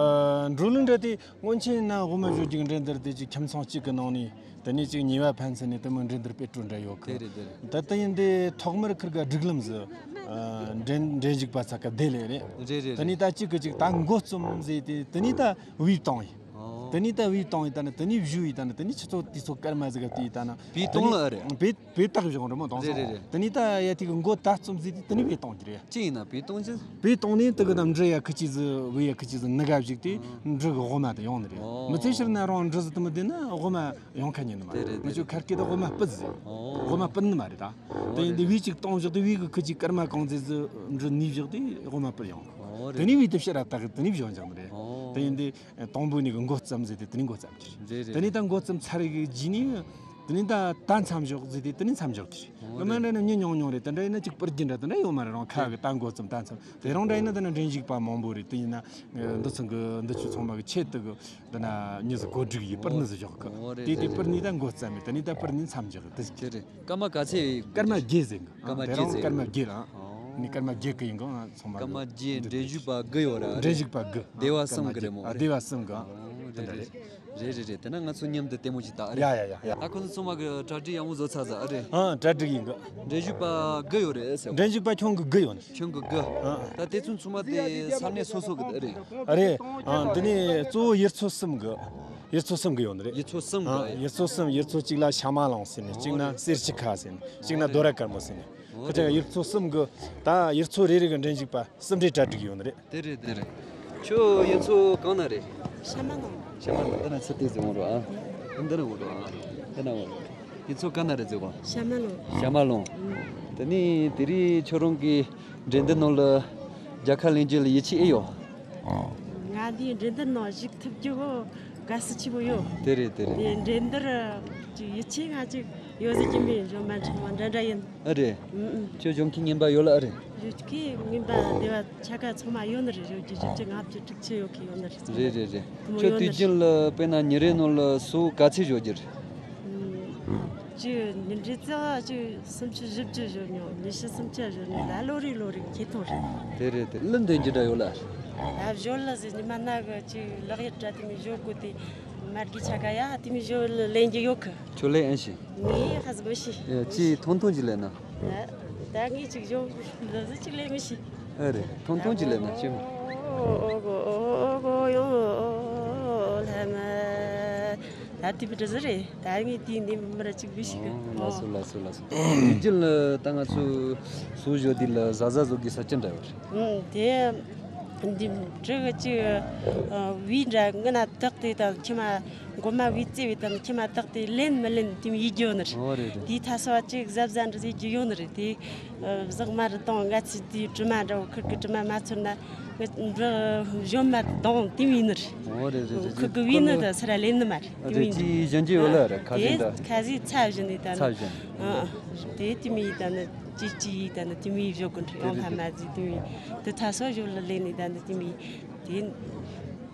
འགྲོ་ལུགས་འདྲ་དེ། སྔོན་ཆད་ན་དབུ་མ་བཞོ་རྒྱུག་འགྲན་བསྡུར་དེ་ཅིག་ཁྱིམ་ཚང་གཅིག་གི་ནང་ནས་དེ་ནས་ཅིག་ཉེས་པ་ཕན་ཚུན་ནས་དེ་མོ་འགྲན་བསྡུར་སྤེལ་སྤྲོ་འདྲ་ཡོད་གི། དེ་རེད་དེ་རེད། ད་དེ་ཡིན་དེ་ཐོག་མར་ཁིར་ག་སྒྲིག་ལམ་ཟིག་ཨ། འགྲན་འགྲན་ཞུགས་པ་ཚ་ག་དེ་ལས་རེད། རེད་རེད་དེ་ནས་རེད། ད་གཅིག་གི་གཅིག་ད་མགོ་རྩོམ་ཟེར་དེ། དེ་ནས་ད་བེའུ་བཏང་ཡིན། ཨོ། དེ་ནས་ད་བེའུ་བཏང་ཡིན། ད་ནི་དེ་ནས་བཞུ་ཡིན། ད་ནི་དེ་ནས་ཆུ་ཚོད་དུས་ཚོད་སྐར་མ་ཟིག་ག་བལྟས་ཡིན། ད་ནི་བེའུ་བཏང་ལ་ཨ་རེད། བེའུ། བེའུ་བཏགས་བཞག་རེད་མོ། དང་སོང་། རེད་རེད་རེད། དེ་ནས་ད་ཡ་དེ་གི་མགོ་ད་རྩོམ་ཟེར་དེ་དེ་ནས་བེའུ་བཏང་གི་རེད། ཅི་ཡིན་ན་བེའུ་བཏང་ཅི། བེའུ་བཏང་ནས་དེ་གི་ད་འབྲུ་ཡ་ཁི་ཅི་ཟིག་བེའུ་ཡ་ཁི་ཅི་ཟིག་ནི་ག་བཞུགས་དེ། ཨང་། འབྲུ་གི་དབུ་མ་དེ་ཡོང་ནི་རེད། ཨོ། མི་ཚེ་ཕྱིར་ན་རང་འབྲུ་ཟིག་དེ་མོ་བསྡད་ན་དབུ་མ་ཡོང་ཁ་ཉན་ནི་མ་རེད། དེ་རེད། ང་ཚོ་ཁར་སྐད་དུ་དབུ་མ་སྤུ་ཟིག་ཨོ། དབུ་མ་སྤུ་ནི་མ་རེད་ད། ཨོ། དེ་ཡིན་དེ་རེད། བེའུ་གཅིག་བཏང་བཞག་དེ་བེའུ་གི་ཁི་ཅི་སྐར་མ་གང་ཟིག་ཟིག་འབྲུ་ནི་བཞག་དེ་དབུ་མ་སྤུ་ཡོང་གི། ཨོ། དེ་རེད། ནས་བེའུ་དེ་ཕྱིར་ར་བཏགས་གི་དེ་ནས་བཞོ་འཇག་ནི་རེད། ཨོ། དེ་ཡིན་དེ། དང་པོ་ནས་གི་མགོ་བརྩམས་ཟེར་དེ་དེ་ནས་མགོ་བརྩམས་ཀྱི་རེད། རེད་རེད། དེ་ནས་ད་མགོ་བརྩམས་ཚར་གི་རྗེས་ནས། དེ་ནས་ད་ད་མཚམས་འཇོག་ཟེར་དེ་དེ་ནས་མཚམས་འཇོག་ཀྱི་རེད། ཨོ། སྔོན་མ་རེད། འདྲ་ན་མྱི་ཉུང་ཉུང་རེད། དེ་འདྲ་ཡིན་ན་ཅིག་སྤུར་རྒྱུ་འདྲ་དེ་འདྲ་ཡོད་མ་རེད། རང་ཁ་གི་ད་མགོ་བརྩམས་ད་མཚམས། དེ་རིང་འདྲ་ཡིན་ན་དེ་ན་འགྲན་ཞུགས་པ་མང་པོ་རེད། དེ་ཡིན་ན་འདི་ཚོ་གི་འདི་ཚོ་ཚང་མ་གི་ཆེད་དུ་གི་འདི་ན་མྱི་ཟིག་གོ་སྒྲིག་ཡིས་སྤུར་ནི་ཟིག་ཞོག་གི། ཨོ་རེད། དེ་དེ་རེད་སྤུར་ནི་རེད། ད་མགོ་བརྩམས་མེད། དེ་ནས་ད་སྤུར་ནི་མཚམས་འཇོག་གི་དེ། དེ་རེད། སྐར་མ་ག་ཚད། སྐར་མ་བརྒྱད་ཟིན་གི། སྐར་མ་དེ་རིང་བརྒྱད་ཟིན། སྐར་མ་བརྒྱད་ལ། ཨོ། ནི་སྐར་མ་བརྒྱད་གི་ཡིན་གང་ཚང་མ། སྐར་མ་བརྒྱད། འགྲན་ཞུགས་པ་དགུ་ཡོད་ར། འགྲན་ཞུགས་པ་དགུ། སྡེ་བ་གསུམ་གི་རེད་མོ། ཨ། སྡེ་བ་གསུམ་གི། ཨོ། རེད་རེད། རེད་རེད། དེ་ན་ང་ཚོ་མཉམ་དུ་ལྟད་མོ་ཅིག་ལྟ་ཨ་རེད། ཡ་ཡ་ཡ་ཡ། ད་ཁོ་ཚོ་ཚང་མ་གི་གྲ་སྒྲིག་ཡག་མོ་བཟོ་ཚར་ཟིག་ཨ་རེད། ཨ། གྲ་སྒྲིག་ཡིན་གི། འགྲན་ཞུགས་པ་དགུ་ཡོད་རེད་ཟེར། འགྲན་ཞུགས་པ་ཁྱོན་གི་དགུ་ཡོད་ནི། ཁྱོན་གི་དགུ། ཨ། ད་དེ་ཚོ་ཚང་མ་དེ་ས་གནས་སོ་སོ་གི་ཨ་རེད། ཨ་རེད། ཨ། འདི་ནས་གཙོ་བོ་ཡུལ་ཚོ་གསུམ་གི། ཡུལ་ཚོ་གསུམ་གི་ཡོད་ནི་རེད། ཡུལ་ཚོ་གསུམ་གི། ཨ། ཡུལ་ཚོ་གསུམ། ཡུལ་ཚོ་གཅིག་ལ་ཤ་མ་ལོང་ཟེར་ནས། གཅིག་ན་ཨོ་རེད། གསེར་ཁྱི་ཁ་ཟེར་ནས། གཅིག་ན་རྡོ་ར་དཀར་མོ་ཟེར་ནས། ཨོ་ཁ་ཅིག་རེད། ཡུལ་ཚོ་གསུམ་གི་ད་ཡུལ་ཚོ་རེ་རེ་གི་འགྲན་ཞུགས་པ་གསུམ་རེ་གྲ་སྒྲིག་ཡོད་ནི་རེད། དེ་རེད་དེ་རེད། ཁྱོད་ཡུལ་ཚོ་གང་ན་རེད། ཤ་མ་ལོང་། ཤ་མ་ལོང་། འདི་ན་ཚུར་ལྟོས་ཟེར་འོང་རོགས་ཨ། འདི་ན་འོང་རོགས་ཨ། འདི་ན་འོང་རོགས། ཡུལ་ཚོ་གང་ན་རེད་ཟེར་གོ། ཤ་མ་ལོང་། ཤ་མ་ལོང་། ཨུམ། དེ་ནས་དེ་རིང་ཁྱོད་རང་གི་འགྲན་བསྡུར་ནང་ལ་རྒྱལ་ཁ་ལེན་རྒྱུ་ལ་ཡིད་ཆེས་ཨེ་ཡོད། ང་འདིའི་འགྲན་བསྡུར་ནང་ཞུགས་ཐུབ་རྒྱུ་གོ་དགའ་བསུ་ཆེན་པོ་ཡོད། དེ་རེད་དེ་རེད། དེ་འགྲན་བསྡུར་ཅིག་ཡིད་ཆེས་ང་ཅིག་ཡོད་ཟེར་གྱི་མེད། གཞུང་མ་འཁྲུག་མ་འདྲ་འདྲ་ཡིན། ཨ་རེད། ཨུམ་ཨུམ། ཁྱོད་གཞུང་གི་རྔན་པ་ཡོད་ལ་ཨ་རེད། གཞུང་གི་རྔན་པ་སྡེ་བ་ཆ་ག་ཚང་མ་ཡོད་ནི་རེད། གཞུང་གི་བཞི་བཅུ་ལྔ་བཅུ་དྲུག་ཅུ་ཡོད་གི་ཡོད་ནི་རེད། རེད་རེད་རེད། དེ་མོ་ཁྱོད་ཡོད་ནི་དུས་རྒྱུན་ལ་དཔེར་ན་ཉིན་རེའི་ནང་ལ་ཟོག་ག་ཚད་བཞོ་རྒྱུ་རེད། ཨུམ། ཅི་ཉིན་རེ་རྩ་བ་ཅིག་སུམ་ཅུ་བཞི་བཅུ་བཞོ་མྱོང་། ཉི་ཤུ་སུམ་ཅུ་བཞོ་མྱོང་། ད་ལོ་རེ་ལོ་རེ་ཁེ་ཐོག་རེད། དེ་རེད་དེ། ལུད་འདོན་རྒྱུ་འདྲ་ཡོད་ལ། ད་བཞོ་ལ་ཟེར་ཉི་མ་ན་གི་ཅིག་ལག་གཡེར་འདྲ་དེ་མོ་བཞོ་དགོས་དེ། མར་གི་ཆ་ག་ཡ་དེ་མོ་བཞོ་ལེན་རྒྱུ་ཡོད་གི། ཁྱོད་ལེན་ཨེ་ཤེས། ངས་ཧ་ཟི་མི་ཤེས། ཡ། ཅི་ཐུང་ཐུང་ཅིག་ལེན་ན། ད་ད་ངས་ཅིག་བཞོ་ལ་ཟི་ཅིག་ལེན་མི་ཤེས། ཨེ་རེད། ཐུང་ཐུང་ཅིག་ལེན་ན་ཅི། ད་དེ་མི་འདྲ་ཟི་རེད། ད་ངས་དེའི་ནས་མི་ར་ཅིག་མི་ཤེས་གི། ཨོ། ལགས་སོ་ལགས་སོ་ལགས་སོ། དེ་རྒྱུན་ལ་ད་ང་ཚོ་ཟོག་བཞོ་དུས་ལ་གཟའ་གཟའ་ཟོག་གི་ས་ཆ་འདྲ་བ་རེད། ཨུམ། དེ། འདི་འབྲུ་གི་ཅིག་ཨ་བུས་འདྲ་ངི་ན་བཏགས་ཏེ་དང་ཁྱི་མ་མགོ་མ་བུས་བཙས་པའི་དང་ཁྱི་མ་བཏགས་ཏེ་ལེན་མི་ལེན་དེ་མི་ཡིད་རྒྱུ་ནི་རེད། ཨོ་རེད་རེད། དེའི་ཐ་སོ་བ་ཅིག་གཟབ་གཟབ་འདྲ་ཟེར་རྒྱུ་ཡོད་ནི་རེད། དེ་ཨ་ཟག་མ་རེད་དང་ང་ཚོས་དེའི་དྲི་མ་འདྲ་བོ་ཁུར་གི་དྲི་མ་མ་ཚོར་ན་ངི་འབྲུ་གཞོན་མ་དང་དེ་མི་ཡིན་ནི་རེད། ཨོ་རེད་རེད་རེད། ཁུར་གི་བུས་ནི་དང་སི་ར་ལེན་ནི་མ་རེད། དེ་མི་ཡིན་ཅི་གཞོན་གྱི་ཡོད་ལ་རེད་ཁ་ཟིན་དེ་ད་ཁ་ཟིན་ཚ་བཞིན་ནི་ད་ནི་ཚ་བཞིན། ཨ་དེ་དེ་མི་ཡིན་ད་ནི་ཅི་ཅི་ཡིན་ད་ནི་དེ་མི་ཡིན་བཞོ་གི་འདྲ་ཡོང་ཁ་མ་ཟིན་དེ་མི་ཡིན་དེ་ཐ་སོ་བཞོ་ལ་ལེན་ནི་ད་ནི་དེ་མི་ཡིན།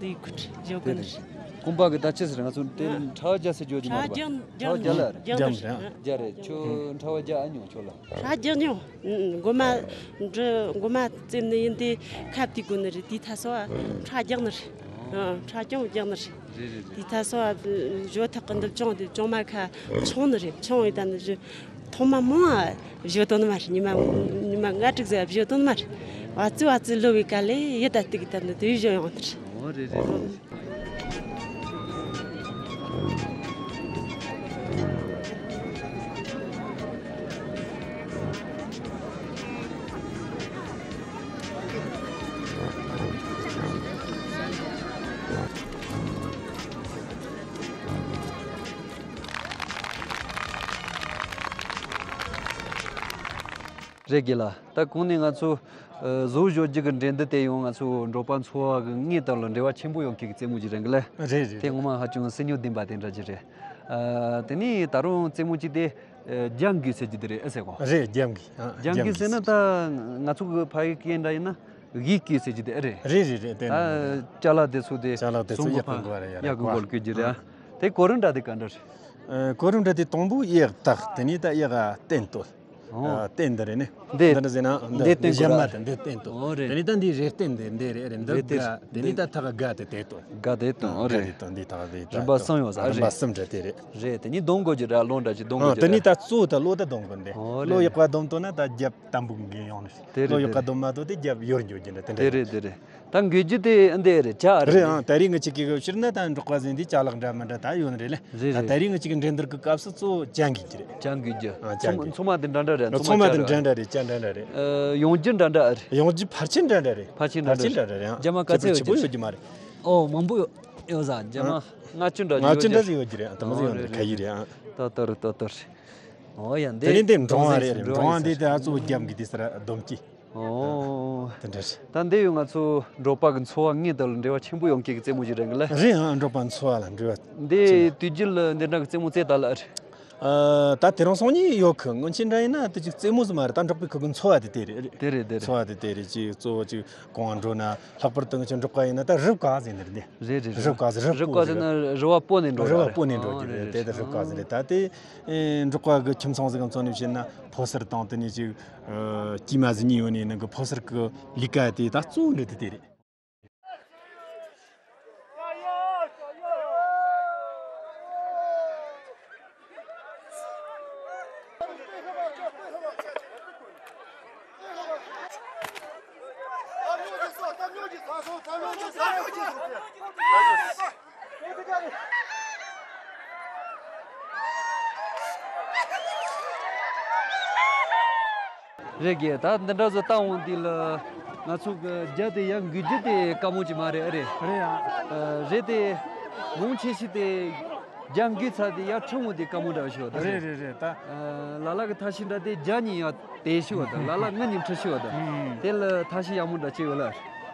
དེ་འདི་ཁུ་ཁྲི་ཇོ་ཀུན། དེ་རེད། ཀུན་པ་གི་ད་ཅི་ཟེར་ང་ཚོ་དེ་ཨ། ཕྲ་བ་རྒྱག་ཟེར་ཇོ་ཇི་མ་ཕྲ་རེད་པ། རྒྱག་ཕྲ་བ་རྒྱག་ལ་རེད། རྒྱག་རྒྱག་རེད། རེད། རྒྱག་རེད། ཁྱོད་ཕྲ་བ་རྒྱག་ཨ་མྱོང་ཁྱོད་ལ། ཕྲ་རྒྱག་མྱོང་། ཨུ་ཨུ་མགོ་མ་འདྲི་མགོ་མ་བཙེམ་ནི་ཡིན་དེ་ཁབ་དེ་དགོས་ནི་རེད། དེ་ཐ་སོ་ཨ་ཕྲ་རྒྱག་ནི་རེད། ཨ་ཕྲ་རྐྱང་རྒྱག་ནི་རེད། རེད་རེད་རེད། དེ་ཐ་སོ་ཨ་ཞོ་ཐག་གི་འདི་བཅོང་དེ་བཅོང་མ་ཁ་ཆུང་ནི་རེད། ཆུང་ཡིན་ད་ནི་ཞོ། ཐོག་མ་མང་ང་བཞོ་དོན་མ་རེད། ཉི་མ་ཉི་མ་ལྔ་དྲུག་ཟིག་བཞོ་དོན་མ་རེད། བ་ཙི་བ་ཙི་ལོ་བའི་ག་ལེ་ཡི་ད་ཏིག་ད་ནི་དེ་བཞོ་ཡོང་ནི་རེད། ཨོ་རེད་རེད་རེད། རེད་དགེ་ལགས། ད་གོང་ནས་ང་ཚོ་ཨ་བཟོ་བཞག་རྒྱུ་གི་འགྲན་བསྡུར་དེ་ཡང་ང་ཚོ་འབྲོག་པ་འཚོ་བ་གི་དངོས་དང་ལ་འབྲེལ་བ་ཆེན་པོ་ཡོད་མཁན་གྱི་རྩེད་མོ་ཅིག་རེད་གི་ལེ། རེད་རེད། དེ་ངོ་མ་ཧ་ཅང་སེམས་མྱོང་ལྡན་པ་དེ་འདྲ་ཅིག་རེད། ཨ་དེ་ནས་ད་རུང་རྩེད་མོ་ཅིག་དེ་ཨ་རྒྱ་འགུལ་ཟེར་རྒྱུ་དེ་རེད་ཨེ་ཟེར་གོ། རེད། རྒྱ་འགུལ། ཨ་རྒྱ་འགུལ་ཟེར་ན་ད་ང་ཚོ་གི་ཕ་ཡུལ་སྐད་འདྲ་ཡིན་ན་གཡས་བསྐོལ་ཟེར་རྒྱུ་དེ་ཨེ་རེད། རེད་རེད་རེད། དེ་ད་ཅ་ལག་དེ་ཚོ་དེ་ཅ་ལག་དེ་ཚོ་གཡས་བསྐོལ་དགོས་རེད་ཡ། གཡས་བསྐོལ་དགོས་རྒྱུ་རེད། ཨ་དེ་གོ་རིམ་འདྲ་དེ་ག་འདྲ་རེད། ཨ་གོ་རིམ་འདྲ་དེ་དང་པོ་གཡས་བཏགས། དེ་ནས་ད་གཡས་ག་སྟན་གཏོད། ཨོ། ཨ་སྟན་འདི་རེད་ནི། འདི། འདི་འདྲ་ཟེར་ན་འདི་འདི་སྟན་གོ་ར། གཞན་མ་དེ་འདི་སྟན་གཏོད། ཨོ་རེད། དེ་ནས་ད་འདི་རེ་སྟན་འདི་འདི་རེད་རེད། འདི་རེད་དེ། དགའ། དེ་ནས་ད་ཐག་དགའ་དེ་དེ་གཏོད། དགའ་དེ་གཏོད། ཨོ་རེད། དེ་གཏོད། འདི་ཐག་དེ་རིམ་པ་གསུམ་ཡོད་ས་རེད། རིམ་པ་གསུམ་འདྲ་དེ་རེད། རེད། དེ་ནས་གདོང་གོ་རྒྱུ་ར་ལོ་འདྲ་ཅིག་གདོང་གོ་རྒྱུ་ར། ཨོ་དེ་ནས་ད་གཙོ་བོ་ད་ལོ་ད་གདོང་གོ་འདི། ཨོ་རེད། ལོ་གཡོག་པ་གདོང་གཏོད་ན་ད་རྒྱབ་དམ་པོ་འགན་ཡོང་ནི། དེ་རེད། ལོ་གཡོག་པ་གདོང་མ་གཏོད་དེ་རྒྱབ་ཡོར་འགྱོ་རྒྱུ་འདྲ་དེ་འདྲ་དེ་རེད། དེ་རེད། ད་འགུལ་རྒྱུ་དེ་འདི་རེད། ཅ་རེད། རེད་ཨང་། ད་རེས་ང་ཅིག་གི་ཕྱིར་ན་ད་འབྲོག་པ་ཟིན་དེ་ཅ་ལག་འདྲ་མི་འདྲ་ད་ཡོད་ནི་རེད་ལེ། རེད་རེད། ད་རེས་ང་ཅིག་གི་འགྲན་བསྡུར་གི་སྐབས་སུ་གཙོ་བོ་ཅ་འགུལ་རྒྱུ་རེད། ཅ་འགུལ་རྒྱུ། ཨ་ཅ་འགུལ། ཚོང་མ་དེ་འདྲ་འདྲ་རེད། ཚོང་མ་དེ་འདྲ་འདྲ་རེད། ཅ་འདྲ་འདྲ་རེད། ཨ་ཡོང་རྒྱུ་འདྲ་འདྲ་ཨ་རེད། ཡོང་རྒྱུ་ཕལ་ཆེར་འདྲ་འདྲ་རེད། ཕལ་ཆེར་འདྲ་འདྲ་རེད། ཕལ་ཆེར་འདྲ་འདྲ་རེད། ཨ་རྒྱ་མ་ག་ཚད་ཡོད་རྒྱུ་རེད། ཨོ་མང་པོ་ཡོད་ཡོད་ས། རྒྱ་མ་ལྔ་བཅུ་འདྲ་ལྔ་བཅུ་འདྲ་ཡོད་ཟིག་ཡོད་རྒྱུ་རེད། ཨ་དེ་མོ་ཟིག་ཡོད་ནི་རེད། ཁ་ཡི་རེད། ཨ་ཏོ་ཏོ་རེད། ཏོ་ཏོ་རེད། ཨོ་ཡ་འདི་དེ་ནས་འབྲོང་བ་རེད། རེད། འབྲོང་བ་འདི་དེ་ཨ་གཙོ་བོ་རྒྱབ་གི་དེ་སར་སྡོམ་གྱི། ཨོ། དེ་འདྲ་རེད། ད་འདི་ཡོད་ང་ཚོ་འབྲོག་པ་གི་འཚོ་བ་དངོས་དང་ལ་འབྲེལ་བ་ཆེན་པོ་ཡོང་མཁན་གྱི་རྩེད་མོ་ཞིག་རེད་གི་ལེ། རེད་ཨང་། འབྲོག་པ་འཚོ་བ་ལ་འབྲེལ་བ་འདི་ཆེན་པོ་དུས་རྒྱུན་ལ་འདི་འདྲ་གི་རྩེད་མོ་རྩེ་ད་ལ་རེད། ཨ་ད་དེ་རིང་སང་ཉིན་ཡོད་གི། སྔོན་ཆད་འདྲ་ཡིན་ན་དེ་ཅིག་རྩེད་མོ་ཟིག་མ་རེད། ད་འབྲོག་པའི་ཁུལ་གི་འཚོ་བ་དེ་དེ་རེད། དེ་རེད་དེ་རེད། འཚོ་བ་དེ་དེ་རེད། ཅིག་གཙོ་བོ་ཅིག་གོང་འགྲོ་ན་ལྷག་པར་དུ་ང་ཚོ་འབྲོག་པ་ཡིན་ན་ད་རུབ་ཀ་ཟེར་ནི་རེད། འདི་རེད་རེད། རུབ་ཀ་ཟེར། རུབ་ཀ་ཟེར་ན་རུ་བ་སྤོ་ནས་འགྲོ་རུ་བ་ར་སྤོ་ནས་འགྲོ་རྒྱུ་རེད། དེ་ད་རུབ་ཀ་ཟེར་རེད། ད་དེ་ཨེ་འབྲོག་པ་གི་ཁྱིམ་ཚང་ཟིག་གམ་ཚོ་ནས་བཤད་ན་ཕོ་གསར་དང་དེ་ནས་ཅིག་ཨ་དཀྱུས་མ་ཟིག་གཉིས་ཡོད་ནས་ནང་གི་ཕོ་གསར་གི་ལས་ཀ་དེ་ད་གཙོ་བོ་འདྲ་དེ་དེ་རེད། རེད་གི། ད་འདི་འདྲ་བཟོ་བཏང་འོང་དུས་ལ་ང་ཚོ་གི་རྒྱ་དེ་ཡར་འགུལ་རྒྱུ་དེ་དཀའ་མོ་ཅིག་མ་རེད། ཨ་རེད། རེད་ཨ། ཨ་རེད་དེ། མང་ཆེ་ཤོས་དེ་རྒྱ་འགུལ་ཚར་དེ་ཡར་ཁྲིད་འོང་དེ་དཀའ་མོ་འདྲ་བ་ཞིག་ཡོད་ད། རེད་རེད་རེད་ད། ཨ་ལ་ལ་གི་ཐ་ཤི་འདྲ་དེ་རྒྱ་གཉིས་ཡར་དེ་ཤི་བ་དང་ལ་ལ་ང་གཉིས་ཁྲི་ཤི་བ་དང་། ཨུམ། དེ་ལ་ཐ་ཤི་ཡག་མོ་འདྲ་ཅིག་ཡོད་ལ།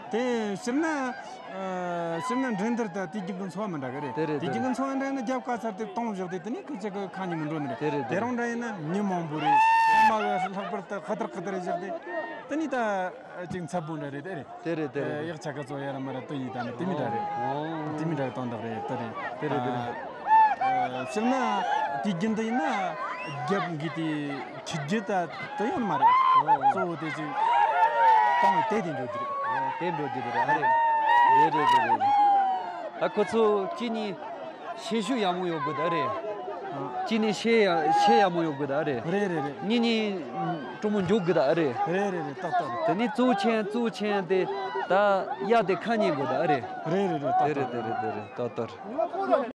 དེ་ཕྱིར་ན། ཨ་ཕྱིར་ན་འགྲན་བསྡུར་དང་དུས་རྒྱུན་གྱི་འཚོ་བ་མི་འདྲ་གི་རེད། དེ་རེད། དུས་རྒྱུན་གྱི་འཚོ་བ་འདྲ་ན་རྒྱབ་ཀ་ཚར་དེ་གཏོང་བཞག་དེ་དེ་ནས་ཁི་ཆ་གི་ཁ་ཉིན་མི་འགྲོ་ནི་རེད། དེ་རེད། དེ་རང་འདྲ་ཡིན་ན་མི་མང་པོ་རེད། ཚང་མ་གི་ལྷག་པར་དུ་ཁ་ཐར་ཁ་ཐར་བཞག་དེ་དེ་ནས་ད་ཅིག་འཚབ་པོ་འདྲ་རེད། དེ་རེད། དེ་རེད་དེ་རེད། ཡག་ཆ་ག་ཚོ་ཡ་ར་མ་ར་དུ་ཡི་ད་ནི་དེ་མི་འདྲ་རེད། ཨོ། དེ་མི་འདྲ་གཏོང་དག་རེད། དེ་རེད། དེ་རེད་དེ་རེད། ཨ་ཕྱིར་ན་དུས་རྒྱུན་དུ་ཡིན་ན་རྒྱབ་འགི་དེ་ཆུ་རྒྱུ་ད་དུ་ཡོང་མ་རེད། ཨོ། གཙོ་བོ་དེ་ཅིག་གཏོང་བའི་དེ་དེ་འགྲོ་རྒྱུ་རེད། ཨོ། དེ་འགྲོ་རྒྱུ་དེ་རེད། ཨ་རེད། དེ་རེད་དེ་རེད། ད་ཁོ་ཚོ་གཅིག་གཉིས་ཤེད་ཤུགས་ཡག་མོ་ཡོད་དགོས་ད་རེད། ཨ། གཅིག་ནས་ཤེད་ཡ་ཤེད་ཡག་མོ་ཡོད་དགོས་ད་རེད། རེད་རེད་རེད། གཉིས་ནས་སྤྲོ་མོ་འཇུག་དགོས་ད་རེད། རེད་རེད་རེད། ཏག་ཏག་རེད། དེ་ནས་གཙོ་ཆེན་གཙོ་ཆེན་དེ་ད་གཡའ་དེ་ཁ་ཉན་དགོས་ད་རེད། རེད་རེད་རེད། ཏག་དེ་རེད་ཏག་དེ་རེད་རེད། དེ་རེད། ཏག་ཏག་རེད།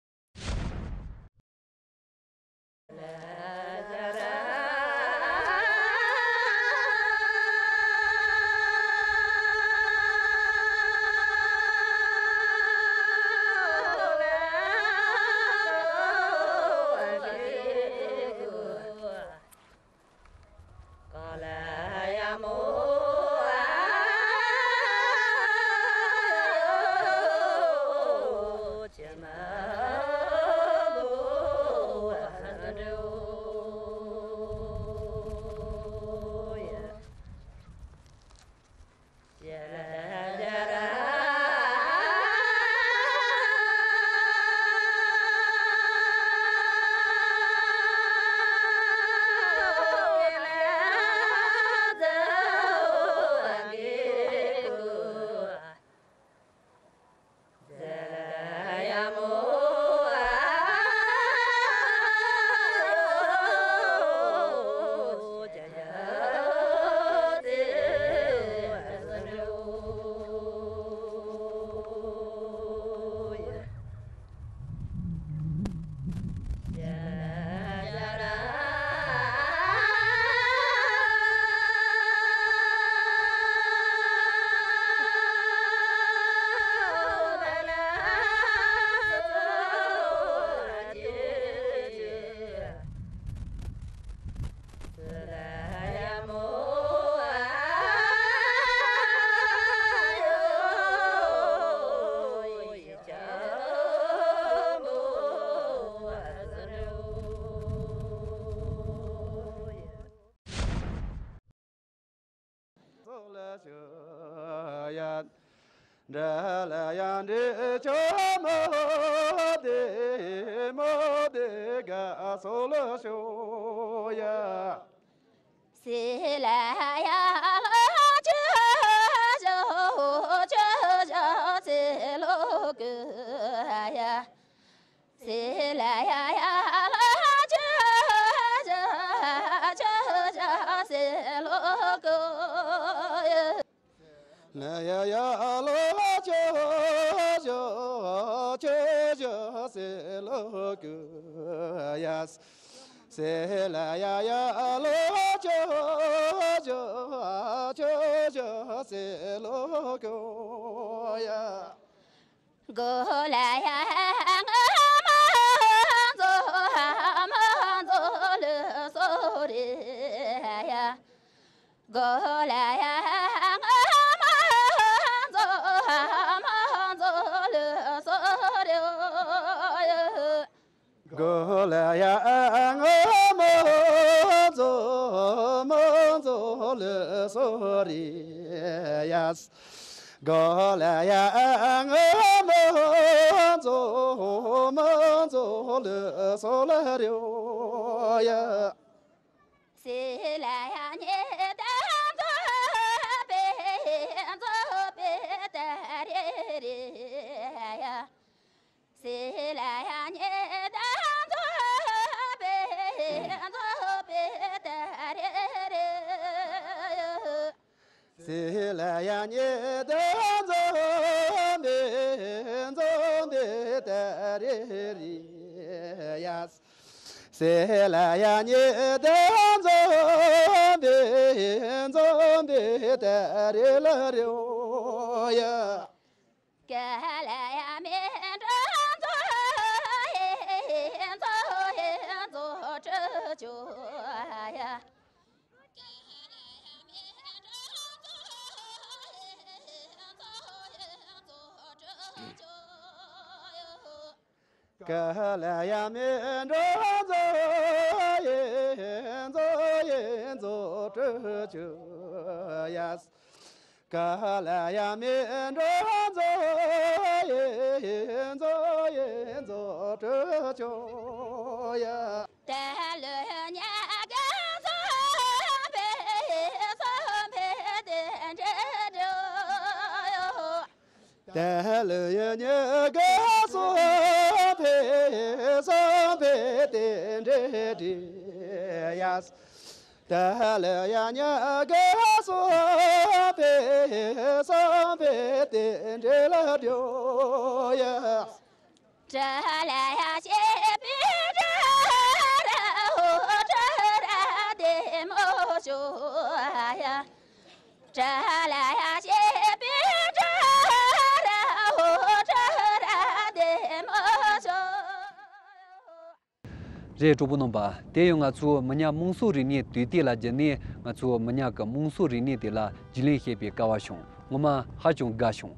རེད། གྲོགས་པོ་རྣམ་པ། དེ་ཡང་ང་ཚོའི་མི་ཉག་དམངས་སྲོལ་རིག་གནས་དུས་དེབ་ལ་བརྒྱུད་ནས། ང་ཚོའི་མི་ཉག་གི་དམངས་སྲོལ་རིག་གནས་དེ་ལ་རྒྱུས་ལོན་བྱེད་པའི་སྐལ་བ་བྱུང་། ངོ་མ་ཧ་ཅང་དགའ་བྱུང་།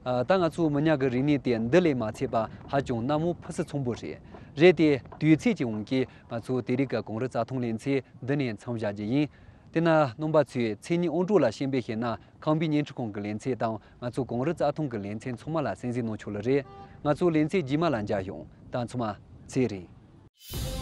ཨ། ད་ང་ཚོའི་མི་ཉག་གི་རིག་གནས་དེ་འདི་ལས་མ་ཚད་པ་ཧ་ཅང་གནའ་མོ་ཕུན་སུམ་ཚོགས་པོ་རེད། རེད་དེ། དུས་ཚོད་ཀྱི་དབང་གིས་ང་ཚོ་དེ་རིང་གི་གངས་རི་རྩྭ་ཐང་ལེ་ཚན་འདི་ནས་མཚམས་བཞག་རྒྱུ་ཡིན། དེ་ན་རྣམ་པ་ཚོས་མཚན་ཉིད་དབང་གྲགས་ལ་གཞན་པའི་བཤད་ན། ཁམས་པའི་བརྙན་འཕྲིན་ཁང་གི་ལེ་ཚན་དང་། ང་ཚོ་གངས་རི་རྩྭ་ཐང་གི་ལེ་ཚན་ཚང་མ་ལ་གསན་གཟིགས་གནང་ཆོག་ལེ་རེད། ང་ཚོ་ལེ་ཚན་རྗེས་མ་ལ་མཇལ་ཡོང་། ད་ཚང་མ་ཚེ་རིང་།